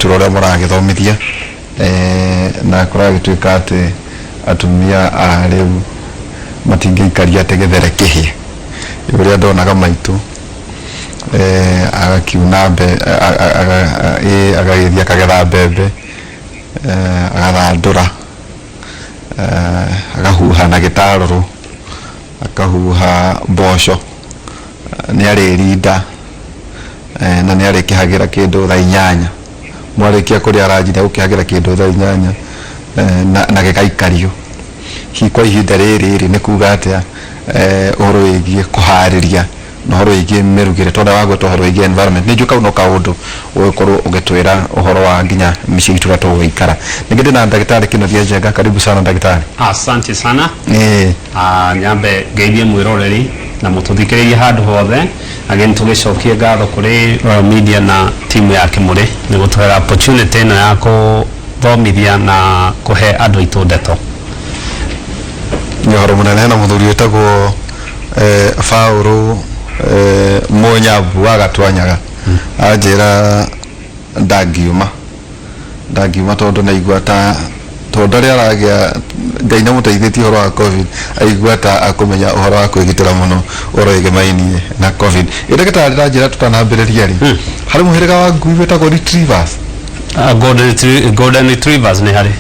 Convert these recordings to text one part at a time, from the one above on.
Mũgũgĩtwĩra ũrĩa mũragĩthomithia, na kũragĩtuĩka atĩ atumia a rĩu matingĩikaria atĩ gĩthere kĩhĩe. Ũrĩa ndonaga maitũ agakiuna mbe, agagĩthiĩ akagetha mbembe, agathandũra, agahuha na gĩtarũrũ, akahuha mboco, nĩ arĩrinda, na nĩ arĩkĩhagĩra kĩndũ thaa 8. Mwarĩkia kũrĩa ranji, nĩ agũkĩhagĩra kĩndũ thaa 8, na gĩgaikario. Hihi kwa ihinda rĩrĩ rĩ, nĩ kuga atĩa ũhoro wĩgiĩ kũharĩria na ũhoro wĩgiĩ mĩrugĩre, tondũ wagweta ũhoro wĩgiĩ environment, nĩ njũĩ kau no kaũndũ ũgũkorwo ũgĩtwĩra ũhoro wa nginya mĩciĩ itũ ũrĩa tũgũgĩikara. Ningĩ ndĩna ndagĩtarĩ Kĩnuthia Njenga. Karibu sana, ndagĩtarĩ. Asante sana. Nyambe ngeithie mwĩroreri na mũtũthikĩrĩrie handũ hothe. Again, tũgĩcokie ngatho kũrĩ Royal Media na timu ya Kĩmũrĩ nĩ gũtũhera opportunity ĩno ya kũthomithia na kũhe andũ aitũ ndeto. Nĩ ũhoro mũnene. Na mũthuri wĩtagwo Paũlũ Mũnyambu wa Gatwanyaga anjĩra ndangiuma tondũ naigua ta tondũ arĩa aragĩa Ngai nĩ mũteithĩtie ũhoro wa COVID, aigua ta akũmenya ũhoro wa kwĩgitĩra mũno ũhoro wĩgemainie na COVID. Ĩ ndagĩtarĩ, ndranjĩra tũtanambĩrĩria rĩ, harĩ mũhĩrĩga wa ngui wĩtagwo retrievers? Golden retrievers, nĩ harĩ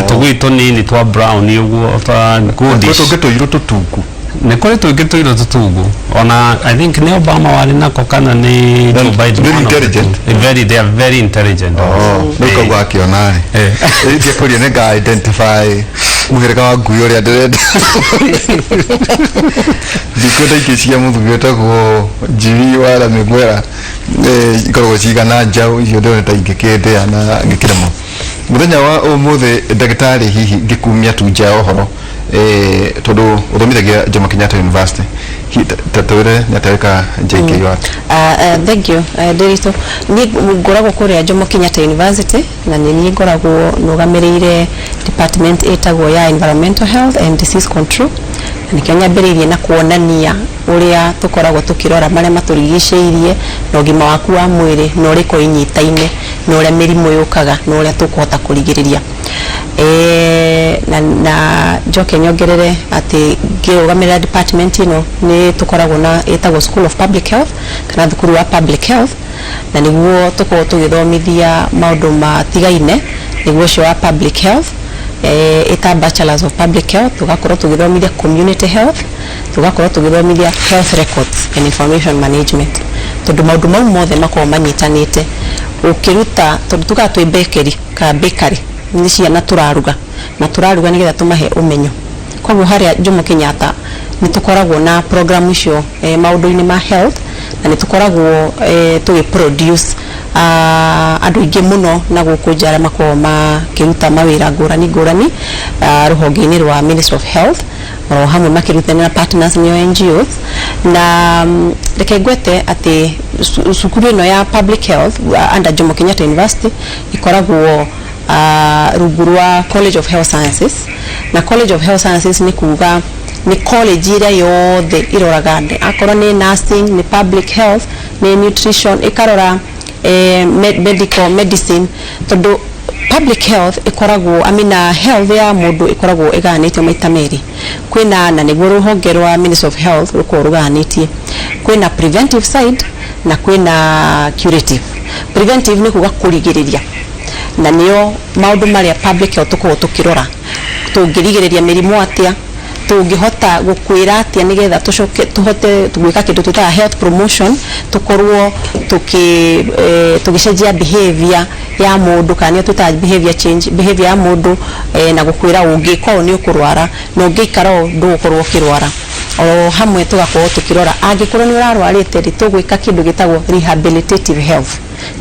tũgui tũnini twa brown ũguo twa goodish. Kwĩ tũngĩ tũirũ tũtungu. Nĩ kũrĩ tũingĩ tũirũ tũtungu. Ona I think nĩ Obama warĩ nako kana nĩ Joe Biden. Very One of the intelligent. two. Very, they are very intelligent. Rĩu kau akĩona rĩ, ingĩkũria nĩ nga identify mũhĩrĩga wa ngui ũrĩa ndĩrenda. Ndikwenda ingĩ cia mũthuri wĩtagwo Jimmy wa Ramĩgwera, ikoragwo cigana njaũ icio ndĩrona ta ingĩkĩndĩa na ngĩkĩremwo. Mũthenya wa ũmũthĩ, ndagĩtarĩ, hihi ngĩkumia tu nja ya ũhoro, tondũ ũthomithagia Jomo Kenyatta University, ta twĩre nĩ atĩa wĩkaga JKUAT? Thank you, Ndiritu. Niĩ ngoragwo kũrĩa Jomo Kenyatta University na nĩ niĩ ngoragwo nũgamĩrĩire department ĩtagwo ya Environmental Health and Disease Control, na nĩkĩo nyambĩrĩirie na kuonania ũrĩa tũkoragwo tũkĩrora marĩa matũrigicĩirie na ũgima waku wa mwĩrĩ na ũrĩa ĩkoragwo inyitaine na ũrĩa mĩrimũ yũkaga na ũrĩa tũkũhota kũrigĩrĩria. Na njoke nyongerere atĩ ngĩrũgamĩrĩra department ĩno nĩ tũkoragwo na ĩtagwo School of Public Health kana thukuru wa Public Health, na nĩguo tũkoragwo tũgĩthomithia maũndũ matigaine, nĩguo ũcio wa public health, ĩta Bachelors of Public Health, tũgakorwo tũgĩthomithia community health, tũgakorwo tũgĩthomithia health records and information management, tondũ maũndũ mau mothe makoragwo manyitanĩte ũkĩruta, tondũ tugaga twĩ bakery kana bakery, nĩ ciana tũraruga na tũraruga nĩgetha tũmahe ũmenyo. Koguo harĩa Jomo Kenyatta nĩ tũkoragwo na program icio, maũndũ-inĩ ma health, na nĩ tũkoragwo tũgĩ produce andũ aingĩ mũno na gũkũ nja arĩa makoragwo makĩruta mawĩra ngũrani ngũrani rũhonge-inĩ rwa Ministry of Health, oro hamwe makĩrutania na partners nĩo NGOs. Na reke ngwete atĩ cukuru ĩno ya public health under Jomo Kenyatta University ĩkoragwo rungu rwa College of Health Sciences, na College of Health Sciences nĩ kuga nĩ college ĩrĩa yothe iroraga akorwo nĩ nursing, nĩ public health, nĩ nutrition, ĩkarora medical medicine, tondũ public health ĩkoragwo, I mean, health ya mũndũ ĩkoragwo ĩgayanĩtio maita merĩ. Kwĩna, na nĩguo rũhonge rwa Ministry of Health rũkoragwo rũgayanĩtie, kwĩna preventive side na kwĩna curative. Preventive nĩ kuga kũrigĩrĩria, na nĩo maũndũ marĩa public health tũkoragwo tũkĩrora: tũngĩrigĩrĩria mĩrimũ atĩa, tũngĩhota gũkwĩra atĩa nĩgetha tũcoke tũhote gwĩka kĩndũ twĩtaga health promotion, tũkorwo tũgĩcenjia behavior ya mũndũ, kana nĩyo twĩtaga behavior change, behavior ya mũndũ, na gũkwĩra ũngĩka ũũ nĩ ũkũrwara na ũngĩikara ũũ ndũgũkorwo ũkĩrwara. O hamwe tũgakorwo tũkĩrora angĩkorwo nĩ ũrarwarĩte rĩ, tũgwĩka kĩndũ gĩtagwo rehabilitative health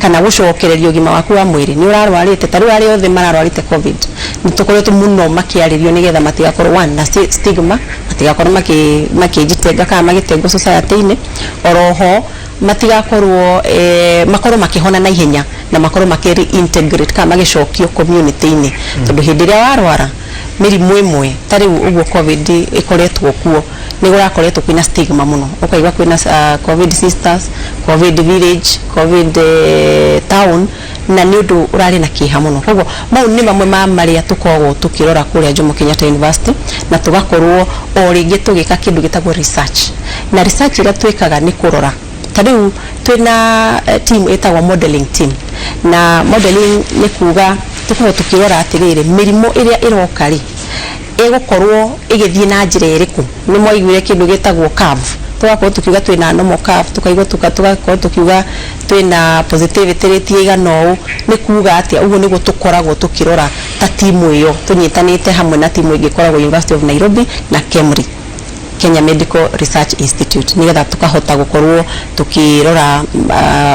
kana gũcokereria ũgima waku wa mwĩrĩ. Nĩ ũrarwarĩte, ta rĩu arĩa othe mararwarĩte COVID nĩ tũkoretwo mũno makĩarĩrio nĩgetha matigakorwo one na stigma, matigakorwo makĩjitenga kana magĩtengwo society-inĩ. Oroho matigakorwo, makorwo makĩhona na ihenya na makorwo makĩ reintegrate kana magĩcokio community-inĩ, tondũ hĩndĩ ĩrĩa warwara mĩrimũ ĩmwe ta rĩu ũguo COVID ĩkoretwo kuo, nĩ kũrakoretwo kwĩna stigma mũno. Ũkaigua kwĩna COVID sisters, COVID village, COVID town. Na nĩ ũndũ ũrarĩ na kĩeha mũno. Koguo mau nĩ mamwe ma marĩa tũkoragwo tũkĩrora kũrĩa Jomo Kenyatta University, na tũgakorwo o rĩngĩ tũgĩka kĩndũ gĩtagwo research. Na research ĩrĩa twĩkaga nĩ kũrora, ta rĩu twĩna team ĩtagwo modeling team. Na modeling nĩ kuga tũkorwo tũkĩrora atĩrĩrĩ, mĩrimũ ĩrĩa ĩroka rĩ, ĩgũkorwo ĩgĩthiĩ na njĩra ĩrĩkũ? Nĩ mwaiguire kĩndũ gĩtagwo curve, tũgakorwo tũkiuga twĩna normal curve, tukaigua tũgakorwo tũkiuga twĩna positivity rate ĩigana ũũ. Nĩ kuga atĩa? Ũguo nĩguo tũkoragwo tũkĩrora ta timu ĩyo, tũnyitanĩte hamwe na timu ĩngĩ ĩkoragwo University of Nairobi na KEMRI, Kenya Medical Research Institute, nigetha tukahota gukorwo tukirora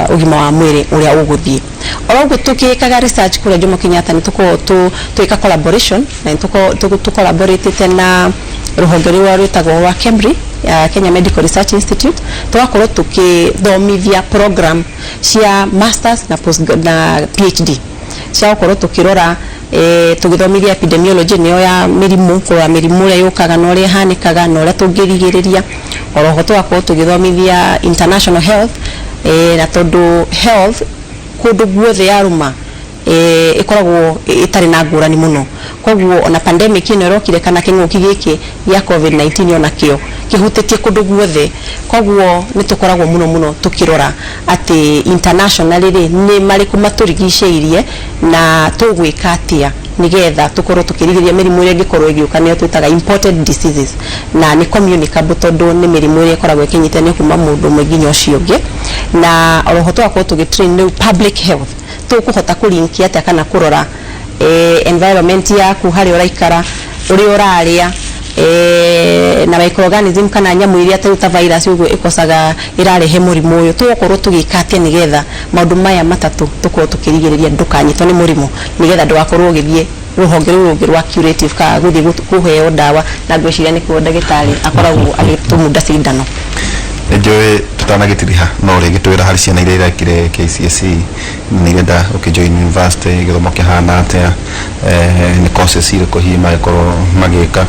ũgima wa mwĩrĩ ũrĩa ũgũthiĩ. Oro ũguo tũgĩkaga research kũrĩa Jomo Kenyatta, nĩ tũkoragwo tũgĩka collaboration, na nĩ tũcollaboratĩte na rũhonge rũrĩa rwĩtagwo rwa KEMRI, Kenya Medical Research Institute, tũgakorwo tũkĩthomithia program cia masters na post na PhD cia gũkorwo tũkĩrora, tũgĩthomithia epidemiology, nĩyo ya mĩrimũ, kũrora mĩrimũ ĩrĩa yũkaga na ũrĩa ĩhanĩkaga na ũrĩa tũngĩrigĩrĩria. Oroho tũgakorwo tũgĩthomithia international health, na tondũ health kũndũ guothe yarũma, ĩkoragwo ĩtarĩ na ngũrani mũno. Koguo ona pandemic ĩno ĩrokire, kana kĩng'ũki gĩkĩ gĩa COVID-19, ona kĩo kĩhutĩtie kũndũ guothe. Koguo nĩ tũkoragwo mũno mũno tũkĩrora atĩ internationally rĩ, nĩ marĩkũ matũrigicĩirie na tũgwĩka atĩa nigetha tũkorwo tũkĩrigĩrĩria mĩrimũ ĩrĩa ĩngĩkorwo ĩgĩũka, nĩyo twĩtaga imported diseases. Na nĩ communicable, tondũ nĩ mĩrimũ ĩrĩa ĩkoragwo ĩkĩnyitanio kuma mũndũ ũmwe nginya ũcio ũngĩ. Na oroho tũgakorwo tũgĩtrain rĩu public health, tũkũhota kũlinki atĩa kana kũrora environment yaku, harĩa ũraikara, ũrĩa ũrarĩa, na microorganism kana nyamũ iria ta virus ũguo ĩkocaga ĩrarehe mũrimũ ũyũ. Tũgũkorwo tũgĩka atĩa nĩgetha maũndũ maya matatũ tũkorwo tũkĩrigĩrĩria ndũkanyitwo nĩ mũrimũ, nĩgetha ndũgakorwo ũgĩthiĩ rũhonge rũu rũngĩ rwa curative, kana gũthiĩ kũheo ndawa? Na ngwĩciria nĩkuo ndagĩtarĩ akoragwo agĩtũmunda cindano. Nĩnjũĩ tũtanagĩtiriha, no rĩngĩ twĩra harĩ ciana iria irekire KCSE na irenda ũkĩjoin university, gĩthomo kĩhana atĩa, nĩ courses irĩkũ hihi magĩkorwo magĩka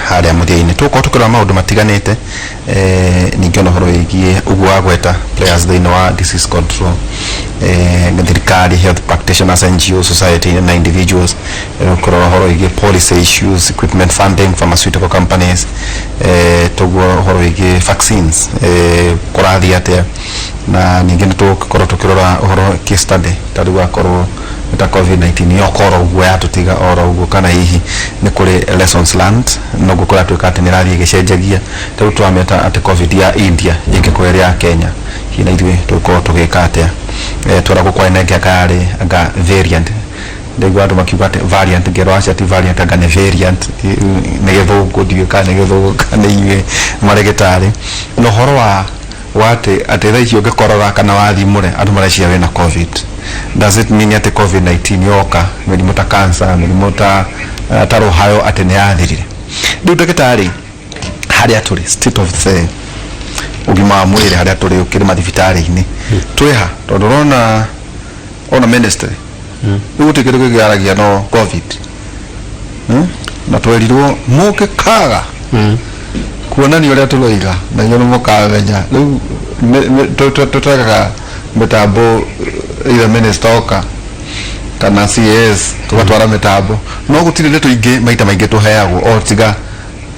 harĩa mũthia-inĩ tũgũkorwo tũkĩrora maũndũ matiganĩte, ningĩ ona ũhoro wĩgiĩ ũguo wagweta players thĩinĩ wa disease control, thirikari, health practitioners, NGO, society na individuals, kũrora ũhoro wĩgiĩ policy issues, equipment funding, pharmaceutical companies, toguo ũhoro wĩgiĩ vaccines, kũrathiĩ atĩa. Na ningĩ nĩ tũgũkorwo tũkĩrora ũhoro case study, ta rĩu akorwo nĩ ta COVID-19 yoka oro ũguo, yatũtiga oro ũguo, kana hihi nĩ kũrĩ lessons learned, noguo kũratuĩka atĩ nĩ ĩrathiĩ ĩgĩcenjagia. Ta rĩu tũramĩta atĩ COVID ya India ĩngĩkorwo ĩrĩ ya Kenya, hihi na ithuĩ tũgũkorwo tũgĩka atĩa? Tweragwo kwarĩ na ĩngĩ anga yarĩ anga variant. Ndaigua andũ makiuga atĩ variant, ngerwo acio ti variant, anga nĩ variant. Nĩ gĩthũngũ, ndiũĩ kana nĩ gĩthũngũ kana nĩ inyuĩ marĩgĩtarĩ. Na ũhoro wa atĩ thaa ici ũngĩkorora kana wathimũre, andũ mareciria wĩna COVID. Does it mean atĩ COVID-19 yoka, mĩrimũ ta cancer, mĩrimũ ta rũhayo atĩ nĩ yathirire? Rĩu ndagĩtarĩ, harĩa tũrĩ, state of the ũgima wa mwĩrĩ harĩa tũrĩ, ũkĩrĩ mathibitarĩ-inĩ, twĩ ha? Tondũ ũrona ona ministry rĩu gũtirĩ kĩndũ kĩngĩ no COVID? Na twerirwo mũngĩkaga kuonania ũrĩa tũroiga na inyuĩ nĩ mũkamenya. Rĩu tũtwekaga mĩtambo, either minister oka kana CS, tũgatwara mĩtambo, no gũtirĩ ndeto ingĩ maita maingĩ tũheagwo o tiga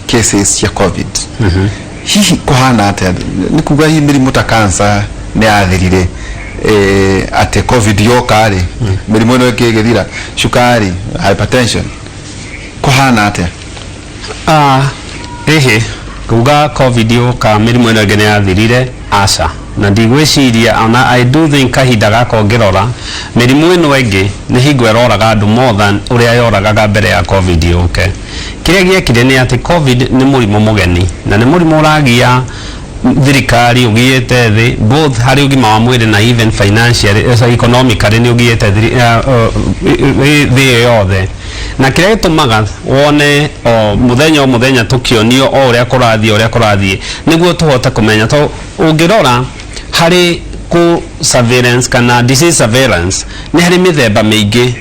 cases cia COVID. Hihi kũhana atĩa? Nĩ kuga hihi mĩrimũ ta cancer nĩ yathirire, atĩ COVID yoka rĩ, mĩrimũ ĩno ĩngĩ ĩgĩthira, cukari, hypertension, kũhana atĩa? Ah, ĩhĩ, kuga COVID yoka mĩrimũ ĩno ĩngĩ nĩ yathirire, aca. Na ndigwĩciria ona, I do think kahinda gaka ũngĩrora mĩrimũ ĩno ĩngĩ nĩ hingo ĩroraga andũ more than ũrĩa yoragaga mbere ya COVID yũke. Kĩrĩa gĩekire nĩ atĩ COVID nĩ mũrimũ mũgeni na nĩ mũrimũ ũragia thirikari, ũgiĩte thĩ both harĩ ũgima wa mwĩrĩ na even financially, economically nĩ ũgiĩte thĩ yothe. Na kĩrĩa gĩtũmaga wone o mũthenya o mũthenya tũkĩonio o ũrĩa kũrathiĩ, ũrĩa kũrathiĩ, nĩguo tũhote kũmenya, to ũngĩrora harĩ kũ surveillance kana disease surveillance, nĩ harĩ mĩthemba mĩingĩ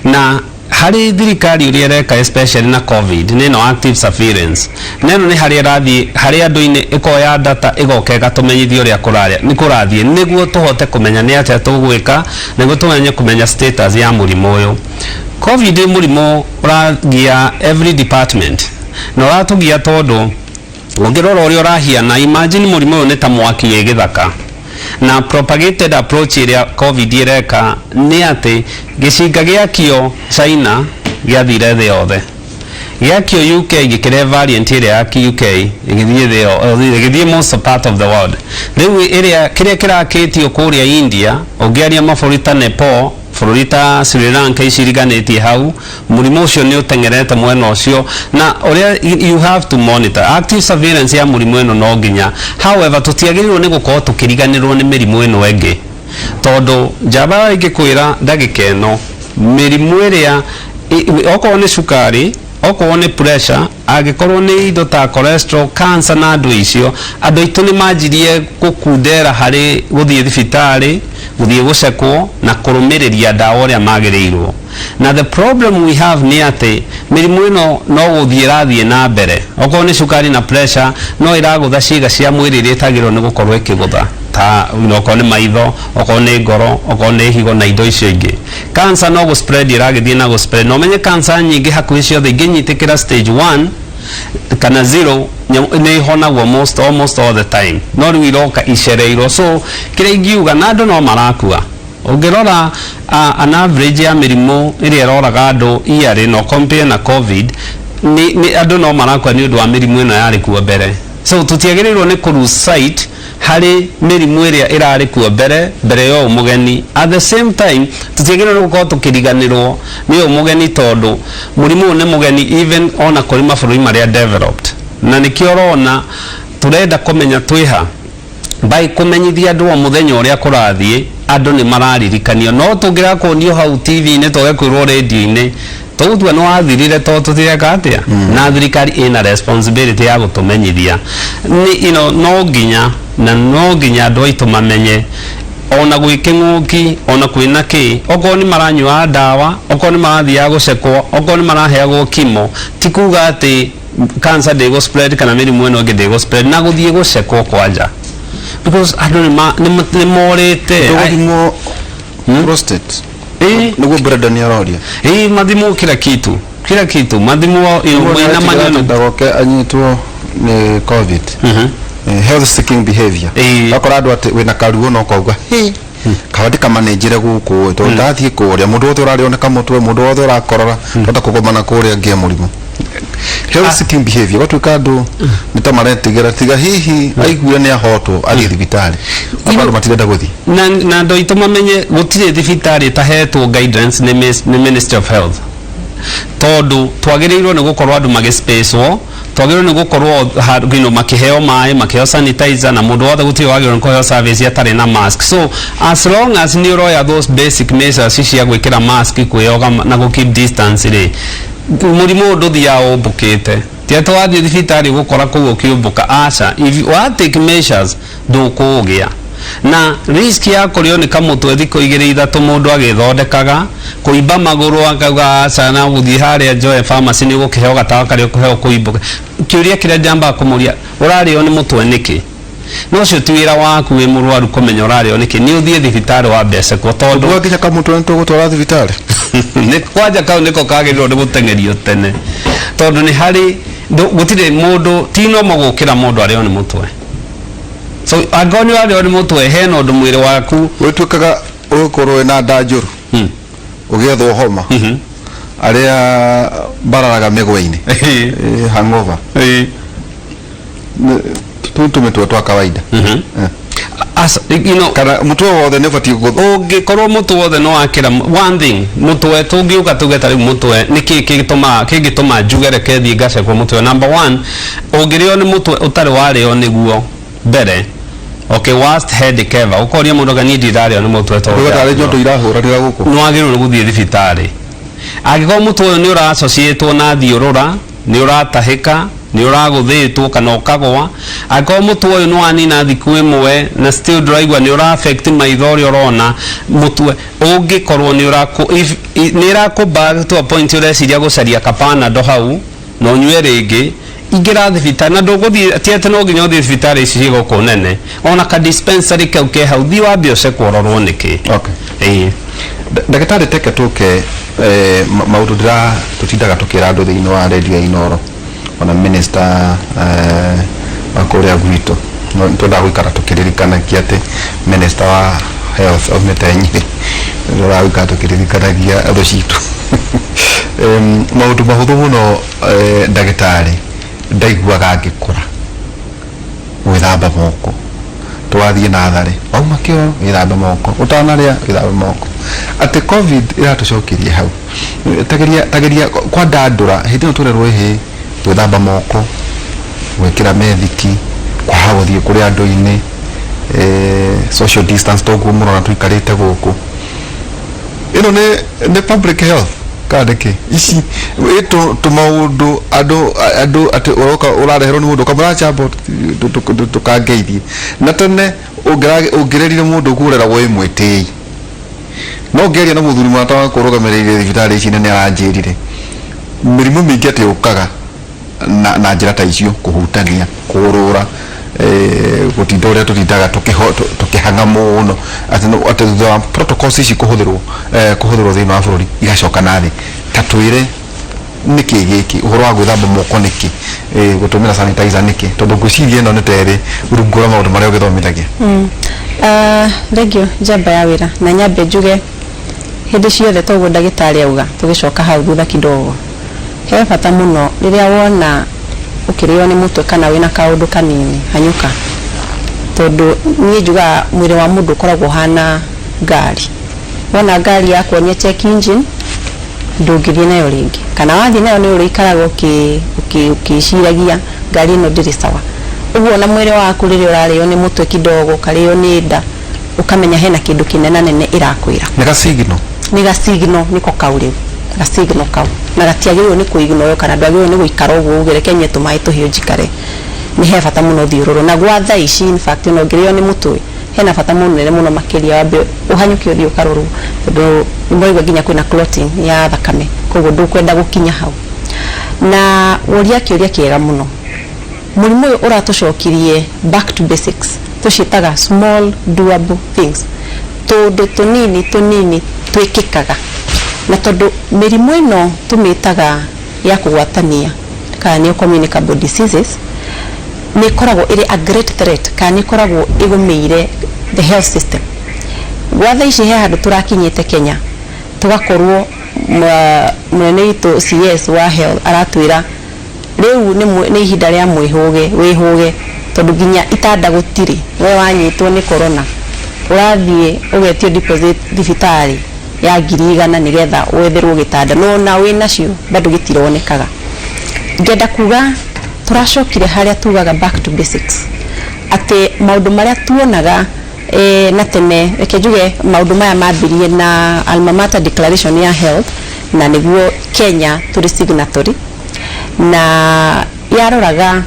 na Harĩ thirikari ũrĩa ĩreka, especially na COVID, nĩ ĩno active surveillance, na ĩno nĩ harĩa ĩrathiĩ harĩ andũ-inĩ, ĩkoya data, ĩgoka ĩgatũmenyithia ũrĩa kũrarĩa nĩ kũrathiĩ, nĩguo tũhote kũmenya nĩ atĩa tũgwĩka, nĩguo tũmenye kũmenya status ya mũrimũ ũyũ. COVID nĩ mũrimũ ũragia every department na ũratũgia, tondũ ũngĩrora ũrĩa ũrahiana, imagine mũrimũ ũyũ nĩ ta mwaki wĩ gĩthaka. Na propagated approach ĩrĩa COVID ĩreka nĩ atĩ gĩcinga gĩakio China gĩathire thĩ yothe, gĩakio UK gĩkĩrehe variant ĩrĩa ya UK, ĩgĩthiĩ thĩ ĩgĩthiĩ most part of the world. Rĩu ĩrĩa kĩrĩa kĩrakĩtio kũrĩa India, ũngĩaria mabũrũri ta Nepal, bũrũri ta Sri Lanka, ici iriganĩtie hau, mũrimũ ũcio nĩ ũteng'erete mwena ũcio. Na ũrĩa you have to monitor active surveillance ya mũrimũ ĩno no nginya. However, tũtiagĩrĩirwo nĩ gũkorwo tũkĩriganĩrwo nĩ mĩrimũ ĩno ĩngĩ, tondũ njamba ingĩkwĩra ndagĩka ĩno, mĩrimũ ĩrĩa okorwo nĩ cukari, okorwo nĩ pressure, angĩkorwo nĩ indo ta cholesterol, cancer na andũ icio, andũ aitũ nĩ manjirie gũkundera harĩ gũthiĩ thibitarĩ, gũthiĩ gũcekwo na kũrũmĩrĩria ndawa ũrĩa magĩrĩirwo. Na the problem we have nĩ atĩ mĩrimũ ĩno no gũthiĩ ĩrathiĩ na mbere. Okorwo nĩ cukari na pressure, no ĩragũtha ciĩga cia mwĩrĩ iria ĩtagĩrĩirwo nĩ gũkorwo ĩkĩgũtha, ta okorwo nĩ maitho, okorwo nĩ ngoro, okorwo nĩ higo na indo icio ingĩ. Cancer no gũ spread ĩragĩthiĩ na gũ spread, na ũmenye cancer nyingĩ hakuhĩ ciothe ingĩnyitĩkĩra stage 1 kana 0 nĩ ihonagwo most, almost all the time, no rĩu iroka icereirwo. So kĩrĩa ingiuga, na andũ no marakua, ũngĩrora an average ya mĩrimũ ĩrĩa ĩroraga andũ yearly, no compare na COVID, nĩ andũ no marakua nĩ ũndũ wa mĩrimũ ĩno yarĩ kuo mbere. So tũtiagĩrĩirwo nĩ kũ lose sight harĩ mĩrimũ ĩrĩa ĩrarĩ kuo mbere mbere ya ũyũ mũgeni. At the same time, tũtiagĩrĩirwo nĩ gũkorwo tũkĩriganĩrwo nĩ ũyũ mũgeni, tondũ mũrimũ ũyũ nĩ mũgeni even ona kũrĩ mabũrũri marĩa developed. Na nĩkĩo ũrona tũrenda kũmenya twĩha by kũmenyithia andũ o mũthenya ũrĩa kũrathiĩ. Andũ nĩ mararirikanio, no tũngĩrega kuonio hau TV-inĩ, twage kwĩrwo radio-inĩ, tũgũtua nĩ wathirire, tondũ tũtireka atĩa. Na thirikari ĩna responsibility ya gũtũmenyithia nĩ no nginya, na no nginya andũ aitũ mamenye ona gwĩ kĩng'ũki, ona kwĩna kĩ, okorwo nĩ maranyua ndawa, okorwo nĩ marathiaga gũcekwo, okorwo nĩ maraheagwo kimo, ti kuga atĩ cancer ndĩgũ spread kana mĩrimũ ĩno ĩngĩ ndĩgũ spread. Na gũthiĩ gũcekwo kwanja, because andũ nĩ morĩte. Ndũgũthimwo prostate? Nĩguo Brenda aroria. Ĩ, mathimwo kila kitu, kila kitu mathimwo mwĩna maneno. Ndagoke anyitwo nĩ COVID. Health seeking behavior. Akora andũ atĩ wĩna karuo no kauga hĩ kaba ndikamanenjere gũkũ, tondũ ndathiĩ kũrĩa mũndũ wothe ũrarĩo nĩ kamũtwe, mũndũ wothe ũrakorora, ndota kũgomana kũrĩa ngĩe mũrimũ. Health seeking behavior gwatuĩka andũ nĩ ta maretigĩra, tiga hihi aiguire nĩ ahotwo athiĩ thibitarĩ. Andũ matirenda gũthiĩ. Na andũ aitũ mamenye gũtirĩ thibitarĩ ĩtahetwo guidance nĩ Ministry of Health, tondũ twagĩrĩirwo nĩ gũkorwo andũ magĩspacwo, twagĩrĩirwo nĩ gũkorwo makĩheo maĩ, makĩheo sanitizer, na mũndũ wothe gũtirĩ wagĩrĩirwo nĩ kũheo service atarĩ na mask. So as long as nĩ ũroya those basic measures cia gwĩkĩra mask, kwĩyoga na gũ keep distance rĩ, mũrimũ ũyũ ndũthiaga ũmbũkĩte. Ti atĩ wathiĩ thibitarĩ gũkora kũu ũkĩũmbũka, aca. If you wa take measures, ndũkũũgĩa na risk ya kũrĩo nĩ kamũtwe thikũ igĩrĩ ithatũ mũndũ agĩthondekaga, kũimba magũrũ akauga aca, na gũthiĩ harĩa njoe pharmacy nĩ ũgũkĩheo gatawa karĩa ũkũheo kũimbũka. Kĩũria kĩrĩa njambaga kũmũria, ũrarĩo nĩ mũtwe nĩkĩ? No ũcio ti wĩra waku wĩ mũrwaru kũmenya ũrarĩo nĩkĩ. Nĩ ũthiĩ thibitarĩ wambecekwo, tondũ Tondũ nginya kamũtwe nĩ tũgũtwara thibitarĩ. Nĩ kwanja kau nĩko kagĩrĩirwo nĩ gũteng'erio tene, tondũ nĩ harĩ gũtirĩ mũndũ ti normal gũkĩra mũndũ arĩo nĩ mũtwe. So angĩkorwo nĩ ũrarĩo nĩ mũtwe, hena ũndũ mwĩrĩ waku. Gwĩtuĩkaga ũgũkorwo wĩna nda njũru, ũgĩethwo homa, arĩa bararaga mĩgwe-inĩ, hangover. Tũu tũmĩtwe twa kawaida. As, Kana mũtwe wothe nĩ ũbatiĩ ũngĩkorwo mũtwe wothe no wakĩra, one thing, mũtwe tũngiuga tuge ta rĩu mũtwe nĩ kĩ kĩgĩtũma kĩngĩtũma njuge reke thiĩ ngacekwo mũtwe? Number one, ũngĩrĩo nĩ mũtwe ũtarĩ warĩo nĩguo mbere, okay, worst headache ever, ũkoria mũndũ anga niĩ ndirarĩo nĩ mũtwe tondũ Ũguo tarĩ nyondo irahũranĩra gũkũ. Nĩ wagĩrĩirwo nĩ gũthiĩ thibitarĩ. Angĩkorwo mũtwe ũyũ nĩ ũra associatwo na thiũrũra, nĩ ũratahĩka, Nĩ ũragũthĩtwo kana ũkagwa. Angĩkorwo mũtwe ũyũ nĩ wanina thikũ ĩmwe na still ndũraigua, nĩ ũra affect maitho ũrĩa ũrona, mũtwe ũngĩkorwo nĩ ũrakũ if nĩ ĩrakũ back to a point ũreciria gũcaria kapanado hau na ũnyue rĩngĩ, ingĩra thibitarĩ. Na ndũgũthiĩ, ti atĩ no nginya ũthiĩ thibitarĩ ici ciĩ gũkũ nene, ona ka dispensary kau ke hau, thiĩ wambe ũcekwo ũrorwo nĩkĩ. Ĩĩ. Ndagĩtarĩ, teke tũke maũndũ ndĩra tũtindaga tũkĩra andũ thĩinĩ wa radio ya Inoro, ona minister wa kũrĩa gwitũ. No twendaga gũikara tũkĩririkanagia atĩ minister wa health aumĩte Nyĩrĩ. Twendaga gũikara tũkĩririkanagia thũ citũ maũndũ mahũthũ mũno. Ndagĩtarĩ, ndaiguaga ngĩkũra gwĩthamba moko, twathiĩ natharĩ, wauma kĩoro wĩthambe moko, ũtanarĩa wĩthambe moko, atĩ COVID ĩratũcokeria hau. Tageria, tageria kwandandũra hĩndĩ ĩno tũrerwo ĩhĩ gwĩthamba moko, gwĩkĩra methiki, kwaga gũthiĩ kũrĩ andũ-inĩ, social distance, toguo mũrona tũikarĩte gũkũ. Ĩno nĩ public health kana nĩkĩ? Ici ĩ tũmaũndũ andũ atĩ ũroka ũrareherwo nĩ mũndũ ũkamwĩra chambo tũkangeithie. Na tene ũngĩrerire mũndũ ũkũreragwo wĩ mwĩtĩi, no ngĩaria na mũthuri mũrata wakwa ũrũgamĩrĩire thibitarĩ ici nene, aranjĩrire mĩrimũ mĩingĩ atĩ yũkaga na njĩra ta icio, kũhutania, kũũrũra, gũtinda ũrĩa tũtindaga tũkĩhang'a mũno, atĩ atĩ thutha wa protocols ici kũhũthĩrwo thĩinĩ wa bũrũri igacoka na thĩ. Ta twĩre nĩkĩ gĩkĩ ũhoro wa gwĩthamba moko nĩkĩ, gũtũmĩra sanitizer nĩkĩ, tondũ ngwĩciria ĩno nĩ ta ĩrĩ rungu rwa maũndũ marĩa ũgĩthomithagia. Thengio njamba ya wĩra. Na nyambe njuge hĩndĩ ciothe, toguo ndagĩtarĩ auga, tũgĩcoka hau thutha kidogo, he bata mũno rĩrĩa wona ũkĩrĩo nĩ mũtwe kana wĩna kaũndũ kanini, hanyũka, tondũ niĩ njugaga mwĩrĩ wa mũndũ ũkoragwo ũhana ngari. Wona ngari yakuonia check engine, ndũngĩthiĩ nayo rĩngĩ, kana wathiĩ nayo nĩ ũrĩikaraga ũkĩciragia ngari ĩno ndĩrĩ sawa. Ũguo ona mwĩrĩ waku rĩrĩa ũrarĩo nĩ mũtwe kidogo, ũkarĩo nĩ nda, ũkamenya hena kĩndũ kĩnena nene ĩrakwĩra. Nĩ gasigino. Nĩ gasigno, nĩko kau rĩu, gasigno kau na gatiagĩrĩirwo nĩ kũignore, kana ndwagĩrĩirwo nĩ gũikara ũguo uge reke nyue tũmaĩ tũhiũ njikare. Nĩ he bata mũno ũthiũrũrwo na gwa thaa ici. In fact, ona ũngĩrĩo nĩ mũtwe, hena bata mũnene mũno makĩria wambe ũhanyũke ũthiĩ ũkarorwo, tondũ nĩ mũraigua nginya kwĩna clotting ya thakame, koguo ndũkwenda gũkinya hau. Na woria kĩũria kĩega mũno. Mũrimũ ũyũ ũratũcokirie back to basics, tũciĩtaga small doable things, tũndũ tũnini tũnini twĩkĩkaga. Na tondũ mĩrimũ ĩno tũmĩtaga ya kũgwatania, kana nĩyo communicable diseases, nĩ ĩkoragwo ĩrĩ a great threat, kana nĩ ĩkoragwo ĩgũmĩire the health system. Gwa thaa ici he handũ tũrakinyĩte Kenya, tũgakorwo mũnene witũ CS wa health aratwĩra rĩu nĩ ihinda rĩa mwĩhũge wĩhũge, tondũ nginya itanda gũtirĩ. We wanyitwo nĩ corona, ũrathiĩ ũgetio deposit thibitarĩ ya 100,000 nĩgetha wetherwo gĩtanda, no ona wĩ nacio bado gĩtironekaga. Ngenda kuga tũracokire harĩa tugaga back to basics, atĩ maũndũ marĩa tuonaga na tene. Reke njuge maũndũ maya mambirie na Alma Mater Declaration ya health, na nĩguo Kenya tũrĩ signatory, na yaroraga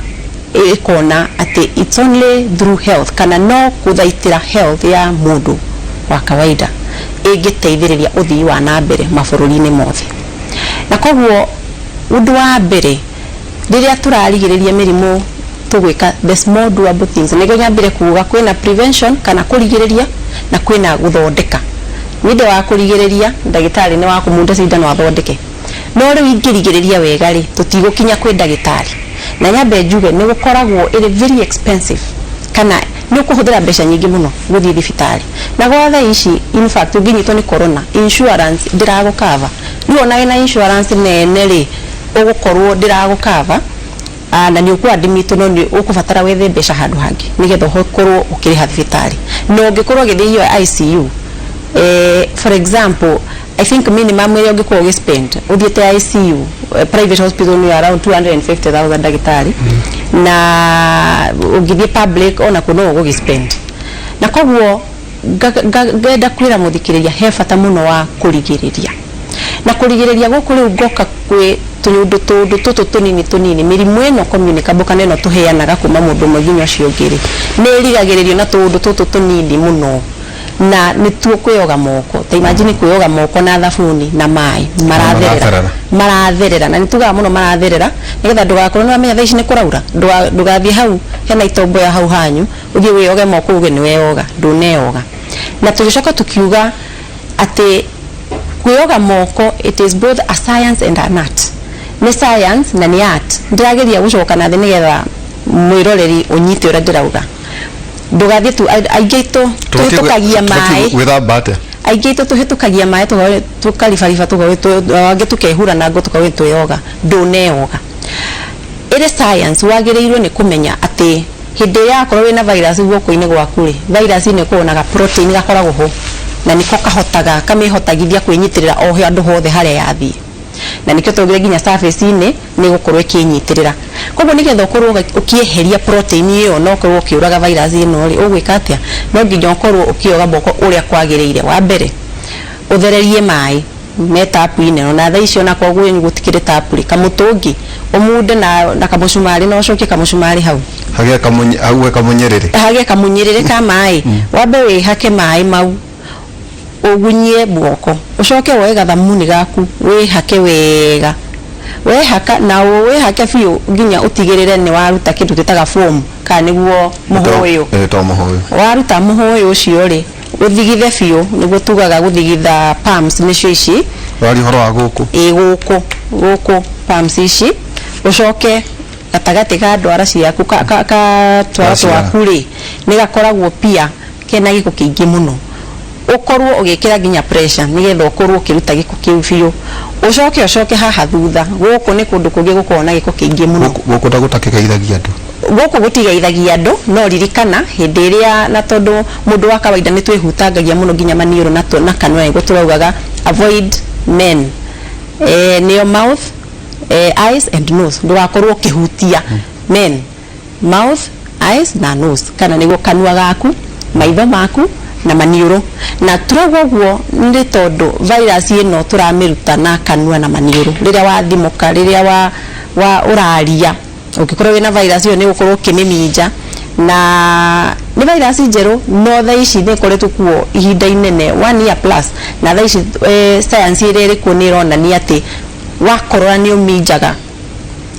ĩkona atĩ it's only through health, kana no kũthaitĩra health ya mũndũ wa kawaida ĩngĩteithĩrĩria ũthii wa na mbere mabũrũri-inĩ mothe. Na koguo ũndũ wa mbere rĩrĩa tũrarigĩrĩria mĩrimũ, tũgwĩka the small doable things. Nĩguo nyambire kuga kwĩna prevention, kana kũrigĩrĩria, na kwĩna gũthondeka. Nĩ ũndũ wa kũrigĩrĩria, ndagĩtarĩ nĩ wa kũmunda cindano athondeke, no rĩu ingĩrigĩrĩria wega rĩ, tũtigũkinya kwĩ ndagĩtarĩ. Na nyambe njuge nĩ gũkoragwo ĩrĩ very expensive, kana nĩ ũkũhũthĩra mbeca nyingĩ mũno gũthiĩ thibitarĩ. Na gwa thaa ici, in fact, ũngĩnyitwo nĩ corona, insurance ndĩragũkava. Rĩu ona wĩna insurance nene rĩ, ũgũkorwo ndĩragũkava na nĩ ũkũ no nĩ ũkũbatara wethe mbeca handũ hangĩ nĩgetha ũkorwo ũkĩrĩha thibitarĩ. Na ũngĩkorwo ũgĩthiĩ iyo ICU, for example, I think minimum ĩrĩa ũngĩkorwo ũgĩspend ũthiĩte ICU, private hospital nĩ around 250,000, ndagĩtarĩ, na ũngĩthiĩ public ona kuo no ũgũgĩspend. Na koguo ngenda kwĩra mũthikĩrĩria he bata mũno wa kũrigĩrĩria. Na kũrigĩrĩria gũkũ rĩu ngoka kwĩ Tũnyũndũ tũndũ tũtũ tũnini tũnini, mĩrimũ ĩno communicable kana ĩno tũheanaga kuma mũndũ ũmwe nginya ũcio ũngĩ rĩ, nĩ ĩrigagĩrĩrio na tũũndũ tũtũ tũnini mũno, na nĩtuo kwĩyoga moko. Ta imagine kwĩyoga moko na thabuni na maĩ maratherera. Maratherera. Maratherera, na nĩtugaga mũno maratherera nĩgetha ndũgakorwo nĩwamenya thaa ici nĩ kũraura. Ndũgathiĩ hau hena itombo ya hau hanyu, ũthiĩ wĩyoge moko uge nĩweyoga, ndũneyoga. Na tũgĩcoka tũkiuga atĩ kwĩyoga moko, it is both a science and an art, nĩ science na nĩ art. Ndĩrageria gũcoka na thĩ nĩgetha mwĩroreri ũnyite ũrĩa ndĩrauga. Ndũgathiĩ tu, aingĩ aitũ tũhĩtũkagia maĩ. Gwĩthamba atĩa? Aingĩ aitũ tũhĩtũkagia maĩ, tũkaribariba, angĩ tũkehura na ngo, tukauga twĩyoga. Ndũneyoga. Ĩrĩ science. Wagĩrĩirwo nĩ kũmenya atĩ hĩndĩ ĩrĩa akorwo wĩna virus guoko-inĩ gwaku rĩ, virus nĩ ĩkoragwo na ga protein gakoragwo ho, na nĩko kahotaga kamĩhotagithia kwĩnyitĩrĩra o handũ hothe harĩa yathiĩ, na nĩkĩo twaugire nginya surface-inĩ nĩ ĩgũkorwo ĩkĩnyitĩrĩra. Koguo nĩgetha ũkorwo ũkĩeheria protein ĩyo na ũkorwo ũkĩũraga virus ĩno rĩ, ũgwĩka atĩa? No nginya ũkorwo ũkĩoga moko ũrĩa kwagĩrĩire. Wa mbere, ũthererie maĩ me tapu-inĩ ĩno, na thaa ici ona korwo kwanyu gũtikĩrĩ tapu rĩ, kamũtũngi ũmunde na kamũcumarĩ, na ũcokie kamũcumarĩ hau. Hagĩe hau he kamũnyĩrĩrĩ. Hagĩe kamũnyĩrĩrĩ ka maĩ. Wambe wĩhake maĩ mau, ũgunyie guoko, ũcoke woe gathamuni gaku wĩhake wega. Wehaka na wĩhake biũ nginya ũtigĩrĩre nĩ waruta kĩndũ twĩtaga foam, kana nĩguo mũhũyũ. To mũhũyũ. Waruta mũhũyũ ũcio rĩ, ũthigithe biũ, nĩguo tugaga gũthigitha palms, nĩcio ici. Waria ũhoro wa gũkũ. Ĩ, gũkũ palms ici, ũcoke gatagatĩ ka ndwara ciaku, ka twara Ka ciara. twaku rĩ, nĩ gakoragwo pia kena gĩko kĩingĩ mũno. Ũkorwo ũgĩkĩra nginya pressure nĩgetha ũkorwo ũkĩruta gĩko kĩu biũ. Ũcoke haha thutha, gũkũ nĩ kũndũ kũngĩ gũkoragwo na gĩko kĩingĩ mũno. Gũkũ ta gũtakĩgeithagia andũ. Gũkũ gũtigeithagia andũ, no ririkana hĩndĩ ĩrĩa, na tondũ mũndũ wa kawaida nĩ twĩhutangagia mũno nginya maniũrũ na kanua, nĩguo tũraugaga avoid men, nĩyo mouth, eyes and nose. Ndũgakorwo ũkĩhutia men, mouth, eyes na nose, kana nĩguo kanua gaku, maitho maku na maniũrũ. Na turauga ũguo nĩ tondũ virus ĩno tũramĩruta na kanua na maniũrũ. Rĩrĩa wathimũka, rĩrĩa wa ũraria, ũngĩkorwo wĩna virus ĩyo, nĩ ũgũkorwo ũkĩmĩminja. Na nĩ virus njerũ, no thaa ici nĩ ĩkoretwo kuo ihinda inene, one year plus, na thaa ici science ĩrĩa ĩrĩ kuo nĩ ĩronania atĩ wakorora nĩ ũminjaga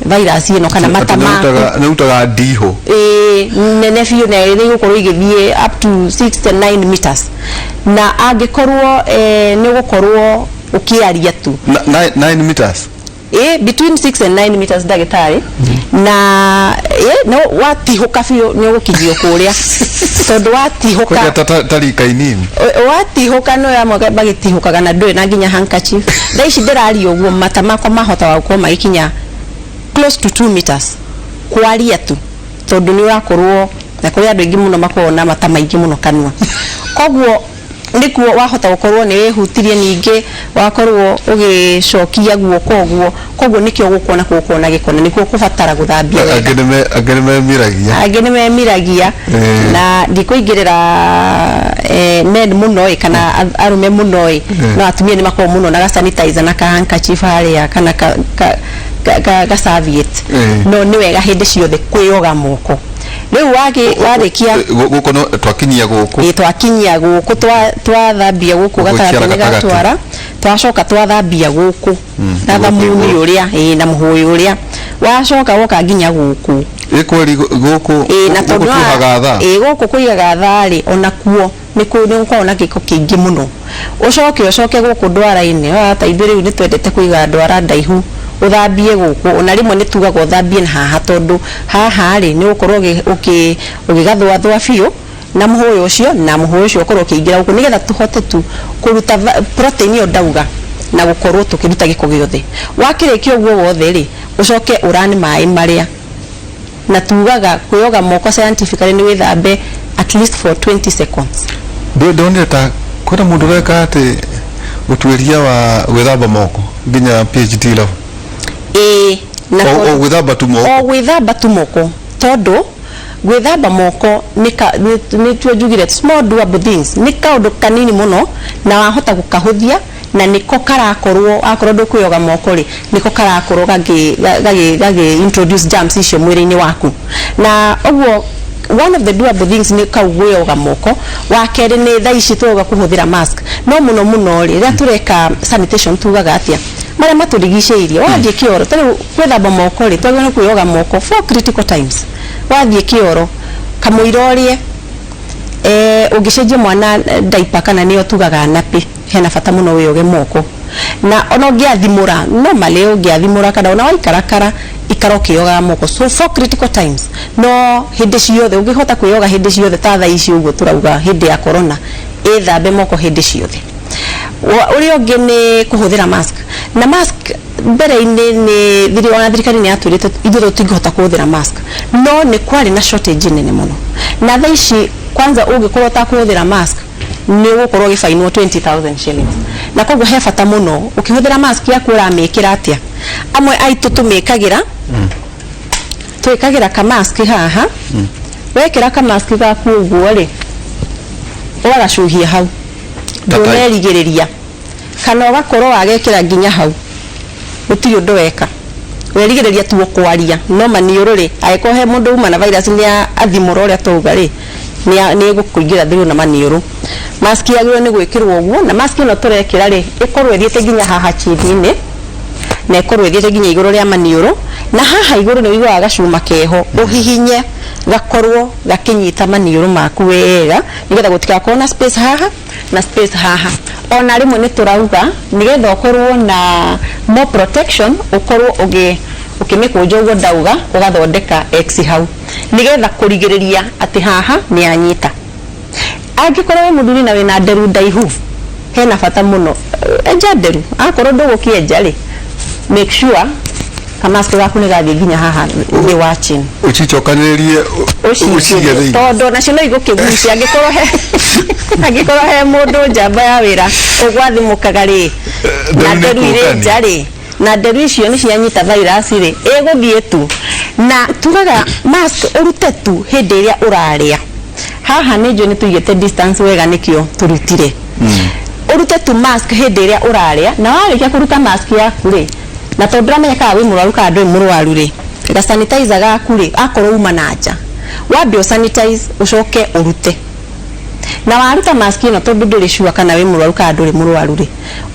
virus ĩno kana mata maku. Nĩ ũrutaga ndihũ. Ĩĩ, nene biũ, na nĩ igũkorwo igĩthiĩ up to 6 to 9 meters, na angĩkorwo nĩ ũgũkorwo ũkĩaria tu. 9 meters? Ĩ, between 6 and 9 meters, ndagĩtarĩ. Na ĩ, no watihũka biũ nĩ ũgũkinyio kũrĩa, tondũ watihũka Kũrĩa ta rika inini. Watihũka, no amwe magĩtihũkaga na ndũrĩ na nginya handkerchief. Thaa ici ndĩraria ũguo, mata makwa mahotaga gũkorwo magĩkinya close to 2 meters kwaria tu, tondũ nĩ ũrakorwo na kũrĩ andũ aingĩ mũno makoragwo na mata maingĩ mũno kanua. Koguo nĩkuo wahota gũkorwo nĩ wĩhutirie, ningĩ wakorwo ũgĩcokia guoko ũguo. Koguo nĩkĩo gũkuona gũkorwo na gĩko, na nĩkuo kũbatara gũthambia wega. Angĩ nĩ memiragia. Angĩ nĩ memiragia. Na ndikũingĩrĩra men mũno ĩ, kana arũme mũno ĩ, no atumia nĩ makoragwo mũno na ga sanitizer na ka handkerchief harĩa, kana ka serviette. No nĩ wega hĩndĩ ciothe kwĩyoga moko. Rĩu warĩkia Gũkũ no twakinyia gũkũ. Ĩ, twakinyia gũkũ, twathambia gũkũ Gũkũ gatagatĩ-inĩ gatagatĩ. gatwara, twacoka twathambia gũkũ na Gũkũ thamuni igũrũ. ũrĩa, ĩ, na mũhũyũ ũrĩa, wacoka woka nginya gũkũ. Ĩ kweri, gũkũ Ĩ, na gũkũ tondũ tuohaga thaa. Ĩ, gũkũ kũigaga thaa rĩ, ona kuo nĩ gũkoragwo na gĩko kĩingĩ mũno. Ũcoke gũkũ ndwara-inĩ. Ta ithuĩ rĩu nĩ twendete kũiga ndwara ndaihu, ũthambie gũkũ. Ona rĩmwe nĩ tugaga ũthambie na haha, tondũ haha rĩ, nĩ ũgũkorwo ũgĩgathũathũa biũ na mũhũyũ ũcio, na mũhũyũ ũcio ũkorwo ũkĩingĩra gũkũ, nĩgetha tũhote tu kũruta protein ĩyo ndauga, na gũkorwo tũkĩruta gĩko gĩothe. Wakĩrĩkia ũguo wothe rĩ, ũcoke ũrani maĩ marĩa. Na tugaga kwĩyoga moko scientifically nĩ wĩthambe at least for 20 seconds. Ndonire ta kwĩna mũndũ ũreka atĩ ũtuĩria wa gwĩthamba moko nginya PhD level. Ĩĩ, na O gwĩthamba tu moko. O gwĩthamba tu moko, tondũ gwĩthamba moko nĩ tuo njugire small doable things, nĩ kaũndũ kanini mũno na wahota gũkahũthia. Na nĩko karakorwo, akorwo ndũkwĩyoga moko rĩ, nĩko karakorwo gagĩ introduce germs icio mwĩrĩ-inĩ waku. Na ũguo one of the doable things nĩ kau gwĩyoga moko. Wa kerĩ nĩ thaa ici tũrauga kũhũthĩra mask, no mũno mũno rĩ, rĩrĩa tũreka sanitation tugaga atĩa marĩa matũrigicĩirie. Wathiĩ kĩoro, ta rĩu gwĩthamba moko rĩ, twagĩrĩirwo nĩ kwĩyoga moko four critical times. Wathiĩ kĩoro, kamũira ũrĩe, ũngĩcenjia mwana diaper kana nĩyo tugaga nappy, hena bata mũno wĩyoge moko. Na ona ũngĩathimũra, normally ũngĩathimũra kana ona waikarakara, ikara ũkĩyogaga moko. So four critical times, no hĩndĩ ciothe ũngĩhota kwĩyoga hĩndĩ ciothe, ta thaa ici ũguo tũrauga hĩndĩ ya corona, ĩthambe moko hĩndĩ ciothe. Ũrĩa ũngĩ nĩ kũhũthĩra mask. Na mask mbere-inĩ nĩ thiri, ona thirikari nĩ yatwĩrĩte ithuĩ tũtingĩhota kũhũthĩra mask, no nĩ kwarĩ na shortage nene mũno. Na thaa ici kwanza ũngĩkorwo ũtakũhũthĩra mask nĩ ũgũkorwo ũgĩbainwo 20,000 shillings. Na koguo he bata mũno ũkĩhũthĩra mask yaku ũramĩkĩra atĩa. Amwe aitũ tũmĩkagĩra, twĩkagĩra kamask haha. Wekĩra kamask gaku ũguo rĩ, ũgagacuhia hau, ndũnerigĩrĩria, kana ũgakorwo wagekĩra nginya hau, gũtirĩ ũndũ weka, werigĩrĩria tu kwaria. No maniũrũ rĩ, angĩkorwo he mũndũ uma na virus nĩ athimũra ũrĩa twauga rĩ, nĩ ĩgũkũingĩra through na maniũrũ. Mask yagĩrĩirwo nĩ gwĩkĩrwo ũguo, na mask ĩno tũrekĩra rĩ, ĩkorwo ĩthiĩte nginya haha chini-inĩ na ĩkorwo ĩthiĩte nginya igũrũ rĩa maniũrũ. Na haha igũrũ nĩ ũiguaga gacuma keho, ũhihinye gakorwo gakĩnyita maniũrũ maku wega, nĩgetha gũtigakorwo na space haha na space haha. Ona rĩmwe nĩ tũrauga nĩgetha ũkorwo na more protection, ũkorwo ũgĩ ũkĩmĩkũnja ũguo ndauga, ũgathondeka X hau, nĩgetha kũrigĩrĩria atĩ haha nĩ yanyita. Angĩkorwo wĩ mũthuri na wĩna nderu ndaihu, hena bata mũno enja nderu. Akorwo ndũgũkĩenja rĩ, make sure kamask gaku nĩ gathiĩ nginya haha thĩ wa chin. Ũcicokanĩrĩrie, ũcige thĩinĩ. Tondũ nacio no igũkĩgucia angĩkorwo he mũndũ njamba ya wĩra ũgwathimũkaga rĩ, na nderu nĩ nderu irĩ kũngania. nja rĩ, na nderu icio nĩ cianyita virus rĩ, ĩgũthiĩ tu. Na tugaga mask ũrute tu hĩndĩ ĩrĩa ũrarĩa. Haha nĩ njũĩ nĩ tũigĩte distance wega, nĩkĩo tũrutire. Ũrute tu mask hĩndĩ ĩrĩa ũrarĩa. Na warĩkia kũruta mask yaku rĩ, na tondũ ndũramenya kana wĩ mũrwaru kana ndũrĩ mũrwaru rĩ, ga sanitizer gaku rĩ, akorwo uma na nja, wambe ũsanitize, ũcoke ũrute. Na waruta mask ĩno, tondũ ndũrĩ sure kana wĩ mũrwaru kana ndũrĩ mũrwaru rĩ,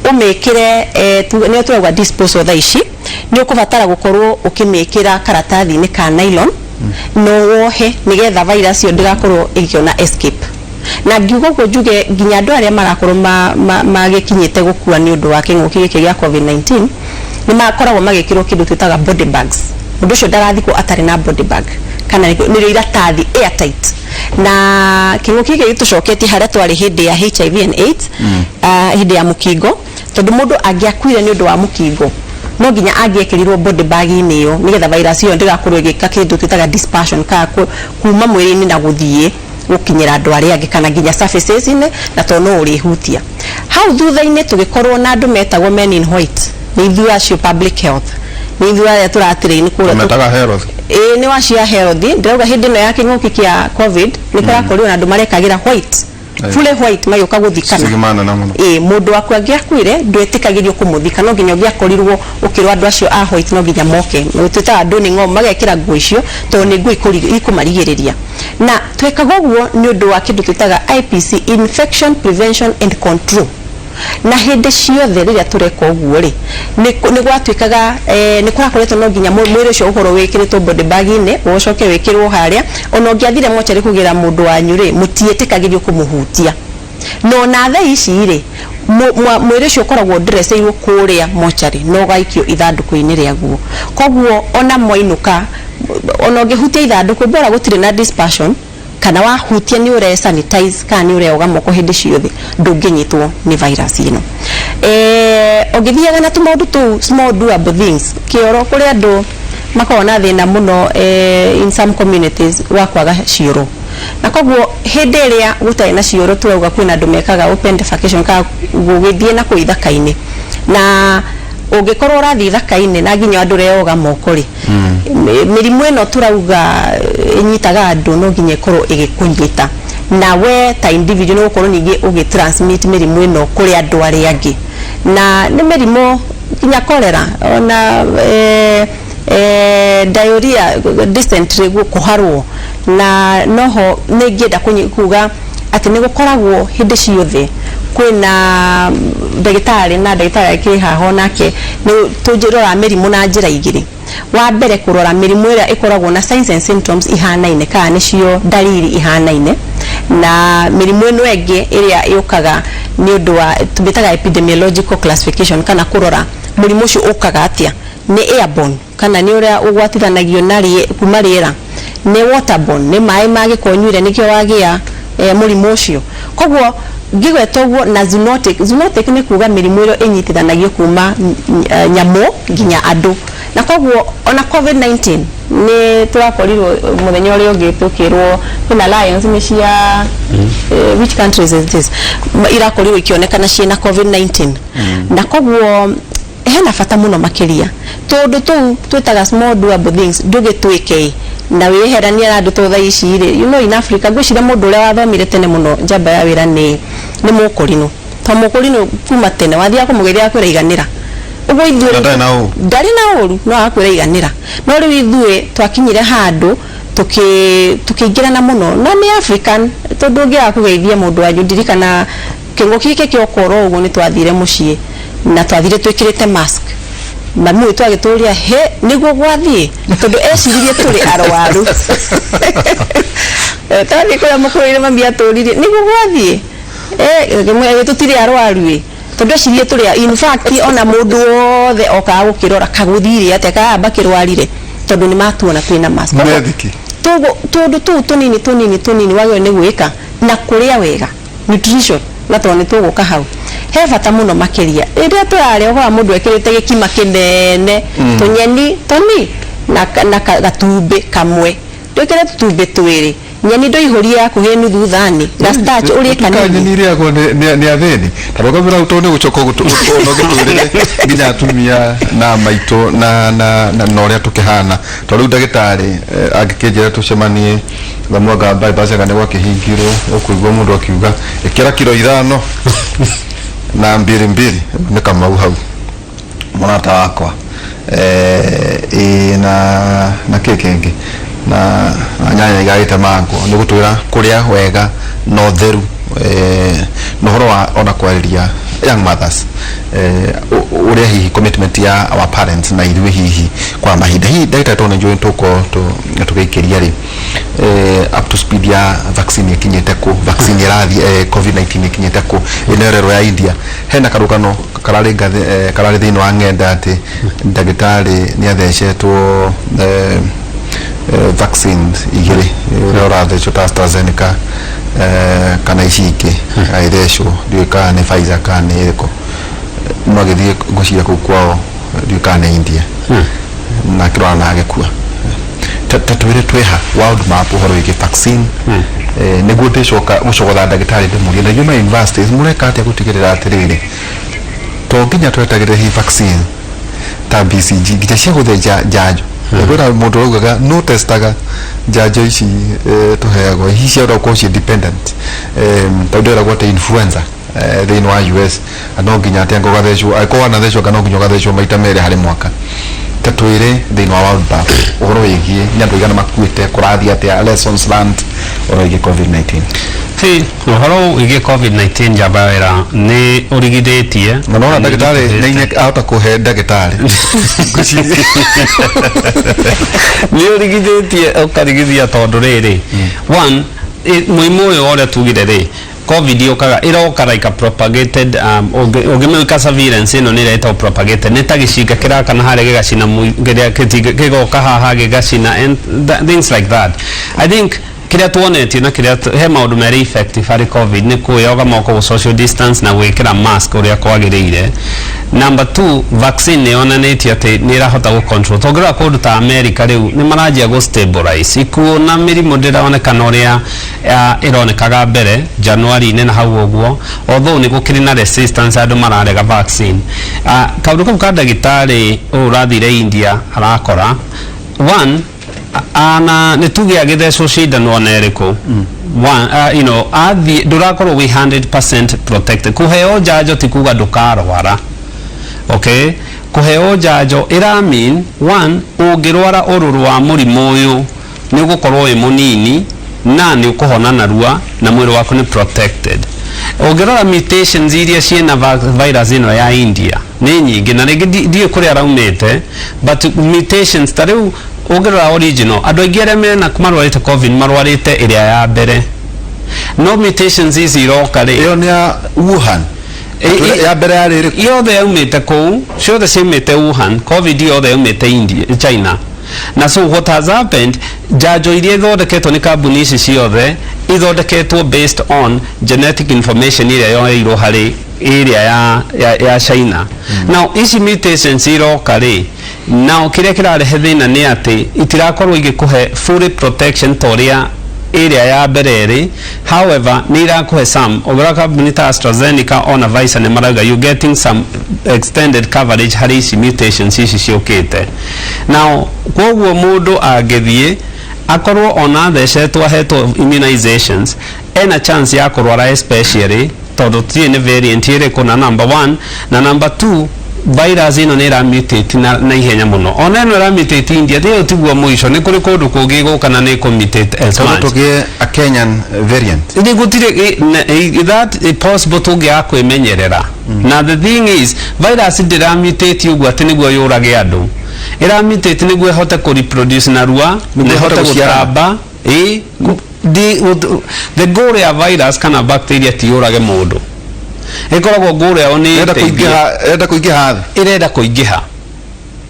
ũmĩkĩre nĩyo tũrauga disposal. Thaa ici nĩ ũkũbatara gũkorwo ũkĩmĩkĩra karatathi-inĩ ka nylon na wohe, nĩgetha virus ĩyo ndĩgakorwo ĩkĩona escape. Na ngiuga ũguo njuge nginya andũ arĩa marakorwo magĩkinyĩte gũkua nĩ ũndũ wa kĩng'ũki gĩkĩ gĩa COVID-19 nĩ makoragwo magĩkĩrwo kĩndũ twĩtaga body bags. Mũndũ ũcio ndagathikwo atarĩ na body bag, kana nĩrĩo iratathi airtight. Na kĩng'ũki gĩkĩ gĩtũcoketie harĩa twarĩ hĩndĩ ya HIV and AIDS, hĩndĩ ya mũkingo, tondũ mũndũ angĩakuire nĩ ũndũ wa mũkingo no nginya angĩekĩrirwo body bag-inĩ ĩyo, nĩgetha virus ĩyo ndĩgakorwo ĩgĩka kĩndũ twĩtaga dispersion, kana kuma mwĩrĩ-inĩ na gũthiĩ gũkinyĩra andũ arĩa angĩ kana nginya surfaces-inĩ, na tondũ no ũrĩhutia. Hau thutha-inĩ tũgĩkorwo na andũ metagwo men in white, nĩ ithuĩ acio public health, nĩ ithuĩ arĩa tũratrain kũrĩa. Metaga health. Ĩĩ, nĩ wacia health. Ndĩrauga hĩndĩ ĩno ya kĩng'ũki kĩa COVID nĩ kũrakorirwo na andũ marekagĩra white, fully white, magĩũka gũthikana. Sigima nene mũno. Ĩĩ, mũndũ waku angĩakuire ndwetĩkagĩrio kũmũthika, no nginya ũngĩakorirwo ũkĩrwo andũ acio a white no nginya moke, twĩtaga andũ nĩ ng'ombe, magekĩra nguo icio tondũ nĩ nguo ikũmarigĩrĩria. Na twekaga ũguo nĩ ũndũ wa kĩndũ twĩtaga IPC, infection prevention and control. Na hĩndĩ ciothe rĩrĩa tũreka ũguo rĩ, nĩ gwatuĩkaga nĩ kũrakoretwo no nginya mwĩrĩ ũcio ũkorwo wĩkĩrĩtwo body bag-inĩ, ũcoke wĩkĩrwo harĩa. Ona ũngĩathire mocarĩ kũgĩra mũndũ wanyu rĩ, mũtiĩtĩkagĩrio kũmũhutia. No na thaa ici rĩ, mwĩrĩ ũcio ũkoragwo ndreceirwo kũrĩa mocarĩ na ũgaikio ithandũkũ-inĩ rĩaguo. Koguo ona mwainũka, ona ũngĩhutia ithandũkũ, bora gũtirĩ na dispersion, kana wahutia nĩ ũre sanitize kana nĩ ũreoga moko hĩndĩ ciothe, ndũngĩnyitwo nĩ virus ĩno. Ũngĩthiaga na tũmaũndũ tũu, small doable things. Kĩoro, kũrĩ andũ makoragwo na thĩna mũno in some communities wa kwaga cioro, na koguo hĩndĩ ĩrĩa gũtarĩ na cioro, tũrauga kwĩna andũ mekaga open defecation kana gũgĩthiĩ na kũu ithaka-inĩ. Na ũngĩkorwo ũrathiĩ ithaka-inĩ na nginya andũ ũreoga moko rĩ, mĩrimũ ĩno tũrauga ĩnyitaga andũ no nginya ĩkorwo ĩgĩkũnyita, na we ta individual nĩ gũkorwo ningĩ ũgĩ transmit mĩrimũ ĩno kũrĩ andũ arĩa angĩ. Na nĩ mĩrimũ nginya cholera ona diarrhea, dysentery, kũharwo. Na noho nĩ ingĩenda kuga atĩ nĩ gũkoragwo hĩndĩ ciothe kwĩna ndagĩtarĩ, na ndagĩtarĩ akĩrĩ haha onake. Nĩ tũroraga mĩrimũ na njĩra igĩrĩ. Wa mbere, kũrora mĩrimũ ĩrĩa ĩkoragwo na signs and symptoms ihanaine, kana nĩcio dalili ihanaine, na mĩrimũ ĩno ĩngĩ ĩrĩa yũkaga nĩ ũndũ wa tũmĩtaga epidemiological classification, kana kũrora mũrimũ ũcio ũkaga atĩa, nĩ airborne kana nĩ ũrĩa ũgwatithanagio na kuma rĩera, nĩ waterborne, nĩ maĩ ma gĩko ũnyuire nĩkĩo wagĩa mũrimũ ũcio. Koguo ngĩgweta ũguo na zoonotic, zoonotic nĩ kuga mĩrimũ ĩrĩa ĩnyitithanagio kuma nyamũ nginya andũ. Na koguo ona COVID-19 nĩ tũrakorirwo mũthenya ũrĩa ũngĩ tũkĩrwo kwĩna lions nĩ cia which countries is this, irakorirwo ikĩonekana ciĩna COVID-19. Na koguo hena bata mũno makĩria tũndũ tũu twĩtaga small doable things ndũgĩtwĩke na wĩyeheranie na andũ. To thaa ici rĩ, in Africa, ngwĩciria mũndũ ũrĩa wathomire tene mũno njamba ya wĩra nĩ mũkũrinũ, to mũkũrinũ kuma tene wathiaga kũmũgeithia akwĩra iganĩra. Ũguo ithuĩ Na ndarĩ na ũru. Ndarĩ na ũru, no agakwĩra iganĩra. No rĩu ithuĩ twakinyire handũ tũkĩingĩrana mũno, na nĩ African, tondũ ũngĩaga kũgeithia mũndũ wanyu. Ndirikana kĩng'ũki gĩkĩ kĩa ũkoro ũguo, nĩ twathire mũciĩ na twathire twĩkĩrĩte mask. Mami witũ agĩtũria, "He, nĩguo gwathiĩ?" Tondũ eciririe tũrĩ arwaru. Twathiĩ kũrĩa mũkũrũ-inĩ, mami atũririe, "Nĩguo gwathiĩ?" Tũtirĩ arwaru ĩ, tondũ eciririe tũrĩ. In fact, ona mũndũ wothe okaga gũkĩrora kagũthire atĩa, karamba kĩrwarire, tondũ nĩ matuona twĩna mask. Methiki. Tũndũ tũu tũnini tũnini tũnini wagĩrĩirwo nĩ gwĩka na kũrĩa wega, nutrition, na tondũ nĩ tũgũka hau, he bata mũno makĩria rĩrĩa tũrarĩa. Ũkora mũndũ ekĩrĩte gĩkima kĩnene, tũnyeni tũni na gatumbĩ kamwe. Ndwĩkĩre tũtumbĩ twĩrĩ, nyeni ndũihũrie hakuhĩ nuthu thani, ga starch ũrĩe kanini. Nyeni irĩagwo nĩ athĩni ta rũgamĩra hau, tondũ nĩ gũcoka ũgĩtwĩrĩre nginya atumia na maitũ na ũrĩa tũkĩhana. Tondũ rĩu ndagĩtarĩ angĩkĩnjĩra tũcemanie thamwanga bypass anga nĩ gwakĩhingirwo, ũkũigua mũndũ akiuga ĩkĩra kiro 5 na mbiri mbiri. Nĩ Kamau hau mũrata wakwa, ĩ na kĩ kĩngĩ na nyanya igagĩtemangwo. Nĩ gũtwĩra kũrĩa wega na ũtheru, na ũhoro wa ona kwarĩria young mothers, ũrĩa hihi commitment ya our parents na ithuĩ hihi kwa mahinda. Hihi ndagĩtarĩ, tondũ nĩ njũĩ tũkorwo tũgĩikĩria rĩ, up to speed ya vaccine ĩkinyĩte kũ? Vaccine ĩrathiĩ, COVID-19 ĩkinyĩte kũ? Ĩno ĩrerwo ya India, hena karũgano kararĩ kararĩ thĩinĩ wa ng'enda atĩ ndagĩtarĩ nĩ athecetwo vaccine igĩrĩ, ũrĩa ũrathecwo ta AstraZeneca kana ici ingĩ agĩthecwo, ndiũĩ kana nĩ Pfizer kana nĩ ĩrĩkũ, no agĩthiĩ ngwĩciria kũu kwao, ndiũĩ kana nĩ India, na akĩrwara na agĩkua. Ta twĩre twĩha world map ũhoro wĩgiĩ vaccine, nĩguo ndĩcoka gũcogotha ndagĩtarĩ ndĩmũrie, na inyuĩ ma universities mũreka atĩa gũtigĩrĩra atĩrĩrĩ, to nginya twetagĩrĩre hihi vaccine ta BCG nginya cia gũthĩnja njanjo? Kwĩna mũndũ ũraugaga no testaga njanjo ici tũheagwo hihi cia gũkorwo ciĩ dependent, tondũ ndĩragwo atĩ influenza thĩinĩ wa US no nginya atĩ anga ũgathecwo, angĩkorwo wanathecwo anga no nginya ũgathecwo maita merĩ harĩ mwaka. Ta twĩre thĩinĩ wa world bank ũhoro wĩgiĩ nĩ andũ aigana makuĩte, kũrathiĩ atĩa, lessons learned ũhoro wĩgiĩ COVID-19. Ti ũhoro wĩgiĩ COVID-19, njamba wĩra nĩ ũrigithĩtie. Na nona ndagĩtarĩ nĩ inya ahota kũhe ndagĩtarĩ. Ngwĩciria Nĩ ũrigithĩtie ũkarigithia, tondũ rĩrĩ, one, mũrimũ ũyũ ũrĩa tugire rĩ, COVID yũkaga ĩroka like a propagated, ũngĩmĩka surveillance ĩno nĩ ĩretwo propagated, nĩ ta gĩcinga kĩrakana harĩa gĩgacina kĩrĩa kĩgoka haha gĩgacina and things like that. I think kĩrĩa tuonetio na kĩrĩa he maũndũ merĩ effective harĩ COVID nĩ kwĩyoga moko, gũ social distance na gwĩkĩra mask ũrĩa kwagĩrĩire. Number two, vaccine nĩ yonanĩtie atĩ nĩ ĩrahota gũ control. Tũngĩrora kũndũ ta America, rĩu nĩ maranjia gũ stabilize ikuũ na mĩrimũ ndĩronekana ũrĩa ĩronekaga mbere January-inĩ na hau ũguo, although nĩ gũkĩrĩ na resistance, andũ mararega vaccine. Kaũndũ kau ka ndagĩtarĩ ũyũ ũrathire India arakora one ana nĩ tuge agĩthecwo cindano ona ĩrĩkũ, one, athiĩ ndũrakorwo wĩ 100% protected. Kũheo njanjo ti kuga ndũkarwara. Okay, kũheo njanjo ĩra mean one, ũngĩrwara ũrũrũ wa mũrimũ ũyũ nĩ ũgũkorwo wĩ mũnini na nĩ ũkũhona narua na mwĩrĩ waku nĩ protected. Ũngĩrora mutations iria ciĩna virus ĩno ya India nĩ nyingĩ, na rĩngĩ ndiũĩ kũrĩa araumĩte, but mutations ta rĩu ũngĩrora original, andũ aingĩ arĩa mena marwarĩte COVID marwarĩte ĩrĩa ya mbere, no mutations ici iroka rĩ, Ĩyo nĩ ya Wuhan? Ya mbere yarĩ ĩrĩkũ? Yothe yaumĩte kũu, ciothe ciaumĩte Wuhan. COVID yothe yaumĩte India, China. Na so what has happened, njanjo iria ithondeketwo nĩ kambuni ici ciothe ithondeketwo based on genetic information ĩrĩa yoeirwo harĩ ĩrĩa ya China. Now ici mutations iroka rĩ, now kĩrĩa kĩrarehe thĩna nĩ atĩ itirakorwo igĩkũhe full protection ta ũrĩa ĩrĩa ya mbere ĩrĩ. However, nĩ irakũhe some. Ũngĩrora kambuni ta AstraZeneca ona Pfizer nĩ marauga you getting some extended coverage harĩ ici mutations ici ciũkĩte. Now koguo mũndũ angĩthiĩ akorwo ona athecetwo, ahetwo immunizations, ena chance ya kũrwara, especially tondũ tiĩ nĩ variant ĩrĩkũ, na number one, na number two, virus ĩno nĩ ĩramutate na ihenya mũno. Ona ĩno ĩramutate India, ĩyo tiguo mũico, nĩ kũrĩ kũndũ kũngĩ gũka na nĩ ĩkũmutate as Tondũ much. Tũgĩe a Kenyan variant? Nĩ gũtirĩ that possible tũngĩaga kwĩmenyerera. Na the thing is, virus ndĩramutate ũguo atĩ nĩguo yũrage andũ, ĩramutate nĩguo ĩhote kũreproduce narua Nĩguo na ĩhote ĩhote gũciarana. gũtamba. Ĩ the goal ya virus kana bacteria ti yũrage mũndũ, ĩkoragwo goal yao nĩ Ĩrenda ĩteithie. kũingĩha, ĩrenda kũingĩha thĩ. Ĩrenda kũingĩha.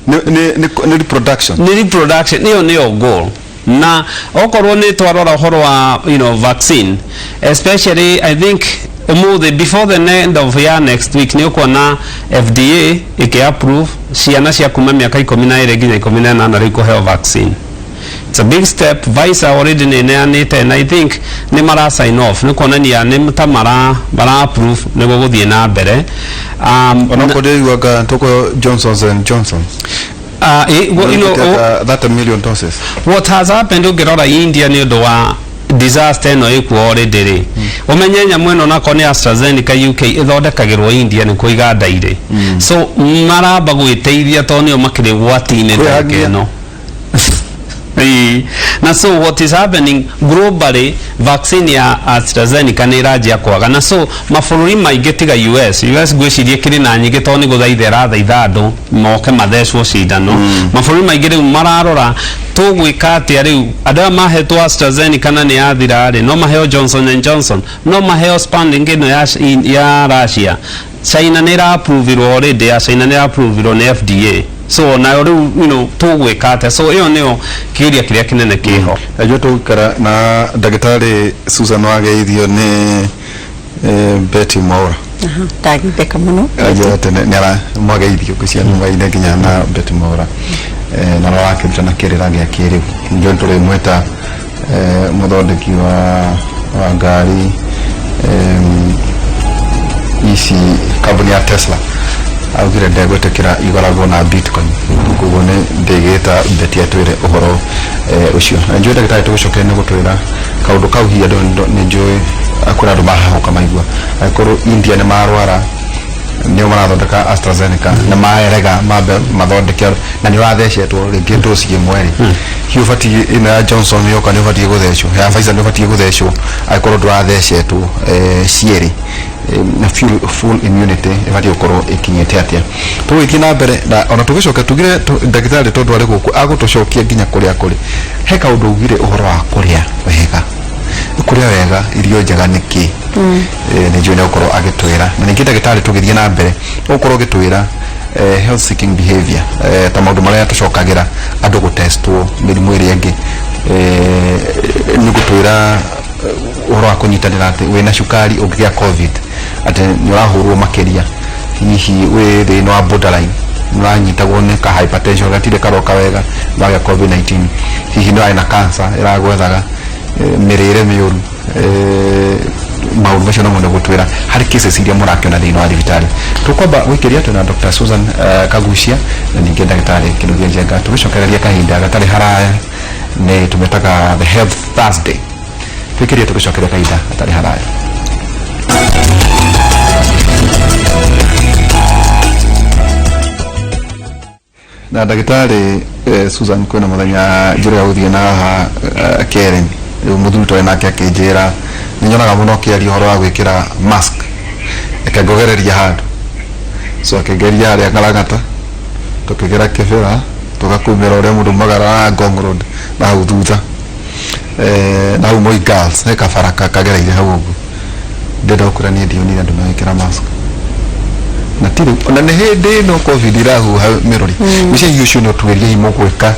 Nĩ reproduction. Nĩ reproduction, nĩyo nĩyo goal. Na okorwo nĩ twarora ũhoro wa vaccine especially, I think ũmũthĩ before the end of year, next week, nĩ ũkuona FDA ĩkĩ approve ciana cia kuma mĩaka 12 nginya 18 rĩu kũheo vaccine. It's a big step. Pfizer already nĩ ĩneanĩte, and I think nĩ mara sign off, nĩ kuonania nĩ ta mara approve nĩguo gũthiĩ na mbere. Onakorwo ndĩraiguaga tũkũheo Johnsons and Johnsons. 30 million doses. What has happened, ũngĩrora India, nĩ ũndũ wa disaster ĩno ĩkuo already rĩ, ũmenye nyamũ ĩno nako nĩ AstraZeneca UK ĩthondekagĩrwo India, nĩkuo iganda irĩ, so maramba gwĩteithia tondũ nĩo makĩrĩ ũgwati-inĩ ndagĩka Kwĩhagia. ĩno. Ĩĩ. Na so what is happening globally, vaccine ya AstraZeneca nĩ ĩranjia kwaga, na so mabũrũri maingĩ tiga US, US ngwĩciria kĩrĩ na nyingĩ tondũ nĩ gũthaitha ĩrathaitha andũ moke mathecwo cindano. Mabũrũri maingĩ rĩu mararora tũgwĩka atĩa rĩu, andũ aya mahetwo AstraZeneca na nĩ yathira rĩ, no maheo Johnson and Johnson, no maheo Sputnik ĩno ya Russia. China nĩ ĩra-approvirwo already, ya China nĩ ĩra-approvirwo nĩ FDA, so nayo rĩu tũgwĩka atĩa? So ĩyo nĩyo kĩũria kĩrĩa kĩnene kĩho. Najua tũgũikara na ndagĩtarĩ Susan Wageithio nĩ Betty Mwaura. Ndagitheka mũno. Najua atĩ nĩ ara mwageithio ngwĩciria nĩ mwaine nginya na Betty Mwaura, na ũrakĩruta na kĩrĩra gĩa kĩrĩu. Njũĩ tũrĩmwĩta mũthondeki wa ngari ici, kambuni ya Tesla augire ndegwĩtĩkĩra igoragwo na Bitcoin, koguo nĩ ndĩgĩta Betty atwĩre ũhoro ũcio. Na njũĩ ndagĩtarĩ tũgũcokeria nĩ gũtwĩra kaũndũ kau. Hihi andũ nĩ njũĩ kwĩna andũ mahahũka maigua angĩkorwo India nĩ marwara, nĩo marathondeka AstraZeneca na maerega mambe mathondeke, na nĩ ũrathecetwo rĩngĩ dosi ĩmwe rĩ, hihi ũbatiĩ ĩno ya Johnson yoka nĩ ũbatiĩ gũthecwo, ya Pfizer nĩ ũbatiĩ gũthecwo angĩkorwo ndũrathecetwo cierĩ, na full immunity ĩbatiĩ gũkorwo ĩkinyĩte atĩa? Tũgũgĩthiĩ na mbere na ona tũgĩcoka tugire ndagĩtarĩ tondũ arĩ gũkũ agũtũcokia nginya kũrĩa kũrĩ. He kaũndũ ugire ũhoro wa kũrĩa wega, kũrĩa wega, irio njega nĩ kĩ? Nĩ njũĩ nĩ gũkorwo agĩtwĩra. Na ningĩ ndagĩtarĩ tũgĩthiĩ na mbere ũgũkorwo ũgĩtwĩra health seeking behavior, ta maũndũ marĩa tũcokagĩra andũ gũtestwo mĩrimũ ĩrĩa ĩngĩ, nĩ gũtwĩra ũhoro wa kũnyitanĩra atĩ wĩna cukari ũngĩgĩa COVID atĩ nĩ ũrahũrwo makĩria, hihi wĩ thĩinĩ wa borderline, nĩ ũranyitagwo nĩ ka hypertension gatirĩ karoka wega wagĩa COVID-19, hihi nĩ ũrarĩ na cancer ĩragwethaga, mĩrĩre mĩũru, maũndũ macio no mũno gũtwĩra harĩ cases iria mũrakĩona thĩinĩ wa thibitarĩ. Tũkwamba gwĩkĩria twĩna Dr. Susan Kagucia na ningĩ ndagĩtarĩ Kĩnuthia Njenga. Tũgĩcokereria kahinda gatarĩ haraya nĩ tũmetaga the Health Thursday. Twĩkĩrie tũgĩcokeria kahinda gatarĩ haraya. Na ndagĩtarĩ Susan, kwĩna mũthenya njĩra ya gũthiĩ na haha Karen, rĩu mũthuri twarĩ nake akĩnjĩra nĩ nyonaga mũno ũkĩaria ũhoro wa gwĩkĩra mask, reke ngũgereria handũ. So akĩngeria harĩa Karagata, tũkĩgera Kĩbĩra, tũgakumĩra ũrĩa mũndũ umagara Ngong Road na hau thutha, na hau Moi Girls he kabara kagereire hau ũguo. Ndĩrenda gũkwĩra niĩ ndionire andũ magĩkĩra mask, na tirĩ ona nĩ hĩndĩ ĩno COVID ĩrahuha mĩrũri. Mbica hihi ũcio nĩ ũtuĩria hihi mũgwĩka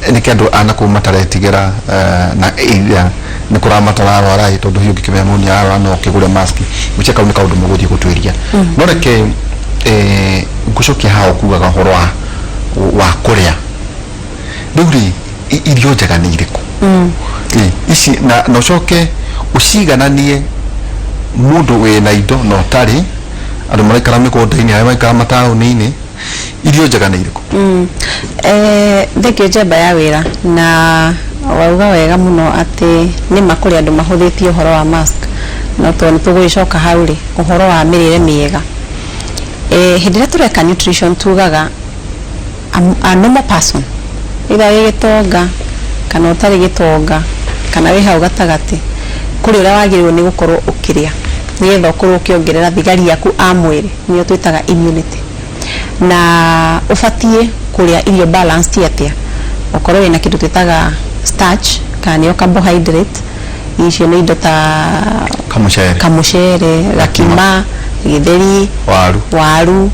nĩkĩ andũ a nakũu mataretigĩra, na ĩrĩa nĩ kũramatararwara ĩ, tondũ hihi ũngĩkĩmenya mũndũ nĩ ararwara no ũkĩgũre mask. Mbica kau nĩ kaũndũ mũgũthiĩ gũtuĩria. No reke ngũcokia haha ũkugaga ũhoro wa kũrĩa. Rĩu rĩ, irio njega nĩ irĩkũ? Ici na ũcoke ũcigananie mũndũ wĩna indo na ũtarĩ, andũ maraikara mĩgũnda-inĩ, arĩa maraikara mataũni-inĩ, irio njega nĩ irĩkũ? Thengio njamba ya wĩra, na wauga wega mũno atĩ nĩma kũrĩ andũ mahũthĩtie ũhoro wa mask, no tondũ nĩ tũgũgĩcoka hau rĩ, ũhoro wa mĩrĩre mĩega, hĩndĩ ĩrĩa tũreka nutrition tugaga a normal person, either wĩ gĩtonga kana ũtarĩ gĩtonga kana wĩ hau gatagatĩ, kũrĩ ũrĩa wagĩrĩirwo nĩ gũkorwo ũkĩrĩa nĩgetha ũkorwo ũkĩongerera thigari yaku a mwĩrĩ, nĩyo twĩtaga immunity. Na ũbatiĩ kũrĩa irio balanced atĩa? Ũkorwo wĩna kĩndũ twĩtaga starch, kana nĩyo carbohydrate. Icio nĩ indo ta Kamũcere. Kamũcere, gakima, gĩtheri, waru. Waru.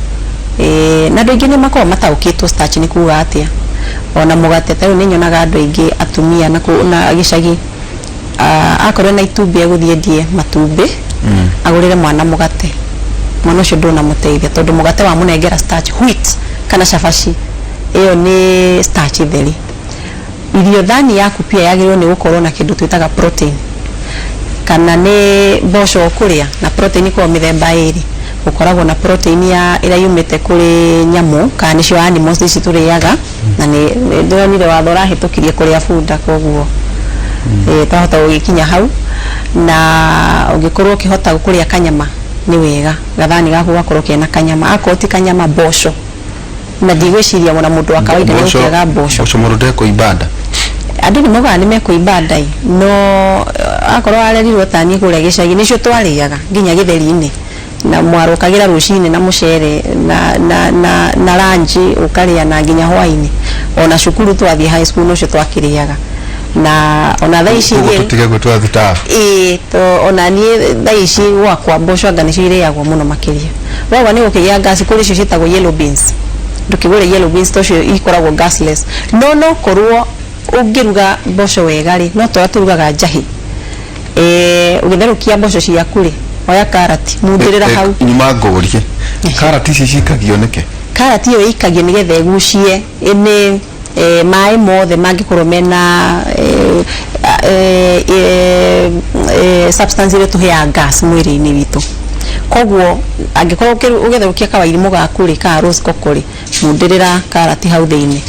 Na andũ aingĩ nĩ makoragwo mataũkĩtwo starch nĩ kuga atĩa. Ona mũgate ta rĩu nĩ nyonaga andũ aingĩ atumia na gĩcagi, akorwo na itumbĩ egũthiĩ endie matumbĩ agũrĩre mwana mũgate. Mwana ũcio ndũnamũteithia, tondũ mũgate wamũnengera starch, wheat kana cabaci, ĩyo nĩ starch theri. Irio thani yaku pia yagĩrĩirwo nĩ gũkorwo na kĩndũ twĩtaga protein, kana nĩ mboco ũkũrĩa. Na protein ikoragwo mĩthemba ĩrĩ: gũkoragwo na protein ya ĩrĩa yumĩte kũrĩ nyamũ, kana nĩcio animals ici tũrĩaga, na nĩ ndĩronire watho ũrahĩtũkirie kũrĩa bunda, koguo twahota gũgĩkinya hau. Na ũngĩkorwo ũkĩhota kũrĩa kanyama nĩ wega, gathani gaku gakorwo kena kanyama, akorwo ti kanyama, mboco. Na ndigwĩciria ona mũndũ wa kawaida nĩ ũkĩaga mboco. Mboco mũndũ ndekũimba nda? Andũ nĩ maugaga nĩ mekũimba nda, no akorwo arerirwo ta niĩ kũrĩa gĩcagi, nĩcio twarĩaga nginya gĩtheri-inĩ, na mwarũkagĩra rũcinĩ na mũcere na lunch ũkarĩa na nginya hwaĩ-inĩ. Ona cukuru twathiĩ high school nocio twakĩrĩaga, na ona thaa ici Koguo tũtige gwĩtwara thitabu. Ĩĩ, to ona niĩ thaa ici gwakwa mboco anga nĩcio irĩagwo mũno makĩria. Wauga nĩ gũkĩgĩa gas, kũrĩ icio ciĩtagwo yellow beans. Ndũkĩgũre yellow beans tocio ikoragwo gasless, no korwo ũngĩruga mboco wega rĩ, no torĩa tũrugaga njahĩ, ũgĩtherũkia mboco ciaku rĩ, oya karati, mundĩrĩra hau. Nyuma ngũrie, karati ici cikagio nĩkĩ? Karati ĩyo ĩikagio nĩgetha ĩgucie nĩ maĩ mothe mangĩkorwo mena substance ĩrĩa tũheaga gas mwĩrĩ-inĩ witũ. Koguo angĩkorwo ũgĩtherũkia kawairimũ gaku rĩ, ka rosecoco rĩ, mundĩrĩra karati hau thĩinĩ.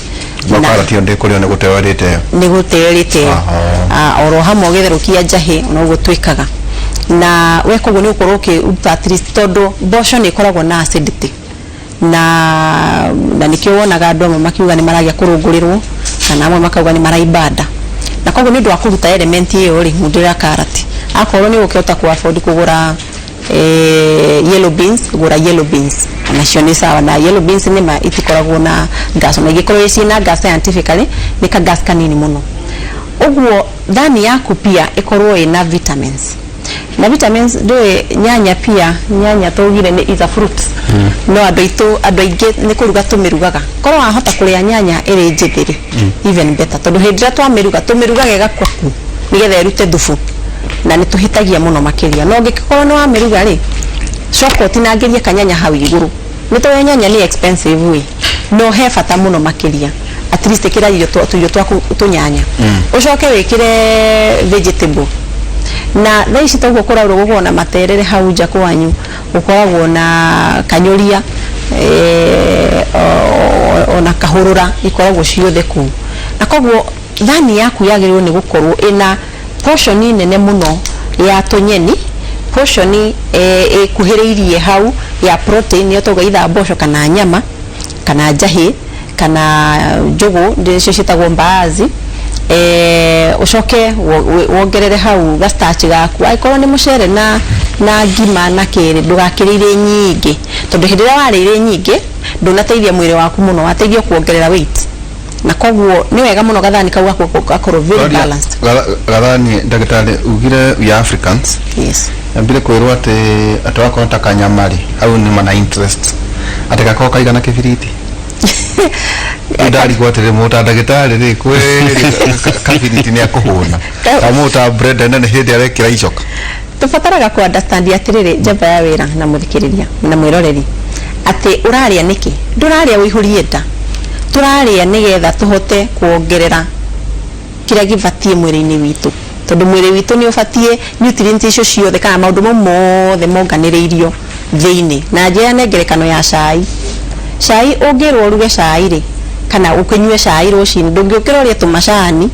No karati ĩyo ndĩkũrĩo, nĩ gũteo ĩrĩteo? Nĩ gũteo ĩrĩteo. Oro hamwe ũgĩtherũkia njahĩ noguo twĩkaga. Na weka ũguo nĩ ũgũkorwo ũkĩruta at least, tondũ mboco nĩ ĩkoragwo na acidity, na nĩkĩo wonaga andũ amwe makiuga nĩ maragĩa kũrũngũrĩrwo, kana amwe makauga nĩ maraimba nda. Na koguo nĩ ũndũ wa kũruta element ĩyo rĩ, mundĩrĩra karati. Akorwo nĩ ũgũkĩhota kũ afford kũgũra yellow beans, gũra yellow beans, nacio nĩ sawa. Na yellow beans nĩ ma itikoragwo na gas, ona ingĩkorwo ciĩna gas, scientifically nĩ ka gas kanini mũno. Ũguo thani yaku pia ĩkorwo ĩna vitamins. Na vitamins, ndũĩ nyanya pia, nyanya twaugire nĩ is a fruit, no andũ aitũ, andũ aingĩ nĩ kũruga tũmĩrugaga. Korwo wahota kũrĩa nyanya ĩrĩ njĩthĩ rĩ, even better, tondũ hĩndĩ ĩrĩa twamĩruga, tũmĩrugaga ĩgakua ku nĩgetha ĩrute thubu, na nĩ tũhĩtagia mũno makĩria. No ũngĩkorwo nĩ wamĩruga rĩ, coka ũtinangĩrie kanyanya hau igũrũ. Nĩ tũĩ nyanya nĩ expensive ĩ, no he bata mũno makĩria. At least ĩkĩra irio tũirio twaku tũnyanya, ũcoke wĩkĩre vegetable. Na thaa ici toguo kũraura, gũkoragwo na materere hau nja kwanyu, gũkoragwo na kanyũria, ona kahũrũra, ikoragwo ciothe kũu. Na koguo thani yaku yagĩrĩirwo nĩ gũkorwo ĩna portion nene mũno ya tũnyeni, portion ĩkuhĩrĩirie hau ya protein, nĩyo tauga itha mboco kana nyama kana njahĩ. Kana njugu nĩcio ciĩtagwo mbaazi, ucoke wongerere hau ga starch gaku, angĩkorwo nĩ mũcere na ngima na kĩrĩ, ndũgakĩrĩe irĩ nyingĩ, tondũ hĩndĩ ĩrĩa warĩa irĩ nyingĩ ndũnateithia mwĩrĩ waku mũno, wateithia kuongerera weight. Na koguo nĩ wega mũno gathani kau gaku gakorwo very balanced. Gathani, ndagĩtarĩ, ugire we are Africans. Yes. Ambire kwĩrwo atĩ wakorwo ta kanyama rĩ, hau nĩ mana interest atĩ gakorwo kaigana kĩbiriti. Rĩu ndarigwo atĩrĩ, mũta ndagĩtarĩ rĩ, kwĩ kabiriti nĩ akũhũna ta mũta Brenda nene hĩndĩ arekĩra icoka? Tubataraga ku understand atiriri, njamba ya wira na muthikiriria na mwiroreri, ati uraria niki. Nduraria wihurie nda, turaria nigetha tuhote kuongerera kiria gibatie mwiri-inĩ witũ, tondu mwiri witũ nĩ ũbatie nutrients icio ciothe kana maũndũ mau mothe monganĩrĩirio thĩinĩ. Na njeane ngerekano ya cai. Cai, ũngĩrwo ũruge cai rĩ, kana ũkĩnyue cai rũcinĩ, ndũngĩũkĩra ũrĩe tũmacani,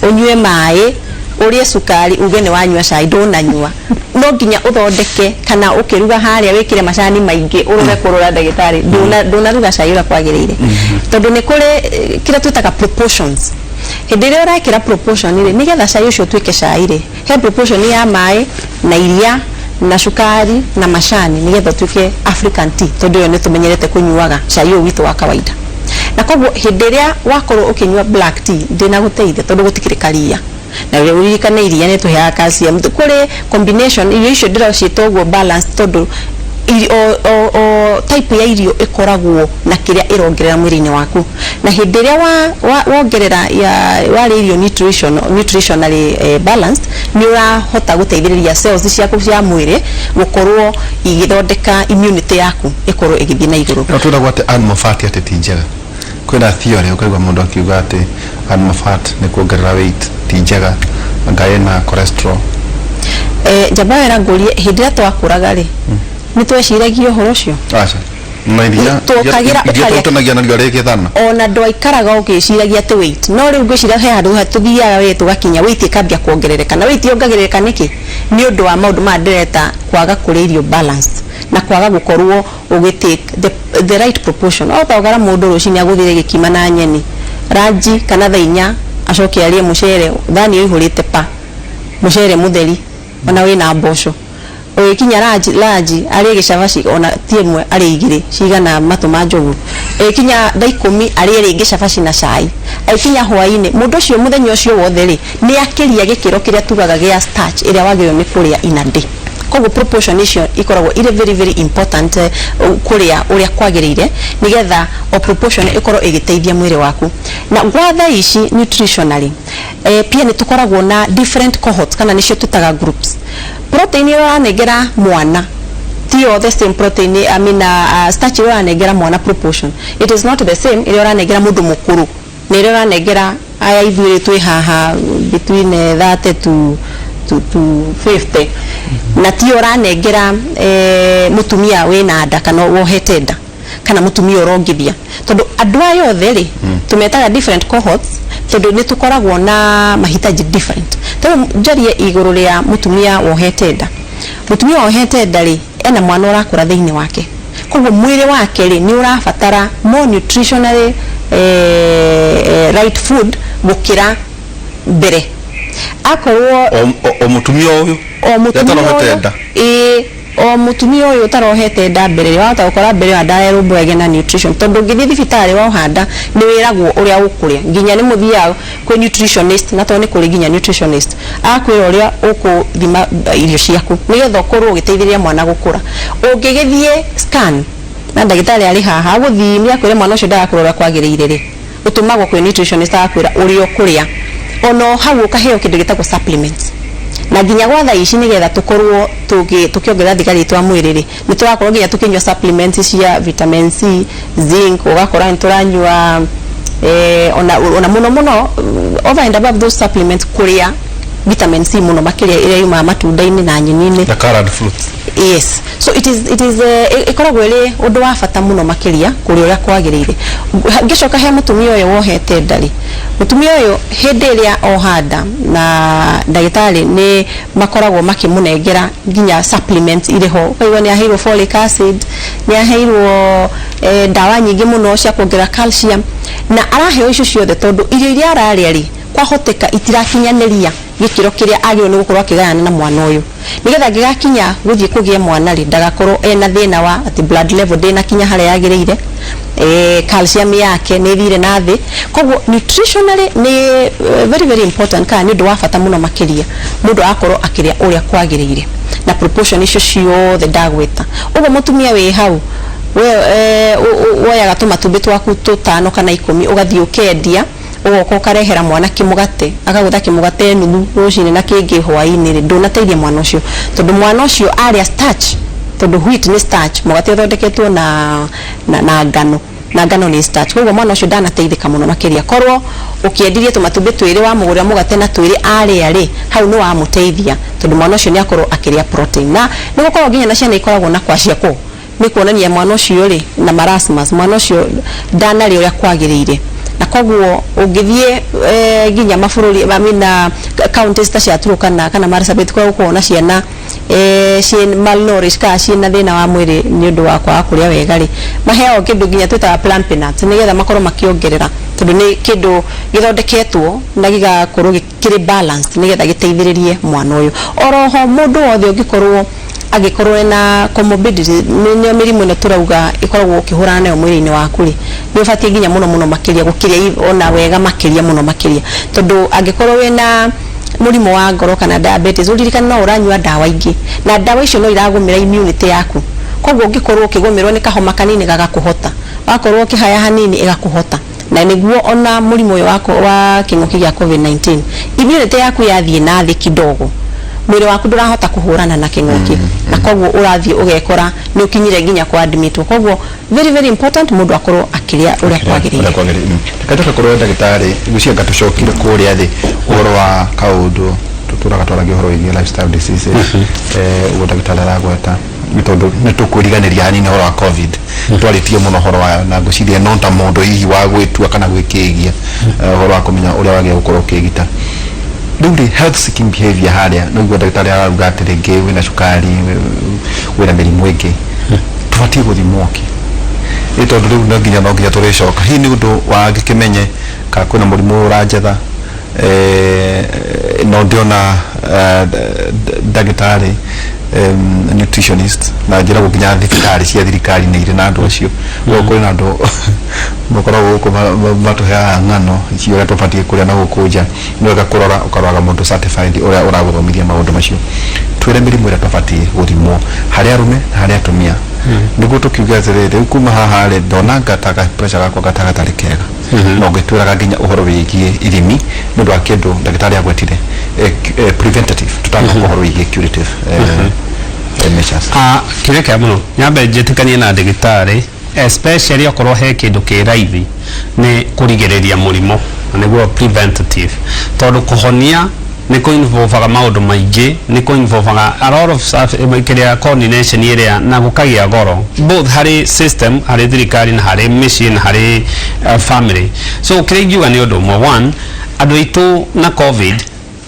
ũnyue maĩ, ũrĩe cukari, uge nĩ wanyua cai. Ndũnanyua. No nginya ũthondeke, kana ũkĩruga harĩa wĩkĩre macani maingĩ, ũrũge kũrũra. Ndagĩtarĩ, ndũnaruga cai ũrĩa kwagĩrĩire, tondũ nĩ kũrĩ kĩrĩa twĩtaga proportions. Hĩndĩ ĩrĩa ũrekĩra proportion rĩ, nĩgetha cai ũcio ũtuĩke cai rĩ, he proportion ya maĩ na iria na cukari na macani, nĩgetha ũtuĩke African tea, tondũ ĩyo nĩ tũmenyerete kũnyuaga cai ũyũ witũ wa kawaida. Na koguo hĩndĩ ĩrĩa wakorwo ũkĩnyua black tea, ndĩnagũteithia, tondũ gũtikĩrĩ karia. Na ũririkane iria nĩ tũheaga calcium. Kũrĩ combination irio icio ndĩraciĩta ũguo balance, tondũ o type ya irio ĩkoragwo na kĩrĩa ĩrongerera mwĩrĩ-inĩ waku. Na hĩndĩ ĩrĩa wongerera ya warĩa irio nutritionally balanced, nĩ ũrahota gũteithĩrĩria cells ciaku cia mwĩrĩ gũkorwo igĩthondeka immunity yaku ĩkorwo ĩgĩthiĩ na igũrũ. No twĩragwo atĩ animal fat atĩ ti njega. Kwĩna theory ũkaigua mũndũ akiuga atĩ animal fat nĩ kuongerera weight, ti njega, anga ĩna cholesterol. Njamba wera ngũrie, hĩndĩ ĩrĩa twakũraga rĩ, nĩ tweciragia ũhoro ũcio? Aca, na iria Tũkagĩra iria ũkarĩa- tũtanagia nario rĩ gĩthana. Ona ndwaikaraga ũgĩciragia atĩ weight. No rĩu ngwĩciria he handũ tũthiaga we tũgakinya weight ĩkambia kuongerereka. Na weight yongagĩrĩrĩka nĩkĩ? Nĩ ũndũ wa maũndũ maya ndĩreta, kwaga kũrĩa irio balanced na kwaga gũkorwo ũgĩ take the right proportion. O ta ũgara mũndũ rũcinĩ agũthire gĩkima na nyeni, ranji kana thaa 4 acoke arĩe mũcere, thani ĩihũrĩte pa mũcere mũtheri ona wĩna mboco. Ũgĩkinya ranji arĩe gĩcabaci, ona ti ĩmwe, arĩe igĩrĩ cigana matũ ma njogu. Ĩgĩkinya thaa 10 arĩe rĩngĩ cabaci na cai. Agĩkinya hwaĩ-inĩ, mũndũ ũcio mũthenya ũcio wothe rĩ, nĩ akĩria gĩkĩro kĩrĩa tugaga gĩa starch ĩrĩa wagĩrĩirwo nĩ kũrĩa in a day. Koguo proportion icio ikoragwo irĩ very very important, kũrĩa ũrĩa kwagĩrĩire, nĩgetha o proportion ĩkorwo ĩgĩteithia mwĩrĩ waku. Na gwa thaa ici nutritionally, pia nĩ tũkoragwo na different cohorts, kana nĩcio tũtaga groups. Protein ĩrĩa ũranengera mwana tiyo the same protein, I mean, starch ĩrĩa ũranengera mwana, proportion it is not the same ĩrĩa ũranengera mũndũ mũkũrũ na ĩrĩa ũranengera aya ithuĩ twĩ haha between 30 to 50, na tiyo ũranengera mũtumia wĩna nda kana wohete nda kana mũtumia ũrongithia, tondũ andũ aya othe rĩ, tũmetaga different cohorts, tondũ nĩ tũkoragwo na mahitaji different. Tondũ njarie igũrũ rĩa mũtumia wohete nda, mũtumia wohete nda rĩ, ena mwana ũrakũra thĩinĩ wake, koguo mwĩrĩ wake rĩ, nĩ ũrabatara more nutritionally right food gũkĩra mbere akorwo O mũtumia ũyũ o mũtumia ũtarohete ũyũ nda. Ĩĩ, o mũtumia ũyũ ũtarohete nda mbere rĩ, wahota gũkora mbere ĩyo ndarerũmbũyagia na nutrition, tondũ ũngĩthiĩ thibitarĩ woha nda nĩ wĩragwo ũrĩa ũkũrĩa, nginya nĩ mũthiaga kwĩ nutritionist, na tondũ nĩ kũrĩ nginya nutritionist akwĩra ũrĩa ũkũthima irio ciaku nĩgetha ũkorwo ũgĩteithĩrĩria mwana gũkũra. Ũngĩgĩthiĩ scan na ndagĩtarĩ arĩ haha agũthimia akwĩre mwana ũcio ndarakũra ũrĩa kwagĩrĩire rĩ, ũtũmagwo kwĩ nutritionist agakwĩra ũrĩa ũkũrĩa. Ono hau ũkaheo kĩndũ gĩtagwo supplements. Na nginya gwa thaa ici, nĩgetha tũkorwo tũkĩongerera thigari twa mwĩrĩ rĩ, nĩ tũrakorwo nginya tũkĩnyua supplements cia vitamin C, zinc, ũgakora nĩ tũranyua ona mũno mũno, over and above those supplements, kũrĩa vitamin C mũno makĩria, ĩrĩa yumaga matunda-inĩ na nyeni-inĩ. Na colored fruits. Yes, so it is ĩkoragwo ĩrĩ ũndũ wa bata mũno makĩria kũrĩa ũrĩa kwagĩrĩire. Ngĩcoka he mũtumia ũyũ wohete nda rĩ, mũtumia ũyũ hĩndĩ ĩrĩa oha nda, na ndagĩtarĩ nĩ makoragwo makĩmũnengera nginya supplements irĩ ho, ũkaigua nĩ aheirwo folic acid, nĩ aheirwo ndawa nyingĩ mũno cia kuongerera calcium. Na araheo icio ciothe tondũ irio iria ararĩa rĩ, kwahoteka itirakinyanĩria gĩkĩro kĩrĩa agĩrĩirwo nĩ gũkorwo akĩgayana na mwana ũyũ, nĩgetha angĩgakinya gũthiĩ kũgĩa mwana rĩ, ndagakorwo ena thĩna wa atĩ blood level ndĩnakinya harĩa yagĩrĩire, calcium yake nĩ ĩthire na thĩ. Koguo nutritionally nĩ very very important, kana nĩ ũndũ wa bata mũno makĩria mũndũ agakorwo akĩrĩa ũrĩa kwagĩrĩire na proportion icio ciothe ndagwĩta. Ũguo mũtumia wĩ hau we, woyaga tũmatumbĩ twaku tũtano kana 10, ũgathiĩ ũkendia, ũgoka ũkarehera mwana kĩmũgate, akagũtha kĩmũgate nuthu rũcinĩ na kĩngĩ hwaĩ-inĩ rĩ, ndũnateithia mwana ũcio, tondũ mwana ũcio arĩa starch, tondũ wheat nĩ starch, mũgate ũthondeketwo na ngano, na ngano nĩ starch. Koguo mwana ũcio ndanateithĩka mũno makĩria. Korwo ũkĩendirie tũmatumbĩ twĩrĩ, wamũgũrĩra mũgate na twĩrĩ arĩa rĩ, hau nĩ wamũteithia, tondũ mwana ũcio nĩ akorwo akĩrĩa protein. Na nĩ gũkoragwo nginya na ciana ikoragwo na kwashiorkor, nĩ kuonania mwana ũcio rĩ na marasmus, mwana ũcio ndanarĩa ũrĩa kwagĩrĩire. Na koguo ũngĩthiĩ nginya mabũrũri, I mean, counties ta cia Turkana kana Marsabit, kũrĩa gũkoragwo na ciana ciĩ malnourished kana ciĩna thĩna wa mwĩrĩ nĩ ũndũ wa kwaga kũrĩa wega rĩ, maheagwo kĩndũ nginya twĩtaga plumpy nuts, nĩgetha makorwo makĩongerera, tondũ nĩ kĩndũ gĩthondeketwo na gĩgakorwo kĩrĩ balanced, nĩgetha gĩteithĩrĩrie mwana ũyũ. Oroho mũndũ wothe ũngĩkorwo angĩkorwo ena comorbidity, nĩyo mĩrimũ ĩno tũrauga ĩkoragwo ũkĩhũrana nayo mwĩrĩ-inĩ waku rĩ, nĩ ũbatiĩ nginya mũno mũno makĩria gũkĩria ona wega makĩria mũno makĩria, tondũ angĩkorwo wĩna mũrimũ wa ngoro kana diabetes, ũririkane no ũranyua ndawa ingĩ, na ndawa icio no iragũmĩra immunity yaku. Koguo ũngĩkorwo ũkĩgũmĩrwo nĩ kahoma kanini, gagakũhota, wakorwo ũkĩhaya hanini, ĩgakũhota. Na nĩguo ona mũrimũ ũyũ wa kĩng'ũki gĩa COVID-19, immunity yaku yathiĩ na thĩ kidogo, mwĩrĩ waku ndũrahota kũhũrana na kĩng'ũki, na koguo ũrathiĩ ũgekora nĩ ũkinyire nginya kwa admitwo. Koguo very very important mũndũ akorwo akĩrĩa ũrĩa kwagĩrĩire. Ũrĩa kwagĩrĩire. Reke njoke kũrĩ ndagĩtarĩ ngwĩciria ngatũcokire kũrĩa thĩ ũhoro wa kaũndũ tũtũraga twaragia ũhoro wĩgiĩ lifestyle diseases, ũguo ndagĩtarĩ aragweta, nĩ tondũ nĩ tũkwĩriganĩria hanini ũhoro wa COVID. Twarĩtie mũno ũhoro wayo, na ngwĩciria no ta mũndũ hihi wa gwĩtua kana gwĩkĩgia ũhoro wa kũmenya ũrĩa wagĩrĩire gũkorwo ũkĩgita. Rĩu rĩ, health seeking behavior harĩa nĩguo ndagĩtarĩ arauga atĩ rĩngĩ wĩna cukari, wĩna mĩrimũ ĩngĩ, tũbatiĩ gũthimwo kĩ? Ĩ tondũ rĩu no nginya tũrĩcoka hihi nĩ ũndũ wa ngĩkĩmenye kana kwĩna mũrimũ ũranjetha, no ndĩona ndagĩtarĩ nutritionist, na njĩragwo nginya thibitarĩ cia thirikari nĩ irĩ na andũ acio. Ũguo kũrĩ na andũ makoragwo gũkũ matũheaga ng'ano icio ũrĩa tũbatiĩ kũrĩa na gũkũ nja. Nĩ wega kũrora, ũkaroraga mũndũ certified ũrĩa ũragũthomithia maũndũ macio. Twĩre mĩrimũ ĩrĩa tũbatiĩ gũthimwo harĩ arũme na harĩ atumia, nĩguo tũkiuge atĩrĩrĩ, rĩu kuma haha rĩ, ndona ngataga pressure gakwa gata gatarĩ kega, no ngĩtwĩraga nginya ũhoro wĩgiĩ ithimi nĩ ũndũ wa kĩndũ ndagĩtarĩ agwetire, preventative, tũtanoka ũhoro wĩgiĩ curative measures. Ah, kĩrĩa kĩa mũno nyambe njĩtĩkanie na ndagĩtarĩ, especially okorwo he kĩndũ kĩ raithi, nĩ kũrigĩrĩria mũrimũ, na nĩguo preventative, tondũ kũhonia nĩ kũ-involvaga maũndũ maingĩ, nĩ kũ-involvaga a lot of stuff, kĩrĩa coordination ĩrĩa na gũkagĩa goro both harĩ system, harĩ thirikari, na harĩ mĩciĩ, na harĩ family. So kĩrĩa ingiuga nĩ ũndũ ũmwe, one, andũ aitũ na COVID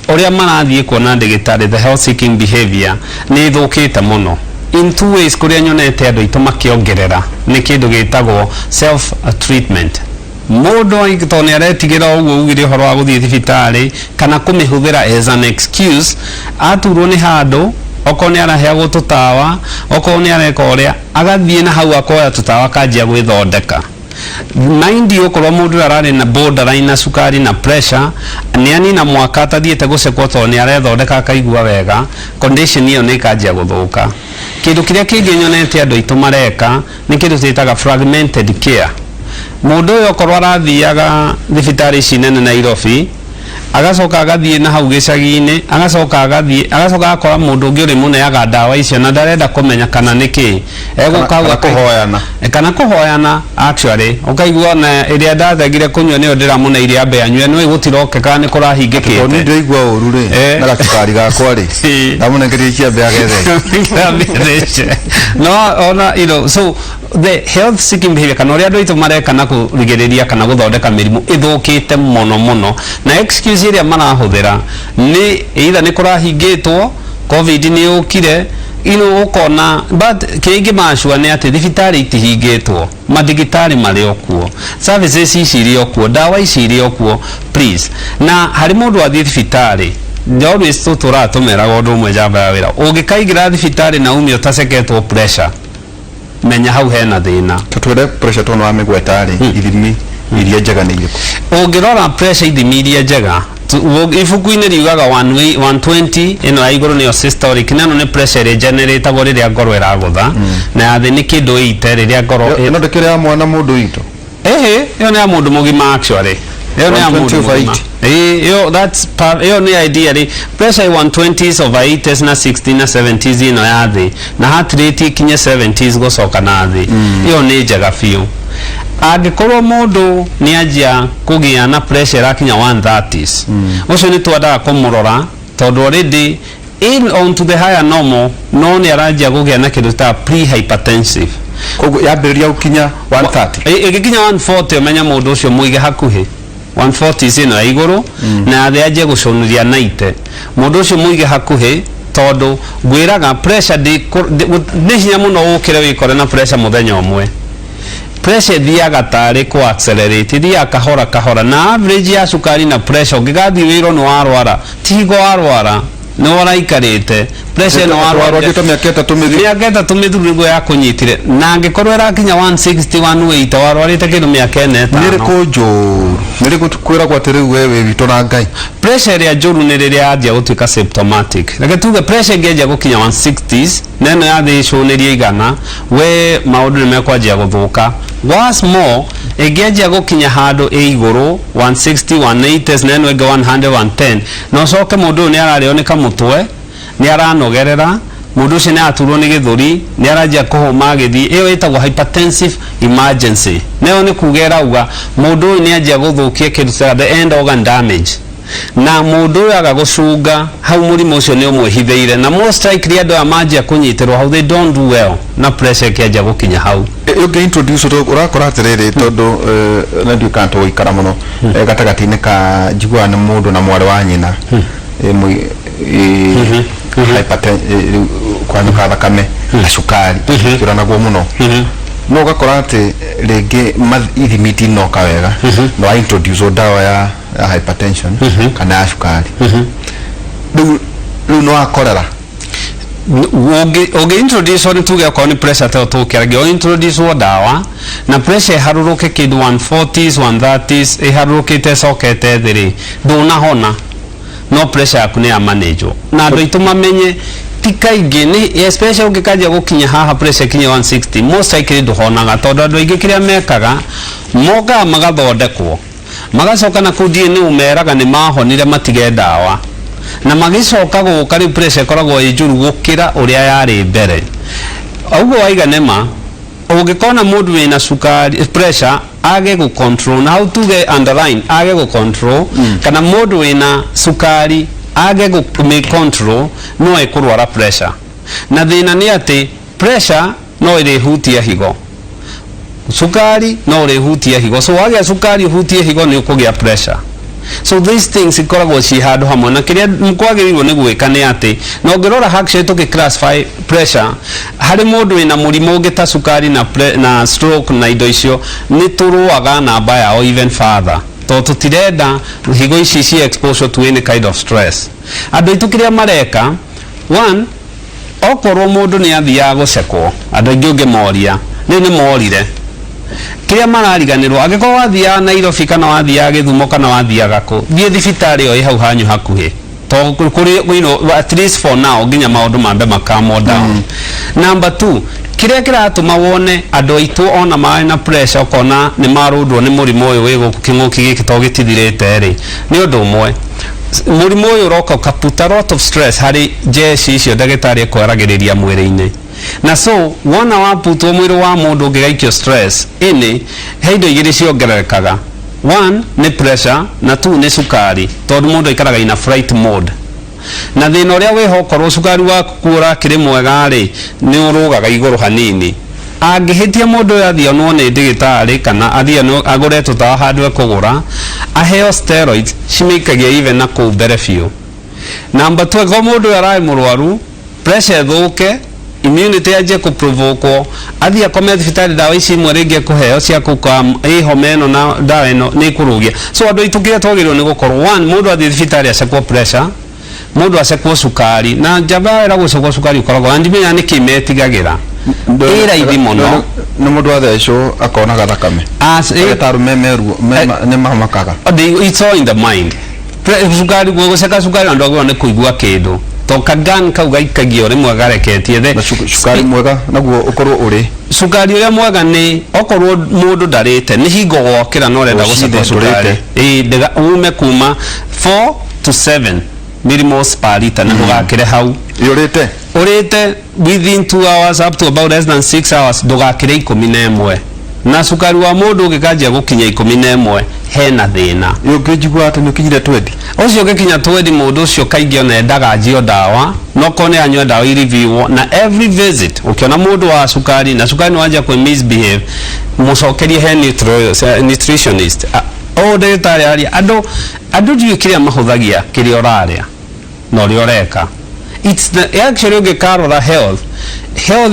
ũrĩa marathiĩ kuona ndagĩtarĩ, the health seeking behavior nĩ ĩthũkĩte mũno in two ways. Kũrĩa nyonete andũ aitũ makĩongerera nĩ kĩndũ gĩtagwo self treatment. Mũndũ tondũ nĩ aretigĩra ũguo ugire ũhoro wa gũthiĩ thibitarĩ kana kũmĩhũthĩra as an excuse, aturwo nĩ handũ, okorwo nĩ araheagwo tũtawa, okorwo nĩ areka ũrĩa, agathiĩ na hau akoya tũtawa, akanjia gwĩthondeka. Mind you, okorwo mũndũ ũyũ ararĩ na borderline na cukari na pressure, nĩ anina mwaka atathiĩte gũcekwo tondũ nĩ arethondeka akaigua wega, condition ĩyo nĩ ĩkanjia gũthũka. Kĩndũ kĩrĩa kĩngĩ nyonete andũ aitũ mareka nĩ kĩndũ twĩtaga fragmented care. Mũndũ ũyũ okorwo arathiaga thibitarĩ ici nene Nairobi, agacoka agathiĩ na hau gĩcagi-inĩ, agacoka agathiĩ, agacoka agakora mũndũ ũngĩ ũrĩmũneaga ndawa icio na ndarenda kũmenya kana nĩ kĩ egũka hau. Kana kũhoyana. Kana kũhoyana actually, ũkaigua ona ĩrĩa ndathegire kũnyua nĩyo ndĩramũneire ambe anyue, nĩ gũtiroke kana nĩ tondũ nĩ kũrahingĩkĩte. Ndĩraigua ũru rĩ na gacukari gakwa rĩ, ndamũnengeria ikiambe agethe. No ona so the health seeking behavior, kana ũrĩa andũ aitũ mareka na kũrigĩrĩria kana gũthondeka mĩrimũ, ĩthũkĩte mũno mũno, na excuse ĩrĩa marahũthĩra nĩ either nĩ kũrahingĩtwo. Covid nĩ yũkire ino ũkona, but kĩrĩa ingĩmacua nĩ atĩ thibitarĩ itihingĩtwo, mathigitari marĩ o kuo, services ici irĩ o kuo, ndawa ici irĩ o kuo, please. Na harĩ mũndũ athiĩ thibitarĩ, always tũtũraga tũmeraga ũndũ ũmwe, njamba ya wĩra, ũngĩkaingĩra thibitarĩ na ume ũtaceketwo pressure, menya hau hena thĩna. Tũtwĩre pressure, tondũ wa mĩgweta rĩ, ithimi iria njega nĩ irĩkũ? Ũngĩrora pressure, ithimi iria njega ibuku-inĩ riugaga 120, ĩno ya igũrũ nĩyo systolic, na ĩno nĩ pressure ĩrĩa generatagwo rĩrĩa ngoro ĩragũtha, na ya thĩ nĩ kĩndũ 80 rĩrĩa ngoro Ĩno ndĩkĩrĩ ya mwana mũndũ witũ? Ĩhĩ, ĩyo nĩ ya mũndũ mũgima actually, ĩyo nĩ ya 120 mũndũ over mũgima. 80. Ĩĩ, ĩyo ĩyo nĩ idea rĩ, pressure 120s over 80s na 60 na 70s, ĩno ya thĩ, na heart rate ikinye 70s gũcoka na thĩ, ĩyo nĩ njega biũ. Angĩkorwo mũndũ nĩ anjia kũgĩa na pressure ĩrakinya 130s, ũcio nĩ twendaga kũmũrora, tondũ already in on to the higher normal, no nĩ aranjia kũgĩa na kĩndũ ta pre-hypertensive. Koguo yambĩrĩria gũkinya 130? Ĩgĩkinya 140, ũmenya mũndũ ũcio mũige hakuhĩ. 140 ĩno ya igũrũ na ya thĩ anjie gũcũnĩria 90, mũndũ ũcio mũige hakuhĩ, tondũ ngwĩraga pressure nĩ hinya mũno ũkĩre wĩkore na pressure mũthenya ũmwe. Pressure ĩthiaga tarĩ kũ accelerate, ĩthiaga kahora kahora, na average ya cukari na pressure, ũngĩgathiĩ wĩrwo nĩ warwara, ti hingo warwara, nĩ waraikarĩte pressure ĩno warwarire Warwarĩte mĩaka 3 mĩthiru. Mĩaka 3 mĩthiru nĩguo yakũnyitire, na angĩkorwo ĩrakinya 160, 180, warwarĩte kĩndũ mĩaka 4, Nĩ 5. ĩrĩkũ njũru? Nĩ ĩrĩkũ kwĩragwo atĩ rĩu we wĩ witũ na Ngai? Pressure ĩrĩa njũru nĩ rĩrĩa yanjia gũtuĩka symptomatic. Reke tuge pressure ĩngĩanjia gũkinya 160s na ĩno ya thĩ ĩcũnĩrie 100, we maũndũ nĩ mekwanjia gũthũka. Worse more, ĩngĩanjia gũkinya handũ ĩ igũrũ 160, 180s, na ĩno ĩngĩ 100, 110, na ũcoke mũndũ ũyũ nĩ ararĩo nĩ kamũtwe, nĩ aranogerera, mũndũ ũcio nĩ araturwo nĩ gĩthũri, nĩ aranjia kũhũma agĩthiĩ, ĩyo ĩtagwo hypertensive emergency. Nayo nĩ kuga ĩrauga mũndũ ũyũ nĩ anjia gũthũkia kĩndũ ta the end organ damage, na mũndũ ũyũ aga gũcunga hau, mũrimũ ũcio nĩ ũmwĩhithĩire, na most likely andũ aya manjia kũnyitĩrwo hau, they don't do well na pressure ĩkĩanjia gũkinya hau. Ũngĩ introduce ũrakora atĩrĩrĩ, tondũ na ndiũĩ kana tũgũikara mũno gatagatĩ-inĩ ka njiguaga nĩ mũndũ na mwarĩ wa nyina rĩu kũhanyũka thakame na cukari kĩũranagwo mũno, no ũgakora atĩ rĩngĩ ithimi itinoka wega, no wa introduce ndawa ya hypertension kana ya cukari, rĩu no wakorera. Ũngĩ introduce, nĩ tuge okorwo nĩ pressure ta tũkĩaragia, o introduce ndawa na pressure ĩharũrũke kĩndũ 140s, 130s, ĩharũrũkĩte ĩcokete thĩ rĩ, ndũnahona, no pressure yaku nĩ ya manage. Na andũ aitũ mamenye ti kaingĩ nĩ especially ũngĩkanjia gũkinya haha, pressure ikinye 160, most likely ndũhonaga, tondũ andũ aingĩ kĩrĩa mekaga, mokaga magathondekwo, magacoka na kũu ndiĩ nĩ ũmeraga nĩ mahonire, matige ndawa, na magĩcoka gũka rĩu pressure ĩkoragwo ĩ njũru gũkĩra ũrĩa yarĩ mbere. Ũguo waiga nĩma, ũngĩkona mũndũ wĩna cukari, pressure age gũ control, na hau tuge underline age gũ control, kana mũndũ wĩna cukari age gũ control, no ekũrwara pressure. Na thĩna nĩ atĩ pressure no ĩrĩhutia higo, cukari no ũrĩhutia higo, so wagĩa cukari ũhutie higo, nĩ ũkũgĩa pressure. So these things ikoragwo ciĩ handũ hamwe, na kĩrĩa kwagĩrĩirwo nĩ gwĩka nĩ atĩ, na ũngĩrora actually tũkĩ classify pressure harĩ mũndũ wĩna mũrimũ ũngĩ ta cukari na stroke na indo icio, nĩ tũrũaga namba yao even further, tondũ tũtirenda higo ici ci exposure to any kind of stress. Andũ aitũ kĩrĩa mareka, one, okorwo mũndũ nĩ athiaga gũcekwo, andũ aingĩ ũngĩmoria rĩu nĩ morire kĩrĩa marariganĩrwo. Angĩkorwo wathiaga Nairobi kana wathiaga Gĩthumo kana wathiaga kũ, thiĩ thibitarĩ ĩyo ĩ hau hanyu hakuhĩ, to kũrĩ at least for now, nginya maũndũ mambe makamwo down. Number two, kĩrĩa kĩratũma wone andũ aitũ ona marĩ na pressure, ũkona nĩ marũndwo nĩ mũrimũ ũyũ wĩ gũkũ, kĩng'ũki gĩkĩ to gĩtithirĩte rĩ, nĩ ũndũ ũmwe, mũrimũ ũyũ ũroka ũka-put a lot of stress harĩ jeshi icio ndagĩtarĩ ekwaragĩrĩria mwĩrĩ-inĩ. Na so wona waputwo mwĩrĩ wa mũndũ ũngĩgaikio stress ĩnĩ, he indo igĩrĩ ciongererekaga: one nĩ pressure, na two nĩ cukari, tondũ mũndũ aikaraga in a flight mode. Na thĩna ũrĩa wĩho, okorwo cukari waku ũrakĩrĩ mwega rĩ, nĩ ũrũgaga igũrũ hanini. Angĩhĩtia mũndũ ũyũ athiĩ onwo nĩ ndagĩtarĩ kana athiĩ agũre tũtawa handũ ekũgũra, aheo steroids, cimĩikagia even na kũu mbere biũ. Number 2, angĩkorwo mũndũ ũyũ ararĩ mũrwaru, pressure ĩthũke, immunity yanjie kũprovokwo, athiĩ akome thibitarĩ, ndawa ici imwe rĩngĩ ekũheo cia kũkam ĩ homa ĩno na ndawa ĩno nĩ ĩkũrũgia. So andũ aitũ, kĩrĩa twagĩrĩirwo nĩ gũkorwo, one, mũndũ athiĩ thibitarĩ acekwo pressure, mũndũ acekwo cukari, na njamba wera gũcekwo cukari ũkoragwo na ndimenya nĩkĩ metigagĩra, ĩ raithi mũno. Nĩ mũndũ athecwo akonaga thakame. Ndagĩtarĩ memeruo nĩ mamakaga. It's all in the mind. Cukari, gũceka cukari, andũ agĩrĩirwo nĩ kũigua kĩndũ to kagan kau gaikagio rĩmwe gareketie the Na cukari mwega naguo ũkorwo ũrĩ? Cukari ũrĩa mwega nĩ okorwo mũndũ ndarĩte, nĩ hingo wokĩra na ũrenda Rũcinĩ gũcekwo cukari, ĩĩ, ume kuma 4 to 7 millimoles per liter na ndũgakĩre hau. Yũrĩte? Ũrĩte within 2 hours up to about less than 6 hours, ndũgakĩre 11. Na cukari wa mũndũ ũngĩkanjia gũkinya 11, hena thĩna. Ũngĩnjigua atĩ nĩ ũkinyire 20? Ũcio ũngĩkinya 20, mũndũ ũcio kaingĩ ona endaga anjio ndawa, no korwo nĩ anyua ndawa ireviewwo na every visit. Ũkĩona mũndũ wa cukari na cukari nĩ wanjia kwĩ misbehave, mũcokerie he nutritionist. O ndagĩtarĩ aria andũ, andũ ndiũĩ kĩrĩa mahũthagia, kĩrĩa ũrarĩa na ũrĩa ũreka. It's the actually, ũngĩkarora health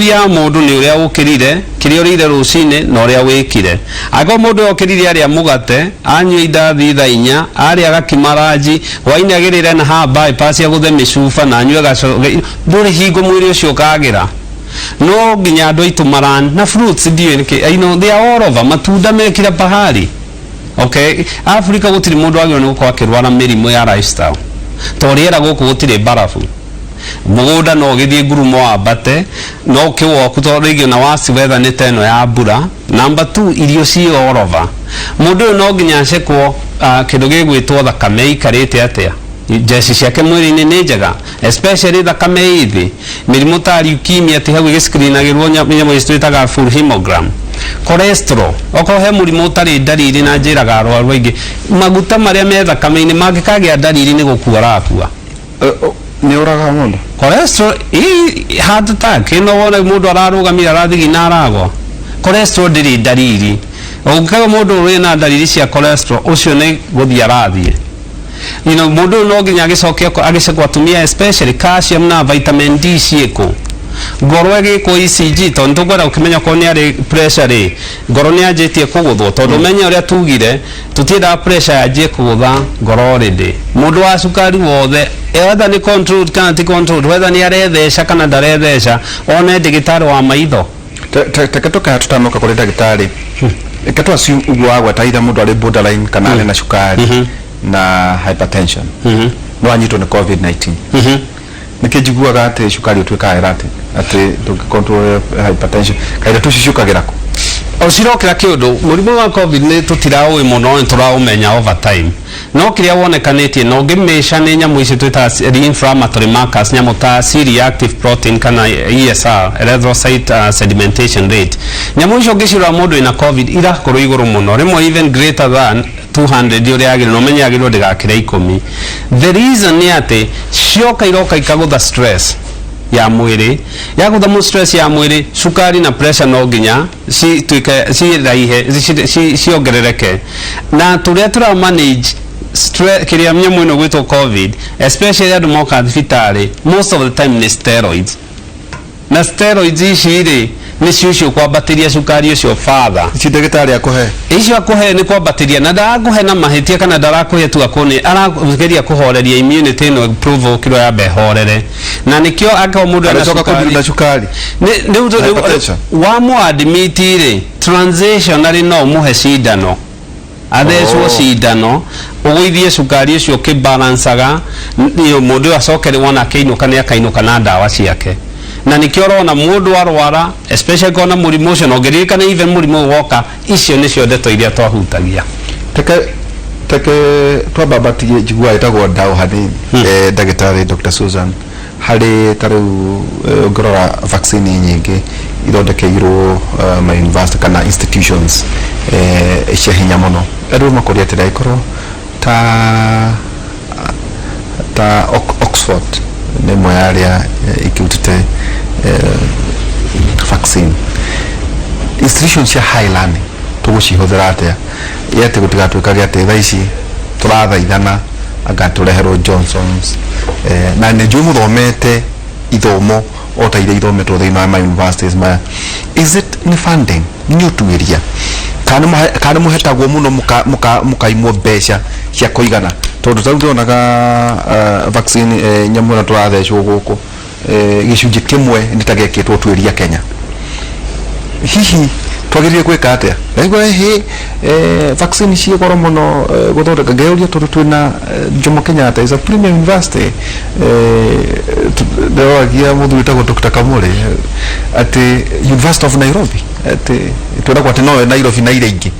ya mũndũ nĩ ũrĩa ũkĩrire, kĩrĩa ũrĩire rũcinĩ na ũrĩa wĩkire. Angĩkorwo mũndũ okĩrire arĩa mũgate, anyua indathi thaa 4, arĩa gakima ranji, hwainĩ agĩrĩre na haha bypass agũthe mĩcuba na anyue gaco, ndũrĩ hingo mwĩrĩ ũcio ũkagĩra. No nginya andũ aitũ maran na fruits, ndiũĩ nĩkĩ, they are all over, matunda me kila pahali. Okay, Africa gũtirĩ mũndũ wagĩrĩirwo nĩ gũkorwo akĩrwara mĩrimũ ya lifestyle, to rĩera gũkũ gũtirĩ mbarabu, mũgũnda no ũgĩthiĩ ngurumo wambate no ũkĩwoku, tondũ rĩngĩ ona wasi weather nĩ ta ĩno ya mbura. Number two, irio ci all over. Mũndũ ũyũ no nginya acekwo kĩndũ gĩgwĩtwo thakame ĩikarĩte atĩa, njeci ciake mwĩrĩ-inĩ nĩ njega, especially thakame ĩ thĩ. Mĩrimũ ta leukemia ti hau ĩgĩscreenagĩrwo, nyamũ ici twĩtaga full hemogram, cholesterol. Okorwo he mũrimũ ũtarĩ ndariri, na njĩraga arwaru aingĩ, maguta marĩa me thakame-inĩ mangĩkagĩa ndariri, nĩ gũkua arakua. Nĩ ũragaga mũndũ? Cholesterol, ĩ heart attack ĩno wona mũndũ ararũgamire, arathigina, aragwa. Cholesterol ndĩrĩ ndariri. Ũngĩkaga mũndũ wĩna ndariri cia cholesterol, ũcio nĩ gũthiĩ arathiĩ. Mũndũ ũyũ no nginya agĩcoke agĩcekwo, atumia especially, calcium na vitamin D ciĩkũ, ngoro ĩgĩkwo ECG, tondũ nĩtũkwenda gũkĩmenya okorwo nĩ arĩ pressure rĩ, ngoro nĩ yanjĩtie kũgũthwo, tondũ menye ũrĩa tugire, tũtiendaga pressure yanjie kũgũtha ngoro already. Mũndũ wa cukari wothe, whether nĩ controlled kana ti controlled, whether nĩ aretheca kana ndaretheca, one ndagĩtarĩ wa maitho. Teke tũkaya tũtanoka kũrĩ ndagĩtarĩ, reke tu assume ũguo wagweta, either mũndũ arĩ borderline kana arĩ na cukari na hypertension, no anyitwo nĩ COVID-19. Nĩkĩ njiguaga atĩ cukari ũtuĩkaga erratic, atĩ ndũngĩ hypertension kaira tũcio ciũkagĩra kũ? O cirokĩra kĩũndũ, mũrimũ wa COVID nĩ tũtiraũĩ mũno, nĩ tũraũmenya over time, no kĩrĩa wonekanĩtie na ũngĩmĩca nĩ nyamũ ici twĩtaga inflammatory markers, nyamũ ta C-reactive protein kana ESR, erythrocyte sedimentation rate. Nyamũ icio ũngĩcirora mũndũ wĩna COVID, irakorwo igũrũ mũno, rĩmwe even greater than 200 ũrĩa yagĩrĩirwo, na ũmenye yagĩrĩirwo ndĩgakĩre 10. The reason nĩ atĩ cioka iroka ikagũtha stress ya mwĩrĩ, yagũtha mu stress ya mwĩrĩ, cukari na pressure no nginya cituĩke ciraihe, ciongerereke. Na tũrĩa tũra manage kĩrĩa nyamũ ĩno gwĩtwo COVID, especially andũ moka thibitarĩ, most of the time nĩ steroids, na steroids ici rĩ, nĩcio icio kwambatĩria cukari ũcio father. Ici ndagĩtarĩ akũhe? Icio akũhe nĩ kwambatĩria, na ndarakũhe na mahĩtia kana ndarakũhe tu akũnĩ, arageria kũhoreria immunity ĩno provokirwo yambe ĩhorere, na nĩkĩo angĩkorwo mũndũ ena aracoka kũndũ na cukari. Rĩu Hypertension. Wamũ-admit rĩ, transitionally no ũmũhe cindano, athecwo cindano ũgũithie cukari ũcio ũkĩbalancaga. Mũndũ ũyũ acoke rĩ, wona akĩinũka, nĩ akainũka na ndawa ciake. Na nĩkĩo ũrona mũndũ arwara, especially kona mũrimũ ũcio, na ũngĩririkana even mũrimũ ũyũ woka, icio nĩcio ndeto iria twahutagia. Teke twambambatie, njiguaga ĩtagwo ndao hanini. Ndagĩtarĩ Dr. Susan, harĩ ta rĩu ũngĩrora vaccine nyingĩ ithondekeirwo ma university kana institutions cia hinya mũno, andũ makoria atĩrĩ, angĩkorwo ta Oxford nĩ ĩmwe ya arĩa ikĩrutĩte vaccine, institutions cia high learning tũgũcihũthĩra atĩa ĩ atĩ gũtigatuĩkage atĩ thaa ici tũrathaithana Anga tũreherwo Johnsons, na nĩ njũĩ mũthomete ithomo o ta iria ithometwo thĩinĩ wa ma universities maya. Is it nĩ funding, nĩ ũtuĩria, kana kana nĩ mũhetagwo mũno mũkaimwo mbeca cia kũigana? Tondũ tarĩu ndĩronaga vaccine, nyamũ ĩno tũrathecwo gũkũ, gĩcunjĩ kĩmwe nĩ ta gĩekĩtwo ũtuĩria Kenya. Hihi twagĩrĩire gwĩka atĩa? Ndaigua hĩ vaccine ciĩ goro mũno gũthondeka. Ngeyũria, tondũ twĩna Jomo Kenyatta is a premier university, ndĩroragia mũthuri wĩtagwo Dr. Kamuri atĩ University of Nairobi, atĩ twĩragwo atĩ noyo Nairobi na iria ingĩ,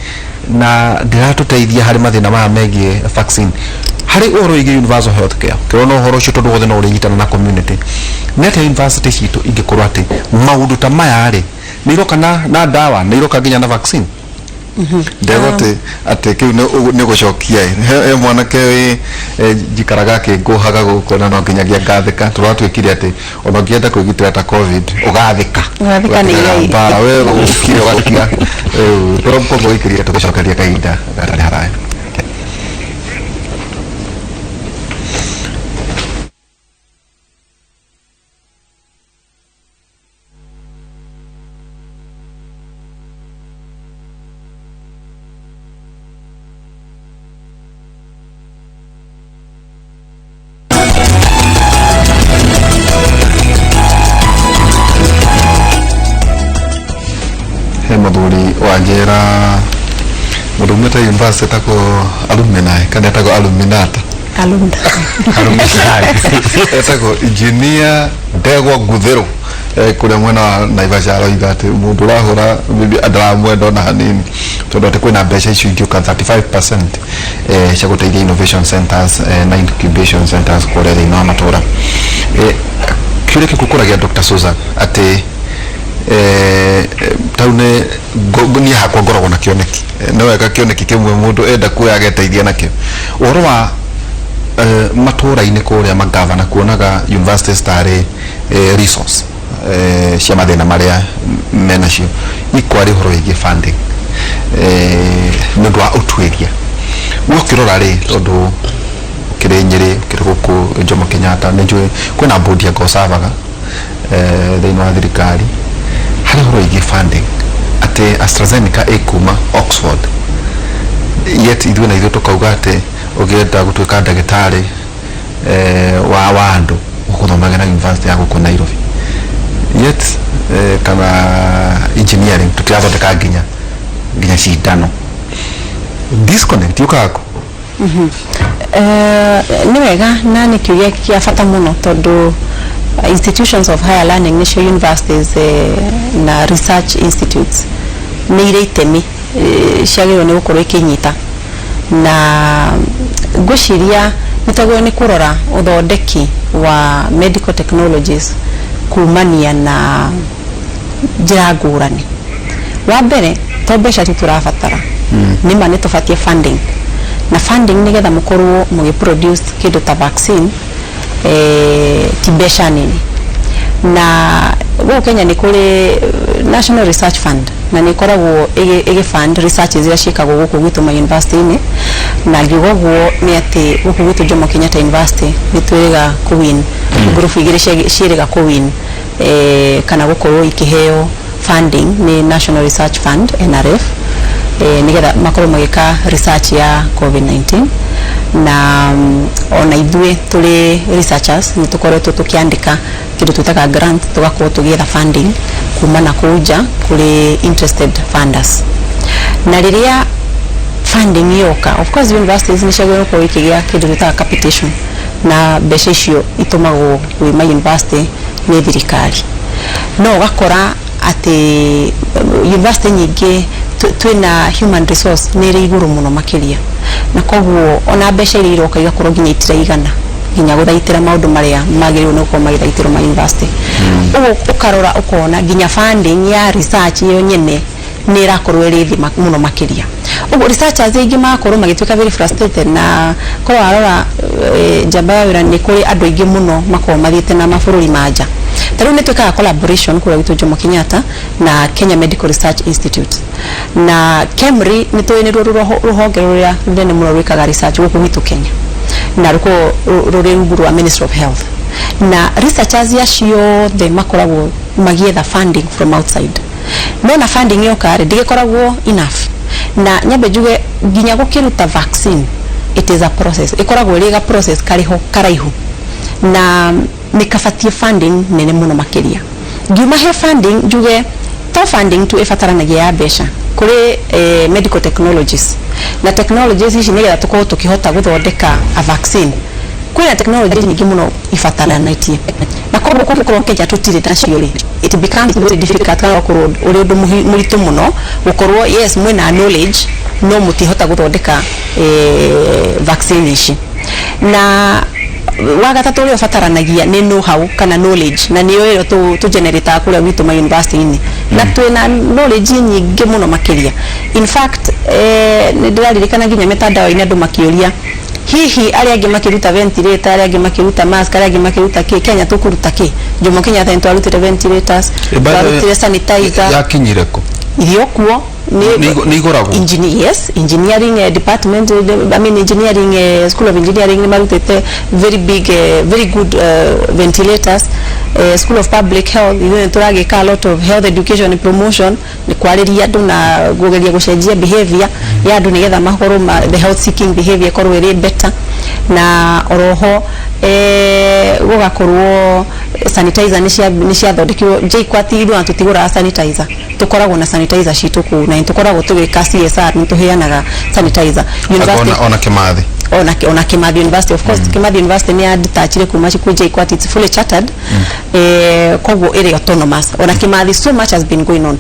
na ndĩratũteithia harĩ mathĩna maya megiĩ vaccine, harĩ ũhoro wĩgiĩ universal health care. Kĩrona ũhoro ũcio, tondũ wothe no ũrĩnyitana na community, nĩ atĩa university citũ ingĩkorwo atĩ maũndũ ta maya rĩ, nĩ iroka na ndawa, nĩ iroka nginya na vaccine? Ndego atĩ kĩu nĩ gũcokia ĩ. He mwanake wĩ njikaraga akĩngũhaga gũkũ, na no nginyagia ngathĩka. Tũratuĩkire atĩ ona ũngĩenda kwĩgitĩra ta COVID, ũgathĩka. Ũgathĩka nĩ Ũgatiga irai. mbara we ũkire ũgatiga. Rĩu tũrakorwo gũikĩria, tũgũcokeria kahinda gatarĩ haraya. He mũthuri wanjĩra, mũndũ umĩte university etagwo alumni, kana etagwo aluminata? Alumna. Etagwo Engineer Ndegwa Nguthĩrũ, kũrĩa mwena wa Naivasha. Aroiga atĩ mũndũ ũrahũra bibi ndaramwenda ona hanini, tondũ atĩ kwĩna mbeca icio ingĩũka 35% cia gũteithia innovation centers na incubation centers kũrĩa thĩinĩ wa matũra. Kĩũria kĩu kũragia Dr. Susan atĩ tau nĩ niĩ hakwa ngoragwo na kĩoneki. Nĩ wega kĩoneki kĩmwe mũndũ enda kuoya ageteithia nakĩo. Ũhoro wa matũra-inĩ kũrĩa magavana kuonaga universities tarĩ resource cia mathĩna marĩa menacio, ikwarĩ ũhoro wĩgiĩ funding nĩ ũndũ wa ũtuĩria. We ũkĩrora rĩ, tondũ ũkĩrĩ Nyĩrĩ, ũkĩrĩ gũkũ Jomo Kenyatta, nĩ njũĩ kwĩna board ya ngocavaga thĩinĩ wa thirikari harĩ ũhoro wĩgiĩ funding, atĩ AstraZeneca ĩkuma Oxford, yet ithuĩ na ithuĩ tũkauga atĩ ũngĩenda gũtuĩka ndagĩtarĩ wa andũ, ũgũthomagĩra university ya gũkũ Nairobi, yet kana engineering tũtirathondeka nginya cindano. Disconnect yũkaga kũ? Nĩ wega na nĩ kĩũria kĩa bata mũno, tondũ institutions of higher learning, nĩcio universities na research institutes, nĩ irĩ itemi ciagĩrĩirwo nĩ gũkorwo ikĩnyita. Na ngwĩciria nĩ twagĩrĩirwo nĩ kũrora ũthondeki wa medical technologies kumania na njĩra ngũrani. Wa mbere, to mbeca tu tũrabatara. Nĩ ma nĩ tũbatie funding, na funding nĩgetha mũkorwo mũgĩ produce kĩndũ ta vaccine ti mbeca nini. Na gũkũ Kenya nĩ kũrĩ National Research Fund, na nĩ ĩkoragwo ĩgĩ fund research iria ciĩkagwo gũkũ gwitũ ma university-inĩ. Na ngiuga ũguo nĩ atĩ gũkũ gwitũ Jomo Kenyatta University nĩ twĩrĩga kũ win ngurubu igĩrĩ ciĩrĩga kũ win kana gũkorwo ikĩheo funding nĩ National Research Fund, NRF, nĩgetha makorwo magĩka research ya COVID-19. Na ona ithuĩ tũrĩ researchers nĩ tũkoretwo tũkĩandĩka kĩndũ twĩtaga grant, tũgakorwo tũgĩetha funding kuma na kũu nja kũrĩ interested funders. Na rĩrĩa funding yoka, of course universities nĩ ciagĩrĩirwo gũkorwo ikĩgĩa kĩndũ twĩtaga capitation, na mbeca icio itũmagwo kwĩ ma university nĩ thirikari. No ũgakora atĩ university nyingĩ twĩna human resource nĩ ĩrĩ igũrũ mũno makĩria, na koguo ona mbeca iria iroka igakorwo nginya itiraigana nginya gũthaitĩra maũndũ marĩa magĩrĩirwo nĩ gũkorwo magĩthaitĩrwo ma university. Ũguo ũkarora ũkona nginya funding ya research ĩyo nyene nĩ ĩrakorwo ĩrĩ thĩ mũno makĩria. Ũguo researchers aingĩ magakorwo magĩtuĩka very frustrated. Na korwo warora njamba ya wĩra, nĩ kũrĩ andũ aingĩ mũno makoragwo mathiĩte na mabũrũri ma nja. Ta rĩu nĩ twĩkaga collaboration kũrĩa gwitũ Jomo Kenyatta na Kenya Medical Research Institute, na KEMRI nĩ tũĩ nĩruo rũhonge rũrĩa rũnene mũno rwĩkaga research gũkũ gwitũ Kenya. Na rũkoragwo rũrĩ rungu rwa Ministry of Health, na researchers acio othe makoragwo magietha funding from outside. No na funding yoka rĩ, ndĩgĩkoragwo enough. Na nyambe njuge, nginya gũkĩruta vaccine, it is a process, ĩkoragwo ĩrĩ ga process karĩho karaihu na nĩ kabatie funding nene mũno makĩria. Ngiuma he funding, njuge to funding tu ĩbataranagia ya mbeca. Kũrĩ medical technologies, na technologies ici, nĩgetha tũkorwo tũkĩhota gũthondeka a vaccine, kwĩna technology nyingĩ mũno ibataranĩtie, na koguo gũkorwo Kenya tũtirĩ nacio rĩ, it becomes very difficult, kana gũkorwo ũrĩ ũndũ mũritũ mũno gũkorwo, yes, mwĩna knowledge no mũtihota gũthondeka vaccine ici. Na wa gatatũ ũrĩa ũbataranagia nĩ know how kana knowledge, na nĩyo ĩyo tũ generate kũrĩa gwitũ ma university-inĩ, na twĩna knowledge nyingĩ mũno makĩria. In fact, nĩ ndĩraririkana nginya mĩtandao-inĩ andũ makĩũria, hihi arĩa angĩ makĩruta ventilator, arĩa angĩ makĩruta mask, arĩa angĩ makĩruta kĩ, Kenya tũkũruta kĩ? Jomo Kenyatta nĩ twarutire ventilators, twarutire sanitizer. Yakinyire kũ? Irio kuo. Nĩ igũragwo? Yes, engineering department, I mean engineering, school of engineering nĩ marutĩte very big, very good ventilators. School of Public Health, ithuĩ nĩ tũragĩka a lot of health education and promotion, nĩ kwarĩria andũ na kũgeria gũcenjia behavior ya andũ nĩgetha makorwo the health seeking behavior ĩkorwo ĩrĩ better. Na oroho gũgakorwo sanitizer nĩ ciathondekirwo JKUAT. Ithuĩ ona tũtigũraga sanitizer, tũkoragwo na sanitizer citũ kũu, na nĩ tũkoragwo tũgĩka CSR, nĩ tũheanaga sanitizer. Ona Kimathi? Ona Kimathi University, of course. Kimathi University nĩ detachire kuma kwĩ JKUAT, it's fully chartered, koguo ĩrĩ autonomous. Ona Kimathi, so much has been going on.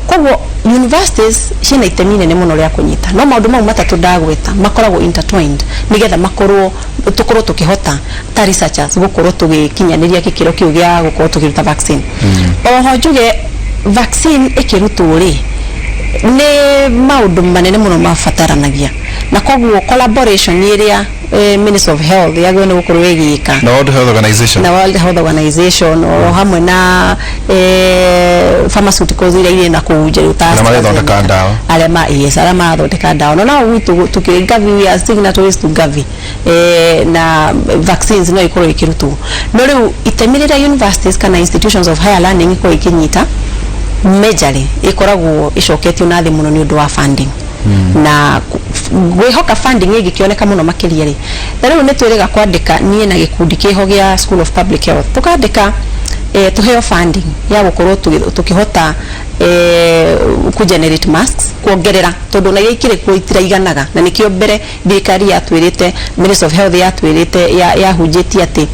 Koguo universities ciĩna itemi inene mũno rĩa kũnyita, no maũndũ mau matatũ ndagweta makoragwo intertwined nĩgetha makorwo tũkorwo tũkĩhota ta researchers gũkorwo tũgĩkinyanĩria gĩkĩro kĩu gĩa gũkorwo tũkĩruta vaccine. Oho njuge, vaccine ĩkĩrutwo rĩ, nĩ maũndũ manene mũno mabataranagia, na koguo collaboration ĩrĩa Ministry of Health yagĩrĩirwo nĩ gũkorwo ĩgĩka na World Health Organization, na World Health Organization, oro hamwe na pharmaceuticals iria irĩ na kũu nja ta Arĩa marethondeka ndawa. Arĩa ma, yes, arĩa marathondeka ndawa. No gwitũ tukĩrĩ Gavi, we are signatories to Gavi, na vaccines no ikorwo ikĩrutwo. No rĩu itemi rĩrĩa universities kana institutions of higher learning ikorwo ikinyita majorly ĩkoragwo ĩcoketio na thĩ mũno nĩ ũndũ wa funding, na gwĩhoka funding ĩngĩkĩoneka mũno makĩria rĩ. Ta rĩu nĩ twĩrĩga kwandĩka, niĩ na gĩkundi kĩho gĩa School of Public Health, tũkandĩka tũheo funding ya gũkorwo tũkĩhota ku generate masks, kuongerera, tondũ na iria ikĩrĩ kuo itiraiganaga. Na nĩkĩo mbere thirikari yatwĩrĩte, Ministry of Health yatwĩrĩte, yahunjĩtie atĩ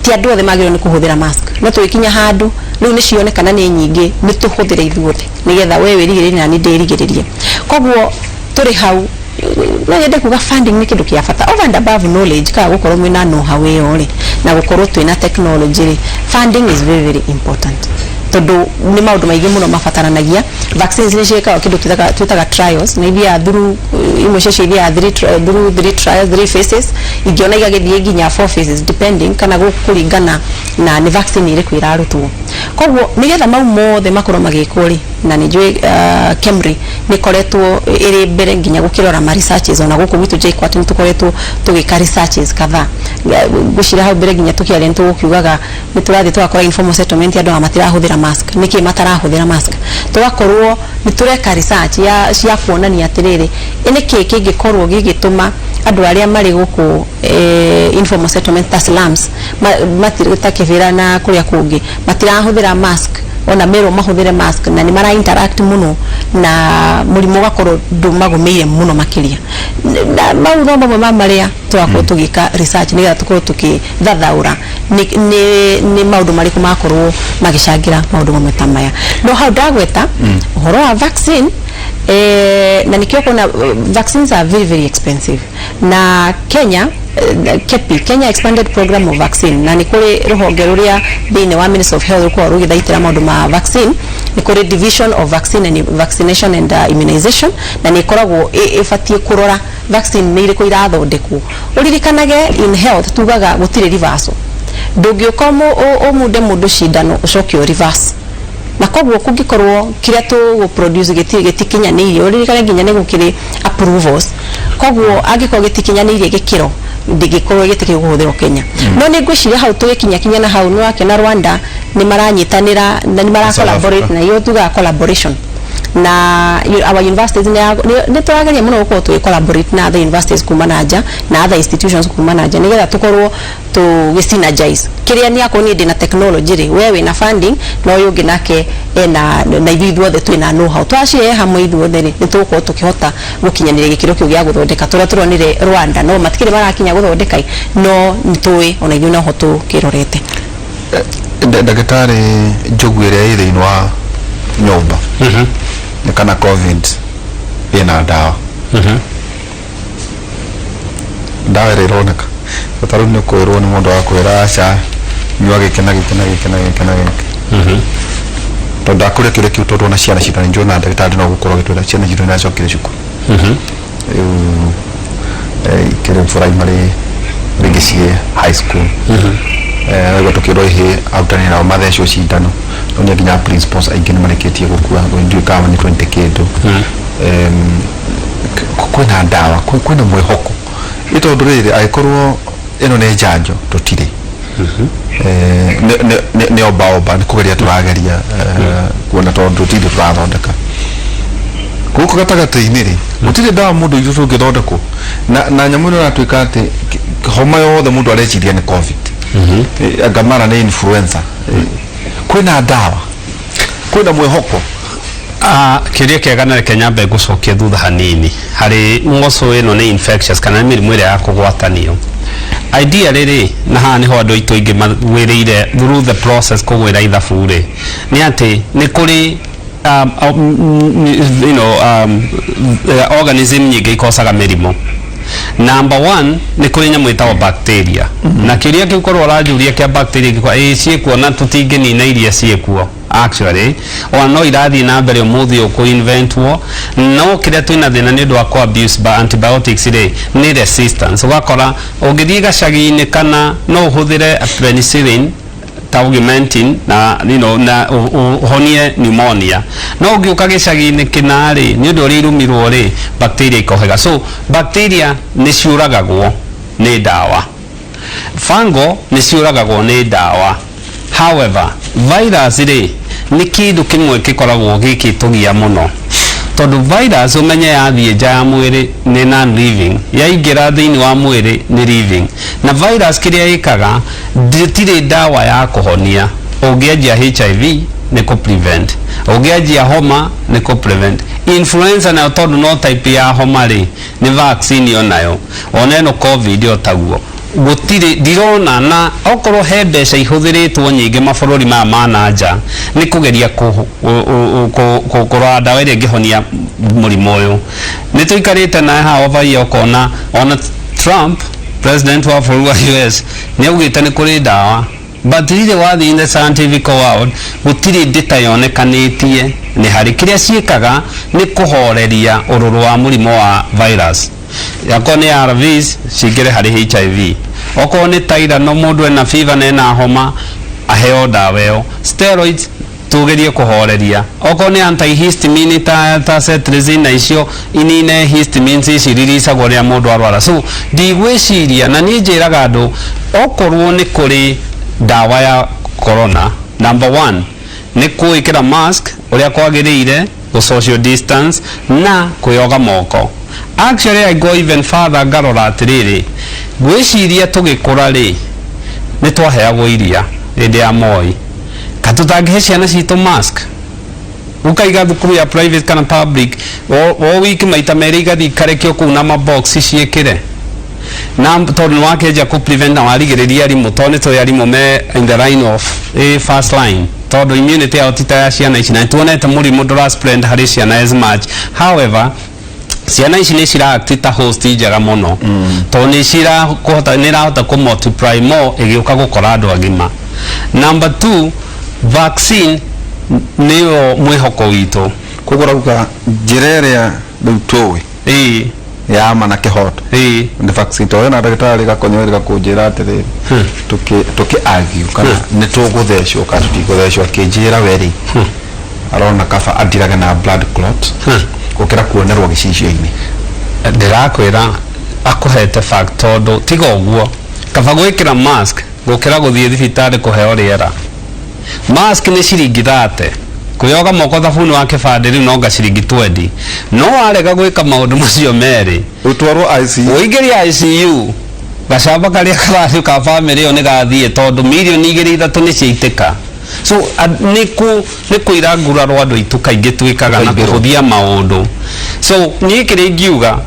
ti andũ othe magĩrĩirwo nĩ kũhũthĩra mask, no tũgĩkinya handũ rĩu nĩ cionekana nĩ nyingĩ, nĩ tũhũthĩre ithuothe nĩgetha we wĩrigĩrĩrie na niĩ ndĩrigĩrĩrie. Koguo tũrĩ hau, no nyende kuga funding nĩ kĩndũ kĩa bata over and above knowledge, kana gũkorwo mwĩna know how ĩyo rĩ, na gũkorwo twĩna technology rĩ, funding is very, very important, tondũ nĩ maũndũ maingĩ mũno mabataranagia. Vaccines nĩ ciĩkaga kĩndũ twĩtaga trials, na ithiaga through, imwe ciacio ithiaga through three trials, three phases, ingĩona igagĩthiĩ nginya four phases, depending kana gũkũringana na nĩ vaccine ĩrĩkũ ĩrarutwo. Koguo nĩgetha mau mothe makorwo magĩkwo rĩ, na nĩ njũĩ KEMRI nĩ ĩkoretwo ĩrĩ mbere nginya gũkĩrora ma researches. Ona gũkũ gwitũ JKUAT nĩ tũkoretwo tũgĩka researches kadhaa. Ngwĩciria hau mbere nginya tũkĩaria nĩ tũgũkiugaga nĩ tũrathiĩ tũgakora informal settlement andũ aya matirahũthĩra mask. Nĩkĩ matarahũthĩra mask? Tũgakorwo nĩ tũreka research ya cia kuonania atĩrĩrĩ, ĩ nĩkĩ kĩngĩkorwo gĩgĩtũma andũ arĩa marĩ gũkũ informal settlement ta slums, ta Kĩbĩra na kũrĩa kũngĩ, matirahũthĩra mask ona merwo mahũthĩre mask, na nĩ mara interact mũno na mũrimũ ũgakorwo ndũmagũmĩire mũno makĩria? Na mau no mamwe ma marĩa tũrakorwo tũgĩka research nĩgetha tũkorwo tũkĩthathaũra nĩ maũndũ marĩkũ makorwo magĩcangĩra maũndũ mamwe ta maya. No hau ndagweta ũhoro wa vaccine, na nikio kuona vaccines are very, very expensive. Na Kenya, KEPI, Kenya Expanded Program of Vaccine, na nĩ kũrĩ rũhonge rũrĩa thĩinĩ wa Ministry of Health rũkoragwo rũgĩthaitĩra maũndũ ma vaccine. Nĩ kũrĩ division of vaccine and vaccination and immunization, na nĩ ĩkoragwo ĩbatiĩ kũrora vaccine nĩ irĩkũ irathondekwo. Ũririkanage, in health tugaga gũtirĩ reversal. Ndũngĩũka ũmunde mũndũ cindano ũcoke ũ reverse. Na koguo kũngĩkorwo kĩrĩa tũgũ produce gĩtikinyanĩirie, ũririkane nginya nĩ gũkĩrĩ approvals, koguo angĩkorwo gĩtikinyanĩirie gĩkĩro, Ndĩngĩkorwo ĩgĩtĩkĩrio kũhũthĩrwo Kenya, no nĩ ngwĩciria hau tũgĩkinyakinya na hau nĩ wakĩona Rwanda nĩ maranyitanĩra na nĩ mara South collaborate Africa. Na iyo tugaga collaboration na our universities nĩ tũrageria mũno gũkorwo tũgĩ collaborate na other universities kuma na nja na other institutions kuma na nja, nĩgetha tũkorwo tũgĩ synergize kĩrĩa nĩ akorwo niĩ ndĩna technology rĩ, we wĩna funding na ũyũ ũngĩ nake ena, na ithuĩ ithuothe twĩna know how, twacirehe hamwe ithuothe rĩ, nĩ tũgũkorwo tũkĩhota gũkinyanĩria gĩkĩro kĩu gĩa gũthondeka tũrĩa tũronire Rwanda. No matikĩrĩ marakinya gũthondeka, no nĩ tũĩ ona ithuĩ noho tũkĩrorete. Ndagĩtarĩ Njogu, ĩrĩa ĩ thĩinĩ wa nyũmba nĩ kana COVID ĩna ndawa? Ndawa ĩrĩa ĩroneka ta rĩu nĩ kwĩrwo nĩ mũndũ wa kwĩra, aca, nyua gĩkĩ na gĩkĩ na gĩkĩ na gĩkĩ na gĩkĩ, tondũ ndakũria kĩũria kĩu, tondũ ona ciana citũ, nĩ njũĩ na ndagĩtarĩ no gũkorwo agĩtwĩra ciana citũ nĩ iracokire cukuru rĩu, ikĩrĩ primary, rĩngĩ ciĩ high school. Rĩu tũkĩrwo ihĩ arutani nao mathecwo cindano, no nĩ nginya principals aingĩ nĩ marĩkĩtie gũkua, ndiũĩ kana nĩ 20 kĩndũ. Kwĩna ndawa, kwĩna mwĩhoko? Ĩ tondũ rĩrĩ, angĩkorwo ĩno nĩ njanjo, tũtirĩ. Nĩ omba omba, nĩ kũgeria tũrageria, kuona tondũ tũtirĩ tũrathondeka gũkũ gatagatĩ-inĩ rĩ, gũtirĩ ndawa mũndũ itũ tũngĩthondekwo na nyamũ ĩno ĩratuĩka atĩ homa yothe mũndũ areciria nĩ COVID. Anga mara nĩ influenza. Kwĩna ndawa, kwĩna mwĩhoko? Kĩũria kĩega, na reke nyambe ngũcokie thutha hanini harĩ ng'ocũ ĩno nĩ infectious kana nĩ mĩrimũ ĩrĩa ya kũgwatanio. Idea rĩrĩ, na haha nĩho andũ aitũ aingĩ magwĩrĩire through the process kũgwĩra ithabu rĩ, nĩ atĩ nĩ kũrĩ organism nyingĩ ikocaga mĩrimũ. Number one, nĩ kũrĩ nyamũ ĩtagwo bacteria, na kĩũria kĩu korwo ũranjũria kĩa bacteria gĩkwa ĩĩ ciĩkuo na tũtingĩnina iria ciĩkuo. Actually, ona no irathiĩ na mbere ũmũthĩ ũyũ kũ-inventwo, no kĩrĩa twĩna thĩna nĩ ũndũ wa kũ abuse ba antibiotics rĩ, nĩ resistance. Ũgakora ũngĩthiĩ gacagi-inĩ kana no ũhũthĩre penicillin ta Augmentin na na ũhonie pneumonia, no ũngĩũka gĩcagi-inĩ kĩna rĩ, nĩ ũndũ ũrĩa irumirwo rĩ, bacteria ikohega. So bacteria nĩ ciũragagwo nĩ ndawa, fungal nĩ ciũragagwo nĩ ndawa. However, virus rĩ, nĩ kĩndũ kĩmwe gĩkoragwo gĩkĩtũgia mũno, tondũ virus, ũmenye, yathiĩ nja ya mwĩrĩ nĩ non living, yaingĩra thĩinĩ wa mwĩrĩ nĩ living. Na virus kĩrĩa ĩkaga, ndĩtirĩ ndawa ya kũhonia. Ũngĩanjia HIV nĩ kũ prevent, ũngĩanjia homa nĩ kũ prevent, influenza nayo tondũ no type ya homa rĩ, nĩ vaccine onayo. Ona ĩno COVID o taguo, gũtirĩ ndirona, na okorwo he mbeca ihũthĩrĩtwo nyingĩ mabũrũri maya ma na nja nĩ kũgeria kũrora ndawa ĩrĩa ĩngĩhonia mũrimũ ũyũ. Nĩ tũikarĩte naye haha over year, ũkona ona Trump, president wa bũrũri wa US, nĩ augĩte nĩ kũrĩ ndawa, but rĩrĩ wathiĩ in the scientific world, gũtirĩ data yonekanĩtie nĩ harĩ. Kĩrĩa ciĩkaga nĩ kũhoreria ũrũrũ wa mũrimũ wa virus. Akorwo nĩ ARVs, cingĩre harĩ HIV. Okorwo nĩ Tylenol, mũndũ ena fever na ena homa, aheo ndawa ĩyo. Steroids, tugerie kũhoreria. Okorwo nĩ antihistamine ta cetirizine na icio inine histamines ici ririicagwo rĩrĩa mũndũ arwara. So ndigwĩciria, na niĩ njĩraga andũ, okorwo nĩ kũrĩ ndawa ya corona, number one nĩ kwĩkĩra mask ũrĩa kwagĩrĩire, gũ social distance na kwĩyoga moko. Actually, I go even further, ngarora atĩrĩrĩ, ngwĩciria tũgĩkũra rĩ, nĩ twaheagwo iria hĩndĩ ya Moi, ka tũtangĩhe ciana citũ mask, ukaiga thukuru ya private kana public, o wiki maita merĩ igathiĩ ikarekio kũu na mabox ciĩkĩre, na tondũ nĩ wakĩanjia kũ prevent na warigĩrĩria arimũ, tondũ nĩ tũĩ arimũ me in the line of a first line, tondũ immunity yao ti ta ya ciana ici, na nĩtuonete mũrimũ ndũra spread harĩ ciana as much. However, ciana ici nĩ cira act ta host njega mũno, tondũ nĩ cirakũhota, nĩ irahota kũ multiply more ĩgĩũka gũkora andũ agima. Number two, vaccine nĩyo mwĩhoko witũ. Koguo rauga njĩra ĩrĩa rĩu tũĩ ya ma na kĩhoto nĩ vaccine, tondũ na ndagĩtarĩ Gakonyo erĩga kũnjĩra atĩrĩrĩ, tũkĩ argue kana nĩ tũgũthecwo kana tũtigũthecwo, akĩnjĩra we rĩ, arona kaba andirage na blood clot gũkĩra kuonerwo gĩcicio-inĩ. Ndĩrakwĩra Akũhete fact, tondũ tiga ũguo kaba gwĩkĩra mask gũkĩra gũthiĩ thibitarĩ kũheo rĩera. Mask nĩ ciringi 30, kwĩyoga moko thabuni wa kĩbandĩ rĩu nonga ciringi 20. No warega gwĩka maũndũ macio merĩ, ũtwarwo ICU. Ũingĩrie ICU, gacamba karĩa karathiĩ ka bamĩrĩ ĩyo nĩ gathiĩ, tondũ mirioni 2, 3 nĩ ciaitĩka. So nĩ kũira nguraro andũ aitũ kaingĩ twĩkaga na Kũimbĩrwo. Kũhũthia maũndũ. So niĩ kĩrĩa ingiuga,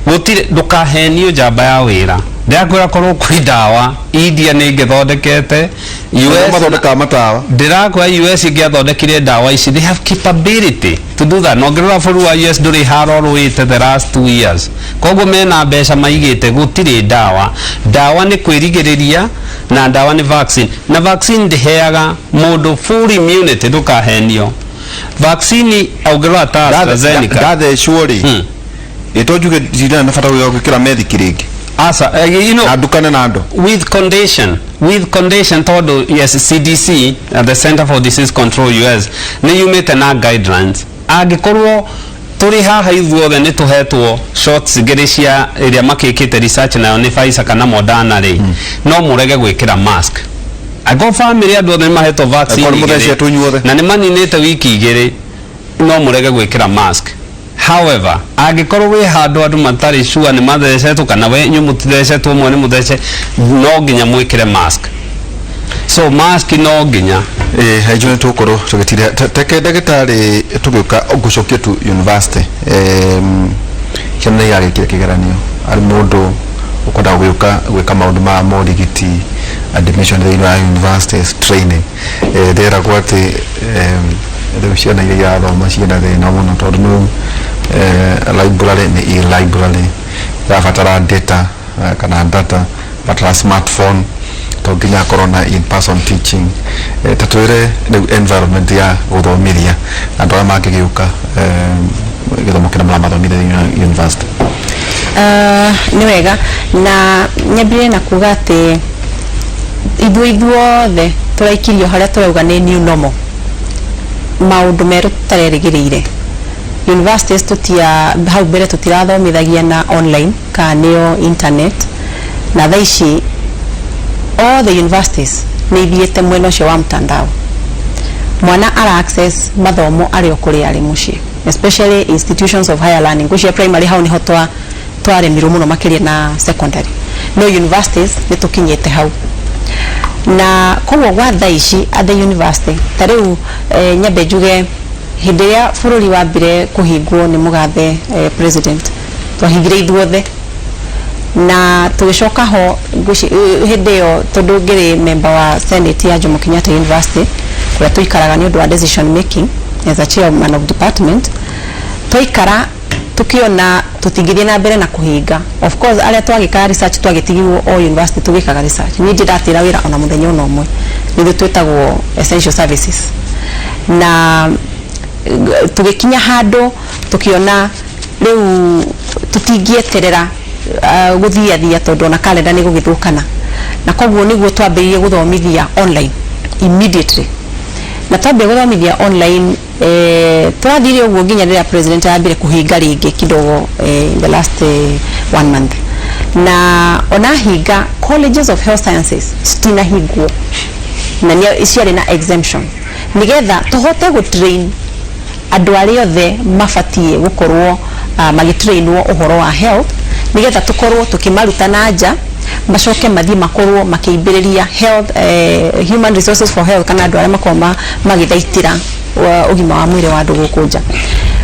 gũtirĩ, ndũkahenio njamba ya wĩra. Ndĩrakwĩra, korwo kwĩ ndawa India nĩ ĩngĩthondekete, Arĩa US mathondekaga matawa. Ndĩrakwĩra, US ĩngĩathondekire ndawa ici. They have capability to do that. Na ũngĩrora bũrũri wa US ndũrĩ haro rũĩte the last 2 years, koguo mena mbeca maigĩte. Gũtirĩ ndawa. Ndawa nĩ kwĩrigĩrĩria na ndawa nĩ vaccine, na vaccine ndĩheaga mũndũ full immunity. Ndũkahenio. Vaccine ũngĩrora ta AstraZeneca, Ndathecwo rĩ, ĩto njuge ndirĩ na bata wa gwĩkĩra methiki rĩngĩ? Asa, Na ndukane na andũ? With condition, with condition, tondu yes, CDC, the Center for Disease Control US, nĩ yumĩte na guidelines. Angĩkorwo tũrĩ haha ithuothe nĩ tũhetwo shots igĩrĩ cia ĩrĩa makĩkĩte research nayo nĩ Pfizer kana Moderna rĩ, no mũrege gwĩkĩra mask. Angĩkorwo family andũ othe nĩ mahetwo vaccine Angĩkorwo nĩ igĩrĩ, mũthecetwo inyuothe. Na nĩ maninĩte wiki 2, no mũrege gwĩkĩra mask. However, angĩkorwo wĩ handũ andũ matarĩ sure nĩ mathecetwo kana we inyuĩ mũtithecetwo, ũmwe nĩ mũthece, no nginya mwĩkĩre mask. So mask no nginya. Ĩ haijo nĩ tũgũkorwo tũgĩtira teke ndagĩtarĩ tũgĩũka ngũcokie tu university. Ciana nĩ irarĩkia kĩgeranio, arĩ mũndũ ũkwenda gwĩka gwĩka maũndũ ma morigiti, admission thĩinĩ wa universities, training, ndĩragwo atĩ rĩu ciana iria irathoma ciĩna thĩna mũno, tondũ nĩ library, nĩ e-library, irabatara data, kana data, batara smartphone, to nginya akorwo na in person teaching. Ta twĩre rĩu environment ya gũthomithia andũ arĩa mangĩgĩũka, gĩthomo kĩrĩa maramathomithia thĩinĩ wa university. Nĩ wega, na nyambĩrĩrie na kuga atĩ ithuĩ ithuothe tũraikirio harĩa tũrauga nĩ new normal, maũndũ merũ tũtarerĩgĩrĩire. Universities tutia hau mbere tũtirathomithagia na online kana nĩyo internet, na thaa ici all the universities nĩ ithiĩte mwena ũcio wa mtandao. Mwana ara access mathomo arĩ o kũrĩa arĩ mũciĩ, especially institutions of higher learning. Ngwĩciria primary hau niho twaremirwo mũno makĩria na secondary, no universities nĩ tũkinyĩte hau. Na koguo gwa thaa ici at the university ta rĩu, nyambe njuge hĩndĩ ĩrĩa bũrũri wambire kũhingwo nĩ mũgathe, president, twahingire ithuothe na tũgĩcoka ho. Hĩndĩ ĩyo tondũ ngĩrĩ member wa senate ya Jomo Kenyatta University, kũrĩa tũikaraga nĩ ũndũ wa decision making as a chairman of department, twaikara tukiona tutingithie na mbere na kuhinga. Of course, aria twagikaga research twagitigirwo o university tugikaga research. Niĩ ndatĩra wĩra ona mũthenya ona ũmwe, nithuĩ twĩtagwo essential services. Na tũgĩkinya handũ tukiona rĩu tũtingĩeterera gũthiathia, tondũ ona kalenda nĩ gũgĩthũkana, na koguo nĩguo twambĩrĩirie gũthomithia online immediately. Na twambia gũthomithia online, twathire ũguo nginya rĩrĩa president arambire kũhinga rĩngĩ kidogo, in the last one month. Na ona hinga, colleges of health sciences citinahingwo na nĩ ciarĩ na exemption nigetha tũhote gũtrain andũ arĩa othe mabatiĩ gũkorwo magĩtrainwo ũhoro wa health, nigetha tũkorwo tũkĩmaruta na nja, macoke mathiĩ makorwo makĩimbĩrĩria health, human resources for health, kana andũ arĩa makorwo magĩthaitĩra ũgima wa mwĩrĩ wa andũ gũkũ nja.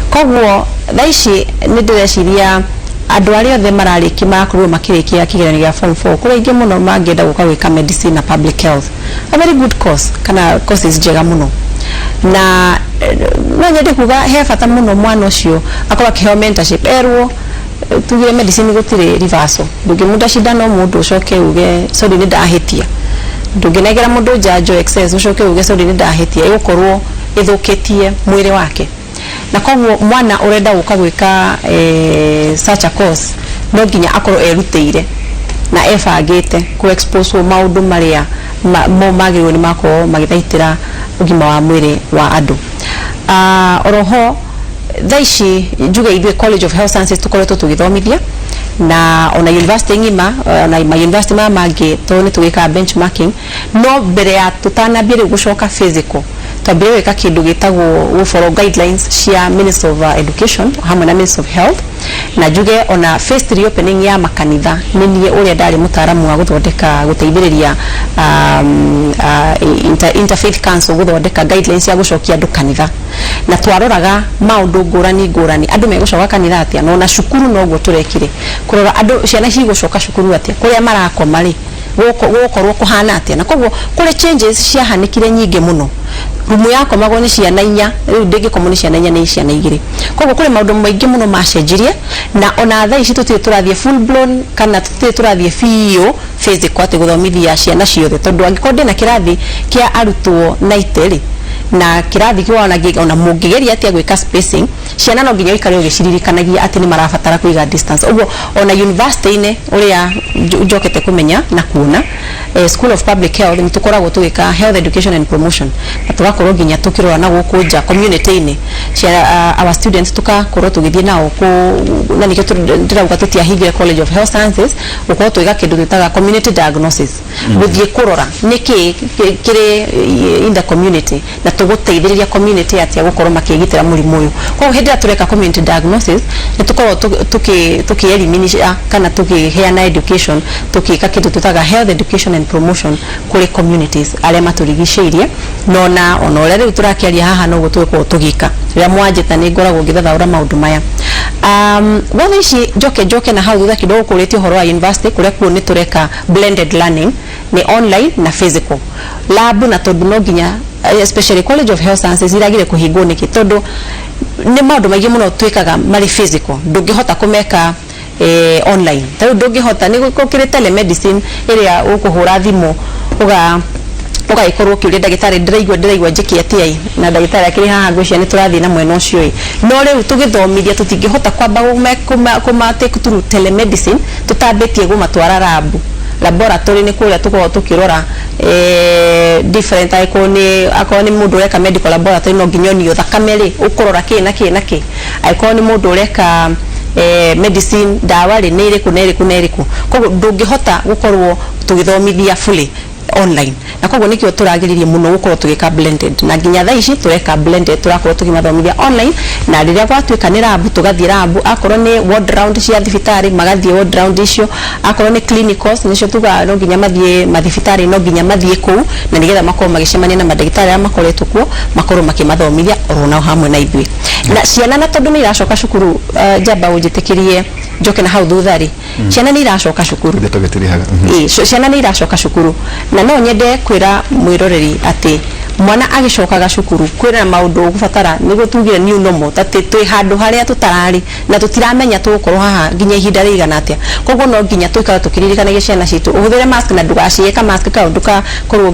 Koguo thaa ici nĩ ndĩreciria andũ arĩa othe mararĩkia, marakorirwo makĩrĩkia kĩgeranio gĩa form 4, kũrĩ aingĩ mũno mangĩenda gũka gwĩka medicine na public health, a very good course kana courses njega mũno. Na no nyende kuga he bata mũno mwana ũcio akorwo akĩheo mentorship, erwo, tugire medicine gũtirĩ reversal. Ndũngĩmunda cindano mũndũ ũcoke uge, "Sorry, nĩ ndahĩtia." Ndũngĩnengera mũndũ njanjo excess ũcoke uge, "Sorry, nĩ ndahĩtia." Ĩgũkorwo ĩthũkĩtie mwĩrĩ wake. Na koguo mwana ũrenda gũka gwĩka such a course no nginya akorwo erutĩire na ebangĩte ku expose maũndũ marĩa mo magĩrĩirwo nĩ makorwo magĩthaitĩra ũgima wa mwĩrĩ wa andũ. Oroho thaa ici njuge ithuĩ College of Health Sciences tũkoretwo tũgĩthomithia Na ona university ng'ima, ona ma university maya mangĩ, tondũ nĩ tũgĩkaga benchmarking, no mbere ya tũtanambie rĩu gũcoka physical, twambire gwĩka kĩndũ gĩtagwo gũ follow guidelines cia Minister of Education hamwe na Minister of Health. Na njuge ona phase reopening ya makanitha, nĩ niĩ ũrĩa ndarĩ mũtaaramu wa gũthondeka, gũteithĩrĩria Interfaith Council gũthondeka guidelines cia gũcokia andũ kanitha, na twaroraga maũndũ ngũrani ngũrani, andũ megũcoka kanitha atĩa, na ona cukuru noguo tũrekire, kũrora andũ, ciana cigũcoka cukuru atĩa, kũrĩa marakoma rĩ, gũgũkorwo kũhana atĩa. Na koguo kũrĩ changes ciahanĩkire nyingĩ mũno. Rumu yakomagwo nĩ ciana 4, rĩu ndĩngĩkomwo nĩ ciana 4, nĩ ciana 2. Koguo kũrĩ maũndũ maingĩ mũno macenjirie, na ona thaa ici tũtirĩ tũrathiĩ full blown, kana tũtirĩ tũrathiĩ biũ physical, atĩ gũthomithia ciana ciothe, tondũ angĩkorwo ndĩna kĩrathi kĩa arutwo 90 rĩ, na kĩrathi kĩu ona mũngĩgeria atĩa gwĩka spacing, ciana no nginya ũikare ũgĩciririkanagia atĩ nĩ marabatara kũiga distance. Ũguo ona university-inĩ, ũrĩa njokete kũmenya na kuona, School of Public Health nĩ tũkoragwo tũgĩka health education and promotion, na tũgakorwo nginya tũkĩrora na gũkũ nja community-inĩ cia our students, tũgakorwo tũgĩthiĩ nao kũ, na nĩkĩo ndĩrauga tũtiahingire College of Health Sciences, gũkorwo twĩka kĩndũ twĩtaga community diagnosis, gũthiĩ kũrora nĩkĩ kĩrĩ in the community na tũgũteithĩrĩria community atĩa gũkorwo makĩgitĩra mũrimũ ũyũ. Koguo hĩndĩ ĩrĩa tũreka community diagnosis, nĩ tũkoragwo tũkĩelimisha kana tũkĩheana education, tũkĩka kĩndũ twĩtaga health education and promotion kũrĩ communities arĩa matũrigicĩirie. No na ona ũrĩa rĩu tũrakĩaria haha, noguo tũgũkorwo tũgĩka. Rĩrĩa mwanjĩta, nĩ ngoragwo ngĩthathaũra maũndũ maya. Gwa thaa ici, njoke na hau thutha kidogo, kũrĩtie ũhoro wa university, kũrĩa kuo nĩ tũreka blended learning, nĩ online na physical lab. Na tondũ no nginya, especially College of Health Sciences iragire kũhingwo nĩkĩ? Tondũ nĩ maũndũ maingĩ mũno twĩkaga marĩ physical, ndũngĩhota kũmeka online. Ta rĩu ndũngĩhota, nĩ gũkĩrĩ telemedicine ĩrĩa ũkũhũra thimũ ũgagĩkorwo ũkĩũria ndagĩtarĩ, Ndĩraigua njĩke atĩa?" Ĩ, na ndagĩtarĩ akĩrĩ haha, ngwĩciria nĩ tũrathiĩ na mwena ũcio. Ĩ, no rĩu tũgĩthomithia tũtingĩhota kwamba kũma take through telemedicine tũtambĩtie gũmatwara lab, laboratory, nĩ kũrĩa tũkoragwo tũkĩrora different. Akorwo nĩ mũndũ ũreka medical laboratory, no nginya onio thakame rĩ, ũkũrora kĩ na kĩ na kĩ. Angĩkorwo nĩ mũndũ ũreka medicine, ndawa rĩ, nĩ ĩrĩkũ na ĩrĩkũ na ĩrĩkũ. Koguo ndũngĩhota gũkorwo tũgĩthomithia fully online, na koguo nĩkĩo tũragĩrĩria mũno gũkorwo tũgĩka blended, na nginya thaa ici tũreka blended, tũrakorwo tũkĩmathomithia online, na rĩrĩa gwatuĩka nĩ lab, tũgathiĩ lab. Akorwo nĩ ward round cia thibitarĩ, magathiĩ ward round icio. Akorwo nĩ clinicals, nĩcio tugaga no nginya mathiĩ mathibitarĩ, no nginya mathiĩ kũu, na nĩgetha makorwo magĩcemania na mandagĩtarĩ arĩa makoretwo kuo, makorwo makĩmathomithia oro nao hamwe na ithuĩ na ciana. Na tondũ nĩ iracoka cukuru, njamba ũnjĩtĩkĩrie njoke na hau thutha rĩ, ciana nĩ iracoka cukuru. Ithe tũgĩtirihaga. Ĩ, ciana nĩ iracoka cukuru, na no nyende kwĩra mwĩroreri atĩ mwana agĩcokaga cukuru, kwĩna maũndũ ũgũbatara nĩguo tugire new normal, tatĩ twĩ handũ harĩa tũtararĩ na tũtiramenya tũgũkorwo haha nginya ihinda rĩigana atĩa. Koguo no nginya tũikare tũkĩririkanagia ciana citũ ũhũthĩre mask, na ndũgaciĩka mask kau, ndũgakorwo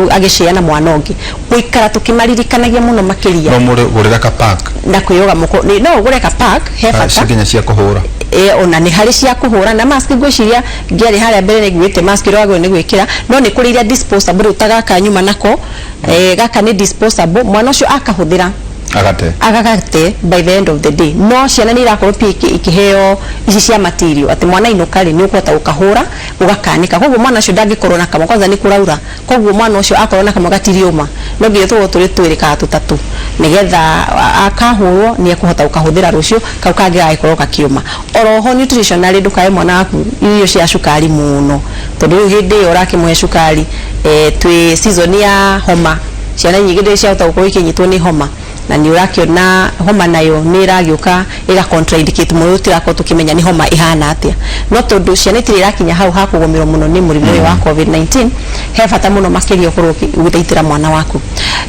agĩshare na mwana ũngĩ, gũikara tũkĩmaririkanagia mũno makĩria. No mũrĩ gũrĩra ka pack? Na kwĩyoga moko, no ũgũre ka pack, he bata. Nginya cia kũhũra? E, ona nĩ harĩ cia kũhũra na mask. Ngwĩciria ngĩarĩ harĩa mbere nĩ nguĩte mask ĩrĩa wagĩrĩirwo nĩ gwĩkĩra, no nĩ kũrĩ iria disposable. Rĩu ta gaka nyuma nako, gaka nĩ disposable, mwana ũcio akahũthĩra agate. Agagate by the end of the day. No ciana nĩ irakorwo pia ikĩheo ici cia material, atĩ mwana inũka rĩ, nĩ ũkũhota gũkahũra, ũgakaanĩka. Koguo mwana ũcio ndangĩkorwo na kamwe, kwanza nĩ kũraura, koguo mwana ũcio akorwo na kamwe gatiriũma, no nginya tũkorwo tũrĩ twĩrĩ kana tũtatũ, nĩgetha akahũrwo nĩ ekũhota gũkahũthĩra rũciũ, kau kangĩ gagĩkorwo gakiũma. Oroho nutritionally, ndũkahe mwana waku irio cia cukari mũno, tondũ rĩu hĩndĩ ĩyo ũrakĩmũhe cukari, twĩ season ya homa, ciana nyingĩ ndĩ ciahota gũkorwo ikĩnyitwo nĩ homa, na nĩ ũrakĩona homa nayo nĩ ĩragĩũka ĩga contraindicate mũno, tũtirakorwo tũkĩmenya nĩ homa ĩhana atĩa. No tondũ ciana itirĩ irakinya hau ha kũgũmĩrwo mũno nĩ mũrimũ ũyũ wa COVID-19, he bata mũno makĩria ũkorwo ũgĩthaitĩra mwana waku.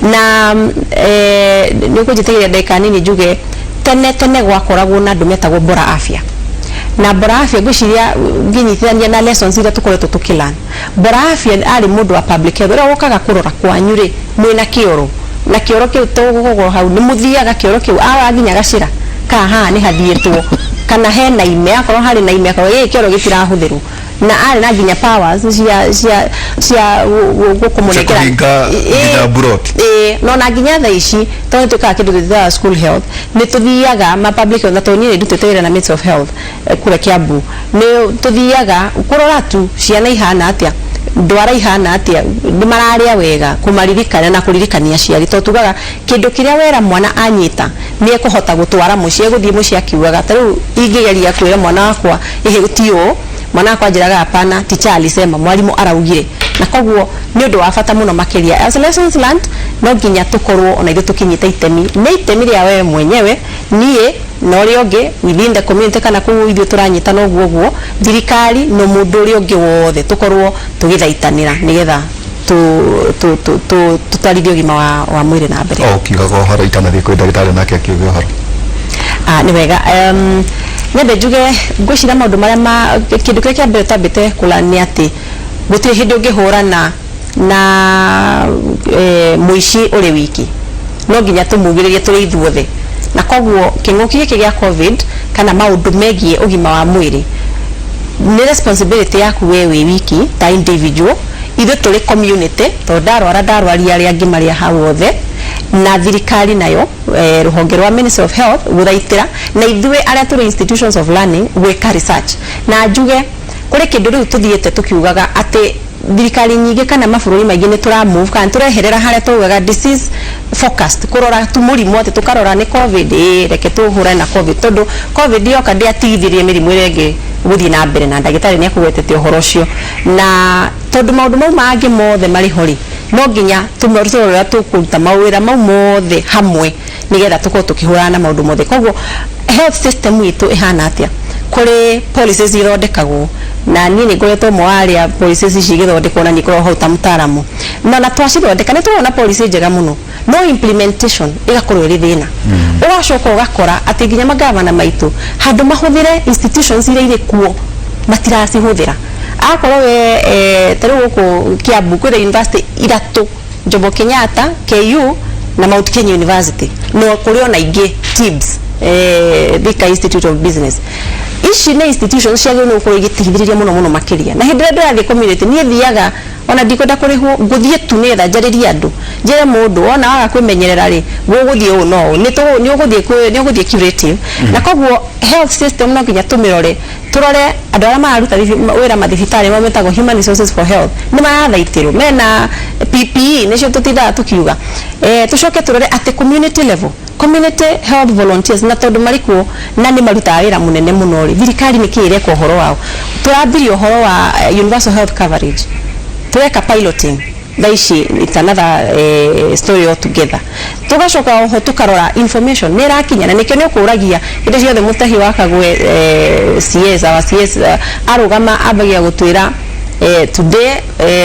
Na nĩ ũkũnjĩtĩkĩria ndagĩka nini njuge, tene tene gwakoragwo na andũ metagwo bora afya, na bora afya ngwĩciria ngĩnyitithania na lessons iria tũkoretwo tũkĩlearn, bora afya arĩ mũndũ wa public health ũrĩa wokaga kũrora kwanyu rĩ, mwĩna kĩoro, na kĩoro kĩu tũgũkorwo hau nĩ mũthiaga kĩoro kĩu awa nginya gacĩra kana haha nĩ hathiĩtwo, kana hena ime, akorwo harĩ na ime, akorwo gĩkĩ kĩoro gĩtirahũthĩrwo. Na arĩ na nginya powers cia kũmũnengera. Kũhinga nginya mburoti. Ĩĩ, no na nginya thaa ici tondũ nĩ twĩkaga kĩndũ twĩtaga school health, nĩ tũthiaga ma public health, na tondũ niĩ nĩ ndutĩte wĩra na Ministry of Health kũrĩa Kiambu, nĩ tũthiaga kũrora tu ciana ihana atĩa, ndwara ihana atĩa, nĩ mararĩa wega, kũmaririkana na kũririkania aciari, tondũ tugaga kĩndũ kĩrĩa wera mwana anyita nĩ ekũhota gũtwara mũciĩ, egũthiĩ mũciĩ akiugaga. Ta rĩu ingĩgeria kwĩra mwana wakwa ĩhĩ ti ũũ, mwana wakwa anjĩraga, "Hapana, teacher alisema, mwalimu araugire." Na koguo nĩ ũndũ wa bata mũno makĩria. As lessons learned, no nginya tũkorwo ona ithuĩ tũkĩnyita itemi, nĩ itemi rĩa wewe mwenyewe, niĩ na ũrĩa ũngĩ within the community, kana kũu ithuĩ tũranyitana ũguo ũguo, thirikari na mũndũ ũrĩa ũngĩ wothe, tũkorwo tũgĩthaitanĩra nĩgetha tũtwarithie ũgima wa mwĩrĩ na mbere. O ũkiugaga ũhoro itanathiĩ kwĩ ndagĩtarĩ nake akiuga ũhoro. Ah, nĩ wega. Nyambe njuge ngwĩciria maũndũ marĩa ma kĩndũ kĩrĩa kĩa mbere twambĩte kũra nĩ atĩ gũtirĩ hĩndĩ ũngĩhũrana na mũici ũrĩ wiki, no nginya tũmugĩrĩrie tũrĩ ithuothe. Na koguo kĩng'ũki gĩkĩ gĩa COVID kana maũndũ megiĩ ũgima wa mwĩrĩ nĩ responsibility yaku we wĩ wiki ta individual, ithuĩ tũrĩ community, tondũ ndarwara ndarwaria arĩa angĩ marĩa hau othe, na thirikari nayo rũhonge rwa Ministry of Health gũthaitĩra, na ithuĩ arĩa tũrĩ institutions of learning gwĩka research. Na njuge kũrĩ kĩndũ rĩu tũthiĩte tũkiugaga atĩ thirikari nyingĩ kana mabũrũri maingĩ nĩ tũra move kana tũreherera harĩa tũugaga disease focused, kũrora tu mũrimũ, atĩ tũkarora nĩ COVID, ĩĩ, reke tũhũrane na COVID, tondũ COVID yoka ndĩatigithirie mĩrimũ ĩrĩa ĩngĩ gũthiĩ na mbere, na ndagĩtarĩ nĩ akũgwetete ũhoro ũcio. Na tondũ maũndũ mau mangĩ mothe marĩ ho rĩ, no nginya tũrore ũrĩa tũkũruta mawĩra mau mothe hamwe nĩgetha tũkorwo tũkĩhũrana na maũndũ mothe. Koguo health system itũ ĩhana atĩa? Kũrĩ policies ithondekagwo, na niĩ nĩ ngoretwo ũmwe wa arĩa policies ici igĩthondekwo, na niĩ ngoragwo hau ta mũtaaramu, na twacithondeka nĩ tũrona policy njega mũno, no implementation ĩgakorwo ĩrĩ thĩna. Ũgacoka ũgakora atĩ nginya magavana maitũ, handũ mahũthĩre institutions iria irĩ kuo, matiracihũthĩra. Akorwo we ta rĩu gũkũ Kiambu kwĩna university ithatũ, Jomo Kenyatta, KU na Mount Kenya University, no kũrĩ ona ingĩ, TIBS, Thika Institute of Business. Ici nĩ institutions ciagĩrĩirwo nĩ gũkorwo igĩteithĩrĩria mũno mũno makĩria. Na hĩndĩ ĩrĩa ndĩrathiĩ community, niĩ thiaga ona ndikwenda kũrĩhwo, ngũthiĩ tu nĩgetha njarĩrie andũ, njĩre mũndũ wona waga kwĩmenyerera rĩ, gũgũthiĩ ũũ no ũũ, nĩ ũgũthiĩ curative. Na koguo health system no nginya tũmĩrore, tũrore andũ arĩa mararuta wĩra mathibitarĩ mao metagwo human resources for health nĩ marathaitĩrwo mena PPE, nĩcio tũtindaga tũkiuga. Tũcoke tũrore atĩ community level, community health volunteers, na tondũ marĩ kuo na nĩ marutaga wĩra mũnene mũno rĩ, thirikari nĩ kĩ ĩreka ũhoro wao? Tũrambirie ũhoro wa universal health coverage, tũreka piloting thaa ici, it's another story altogether. Tugacoka oho tukarora information nĩ ĩrakinya, na nĩkĩo nĩ ũkũragia hĩndĩ ciothe mũtahi wa Kagwe, CS, our CS, arũgama ambagia gũtwĩra, "Today,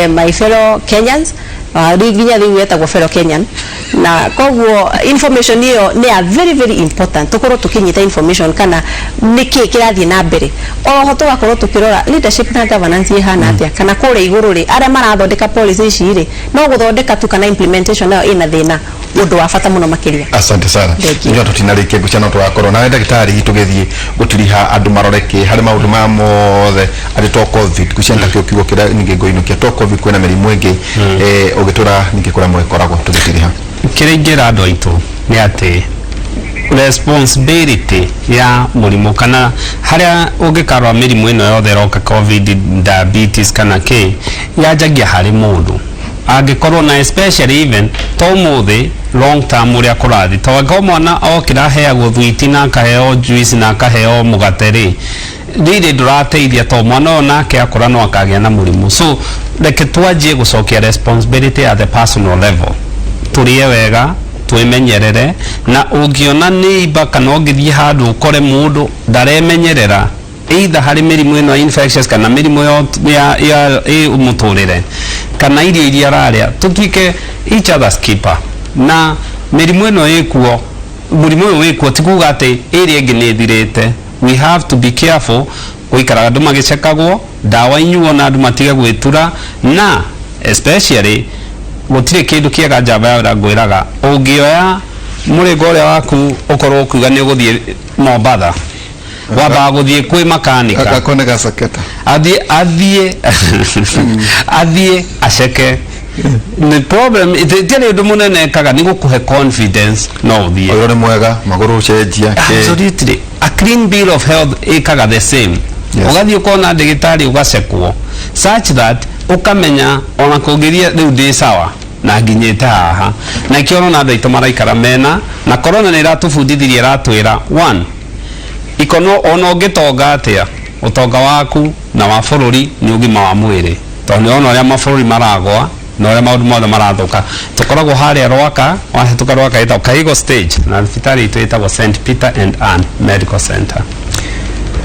my fellow Kenyans," rĩu nginya rĩu etagwo fellow Kenyan. Na koguo information ĩyo nĩ a very very important, tũkorwo tũkĩnyita information kana nĩkĩ kĩrathiĩ na mbere. Oho tũgakorwo tũkĩrora leadership na governance ĩhana atĩa, kana kũrĩa igũrũ rĩ, arĩa marathondeka policy ici rĩ, no gũthondeka tu kana implementation nayo ĩna thĩna? Ũndũ wa bata mũno makĩria. Asante sana. Thank you. Ndio tutinarĩkia ngũcia no tũgakorwo nawe ndagĩtarĩ tũgĩthiĩ gũtiriha andũ marore kĩ harĩ maũndũ maya mothe atĩ to COVID ngũcia ntakĩo kiugo kĩrĩa ningĩ ngũinũkia to COVID, kwĩna mĩrimũ ĩngĩ ũgĩtũra ningĩ kũrĩa mũgĩkoragwo tũgĩtiriha. Kĩrĩa ingĩra andũ aitũ nĩ atĩ responsibility ya mũrimũ kana harĩa ũngĩkarora mĩrimũ ĩno yothe ĩroka, COVID, diabetes kana kĩ, yanjagia harĩ mũndũ angĩkorwo na especially even to ũmũthĩ, long term ũrĩa kũrathiĩ, to angĩkorwo mwana okĩra aheagwo thwiti na akaheo juice na akaheo mũgate rĩ, rĩrĩ ndũrateithia to mwana ũyũ nake akũra no akagĩa na mũrimũ. So reke twanjie gũcokia responsibility at the personal level, tũrĩe wega, twĩmenyerere, na ũngĩona neighbor kana ũngĩthiĩ handũ ũkore mũndũ ndaremenyerera, either harĩ mĩrimũ ĩno ya infectious kana mĩrimũ ya ĩ mũtũrĩre kana irio iria ararĩa, tũtuĩke each other's keeper. Na mĩrimũ ĩno ĩkuo, mũrimũ ũyũ wĩkuo ti kuga atĩ ĩrĩa ĩngĩ nĩ ĩthirĩte. We have to be careful gũikaraga andũ magĩcekagwo, ndawa inyuo na andũ matige gwĩtura, na especially gũtirĩ kĩndũ kĩega njamba ya wĩra ngwĩraga ũngĩoya mũrĩngo ũrĩa waku ũkorwo ũkiuga nĩ ũgũthiĩ Mombatha. Wambaga gũthiĩ kwĩ makanika. Agakone gacaketa. Athiĩ aceke nĩ problem itiarĩ ũndũ mũnene ekaga nĩ gũkũhe confidence no ũthiĩ. Ũyũ nĩ mwega magũrũ ũcenjia kĩ. Absolutely, a clean bill of health ĩkaga the same. Ũgathiĩ ũkona ndagĩtarĩ, ũgacekwo such that ũkamenya ona kũngĩria rĩu ndĩ sawa na nginyĩte haha, na ikĩo ũrona andũ aitũ maraikara mena na corona. Nĩ ĩratũbundithirie, ĩratwĩra one ikono ona ũngĩtonga atĩa, ũtonga waku na wa bũrũri nĩ ũgima wa mwĩrĩ, tondũ nĩ ũrona ũrĩa mabũrũri maragwa na ũrĩa maũndũ mothe marathũka. Tũkoragwo harĩa Rwaka, wahĩtũka Rwaka ĩtagwo Kaigo stage, na thibitarĩ itũ ĩtagwo St Peter and Ann Medical Center.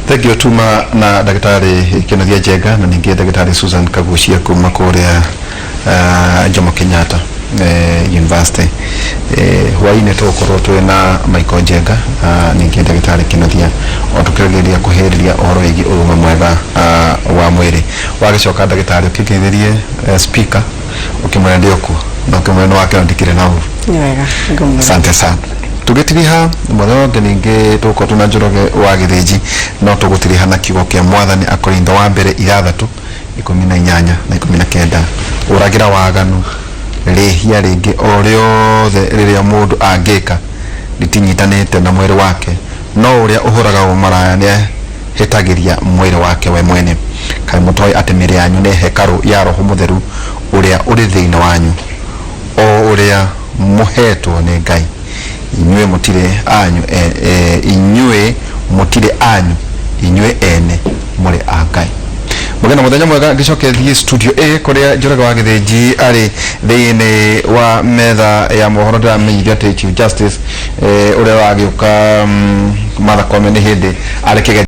Thank you tuma na ndagĩtarĩ Kĩnuthia Njenga na ningĩ ndagĩtarĩ Susan Kagucia kuma kũrĩa Jomo Kenyatta University. Hwaĩ-inĩ tũgũkorwo twĩna Michael Njenga, ningĩ ndagĩtarĩ Kĩnuthia, o tũkĩgeria kũhĩrĩria ũhoro wĩgiĩ ũgima mwega wa mwĩrĩ. Wagĩcoka ndagĩtarĩ ũkĩngeithĩrie speaker, ũkĩmwĩra ndĩ okuo na ũkĩmwĩra nĩ wakĩona ndikĩrĩ na ũru. Nĩ wega, ngũmwĩra. Asante sana. Tũgĩtiriha mũthenya ũngĩ ningĩ tũgũkorwo twĩna Njoroge wa Gĩthĩnji, no tũgũtiriha na kiugo kĩa Mwathani, Akorintho wa mbere 6:18 na 19: ũragĩra waganu. Rĩhia rĩngĩ o rĩothe rĩrĩa mũndũ angĩka rĩtinyitanĩte na mwĩrĩ wake, no ũrĩa ũhũraga ũmaraya nĩ ahĩtagĩria mwĩrĩ wake we mwene. Kaĩ mũtoĩ atĩ mĩĩrĩ yanyu nĩ hekarũ ya Roho Mũtheru ũrĩa ũrĩ thĩinĩ wanyu, o ũrĩa mũhetwo nĩ Ngai? Inyuĩ mũtirĩ anyu inyuĩ mũtirĩ anyu inyuĩ ene, mũrĩ a Ngai. Mũgĩ na mũthenya mwega. Ngĩcoke thiĩ studio A kũrĩa Njoroge wa Gĩthĩnji arĩ thĩinĩ wa metha ya mohoro. Ndĩramenyithia atĩ Chief Justice ũrĩa wagĩũka, Martha Koome, nĩ hĩndĩ arĩ kĩgerio.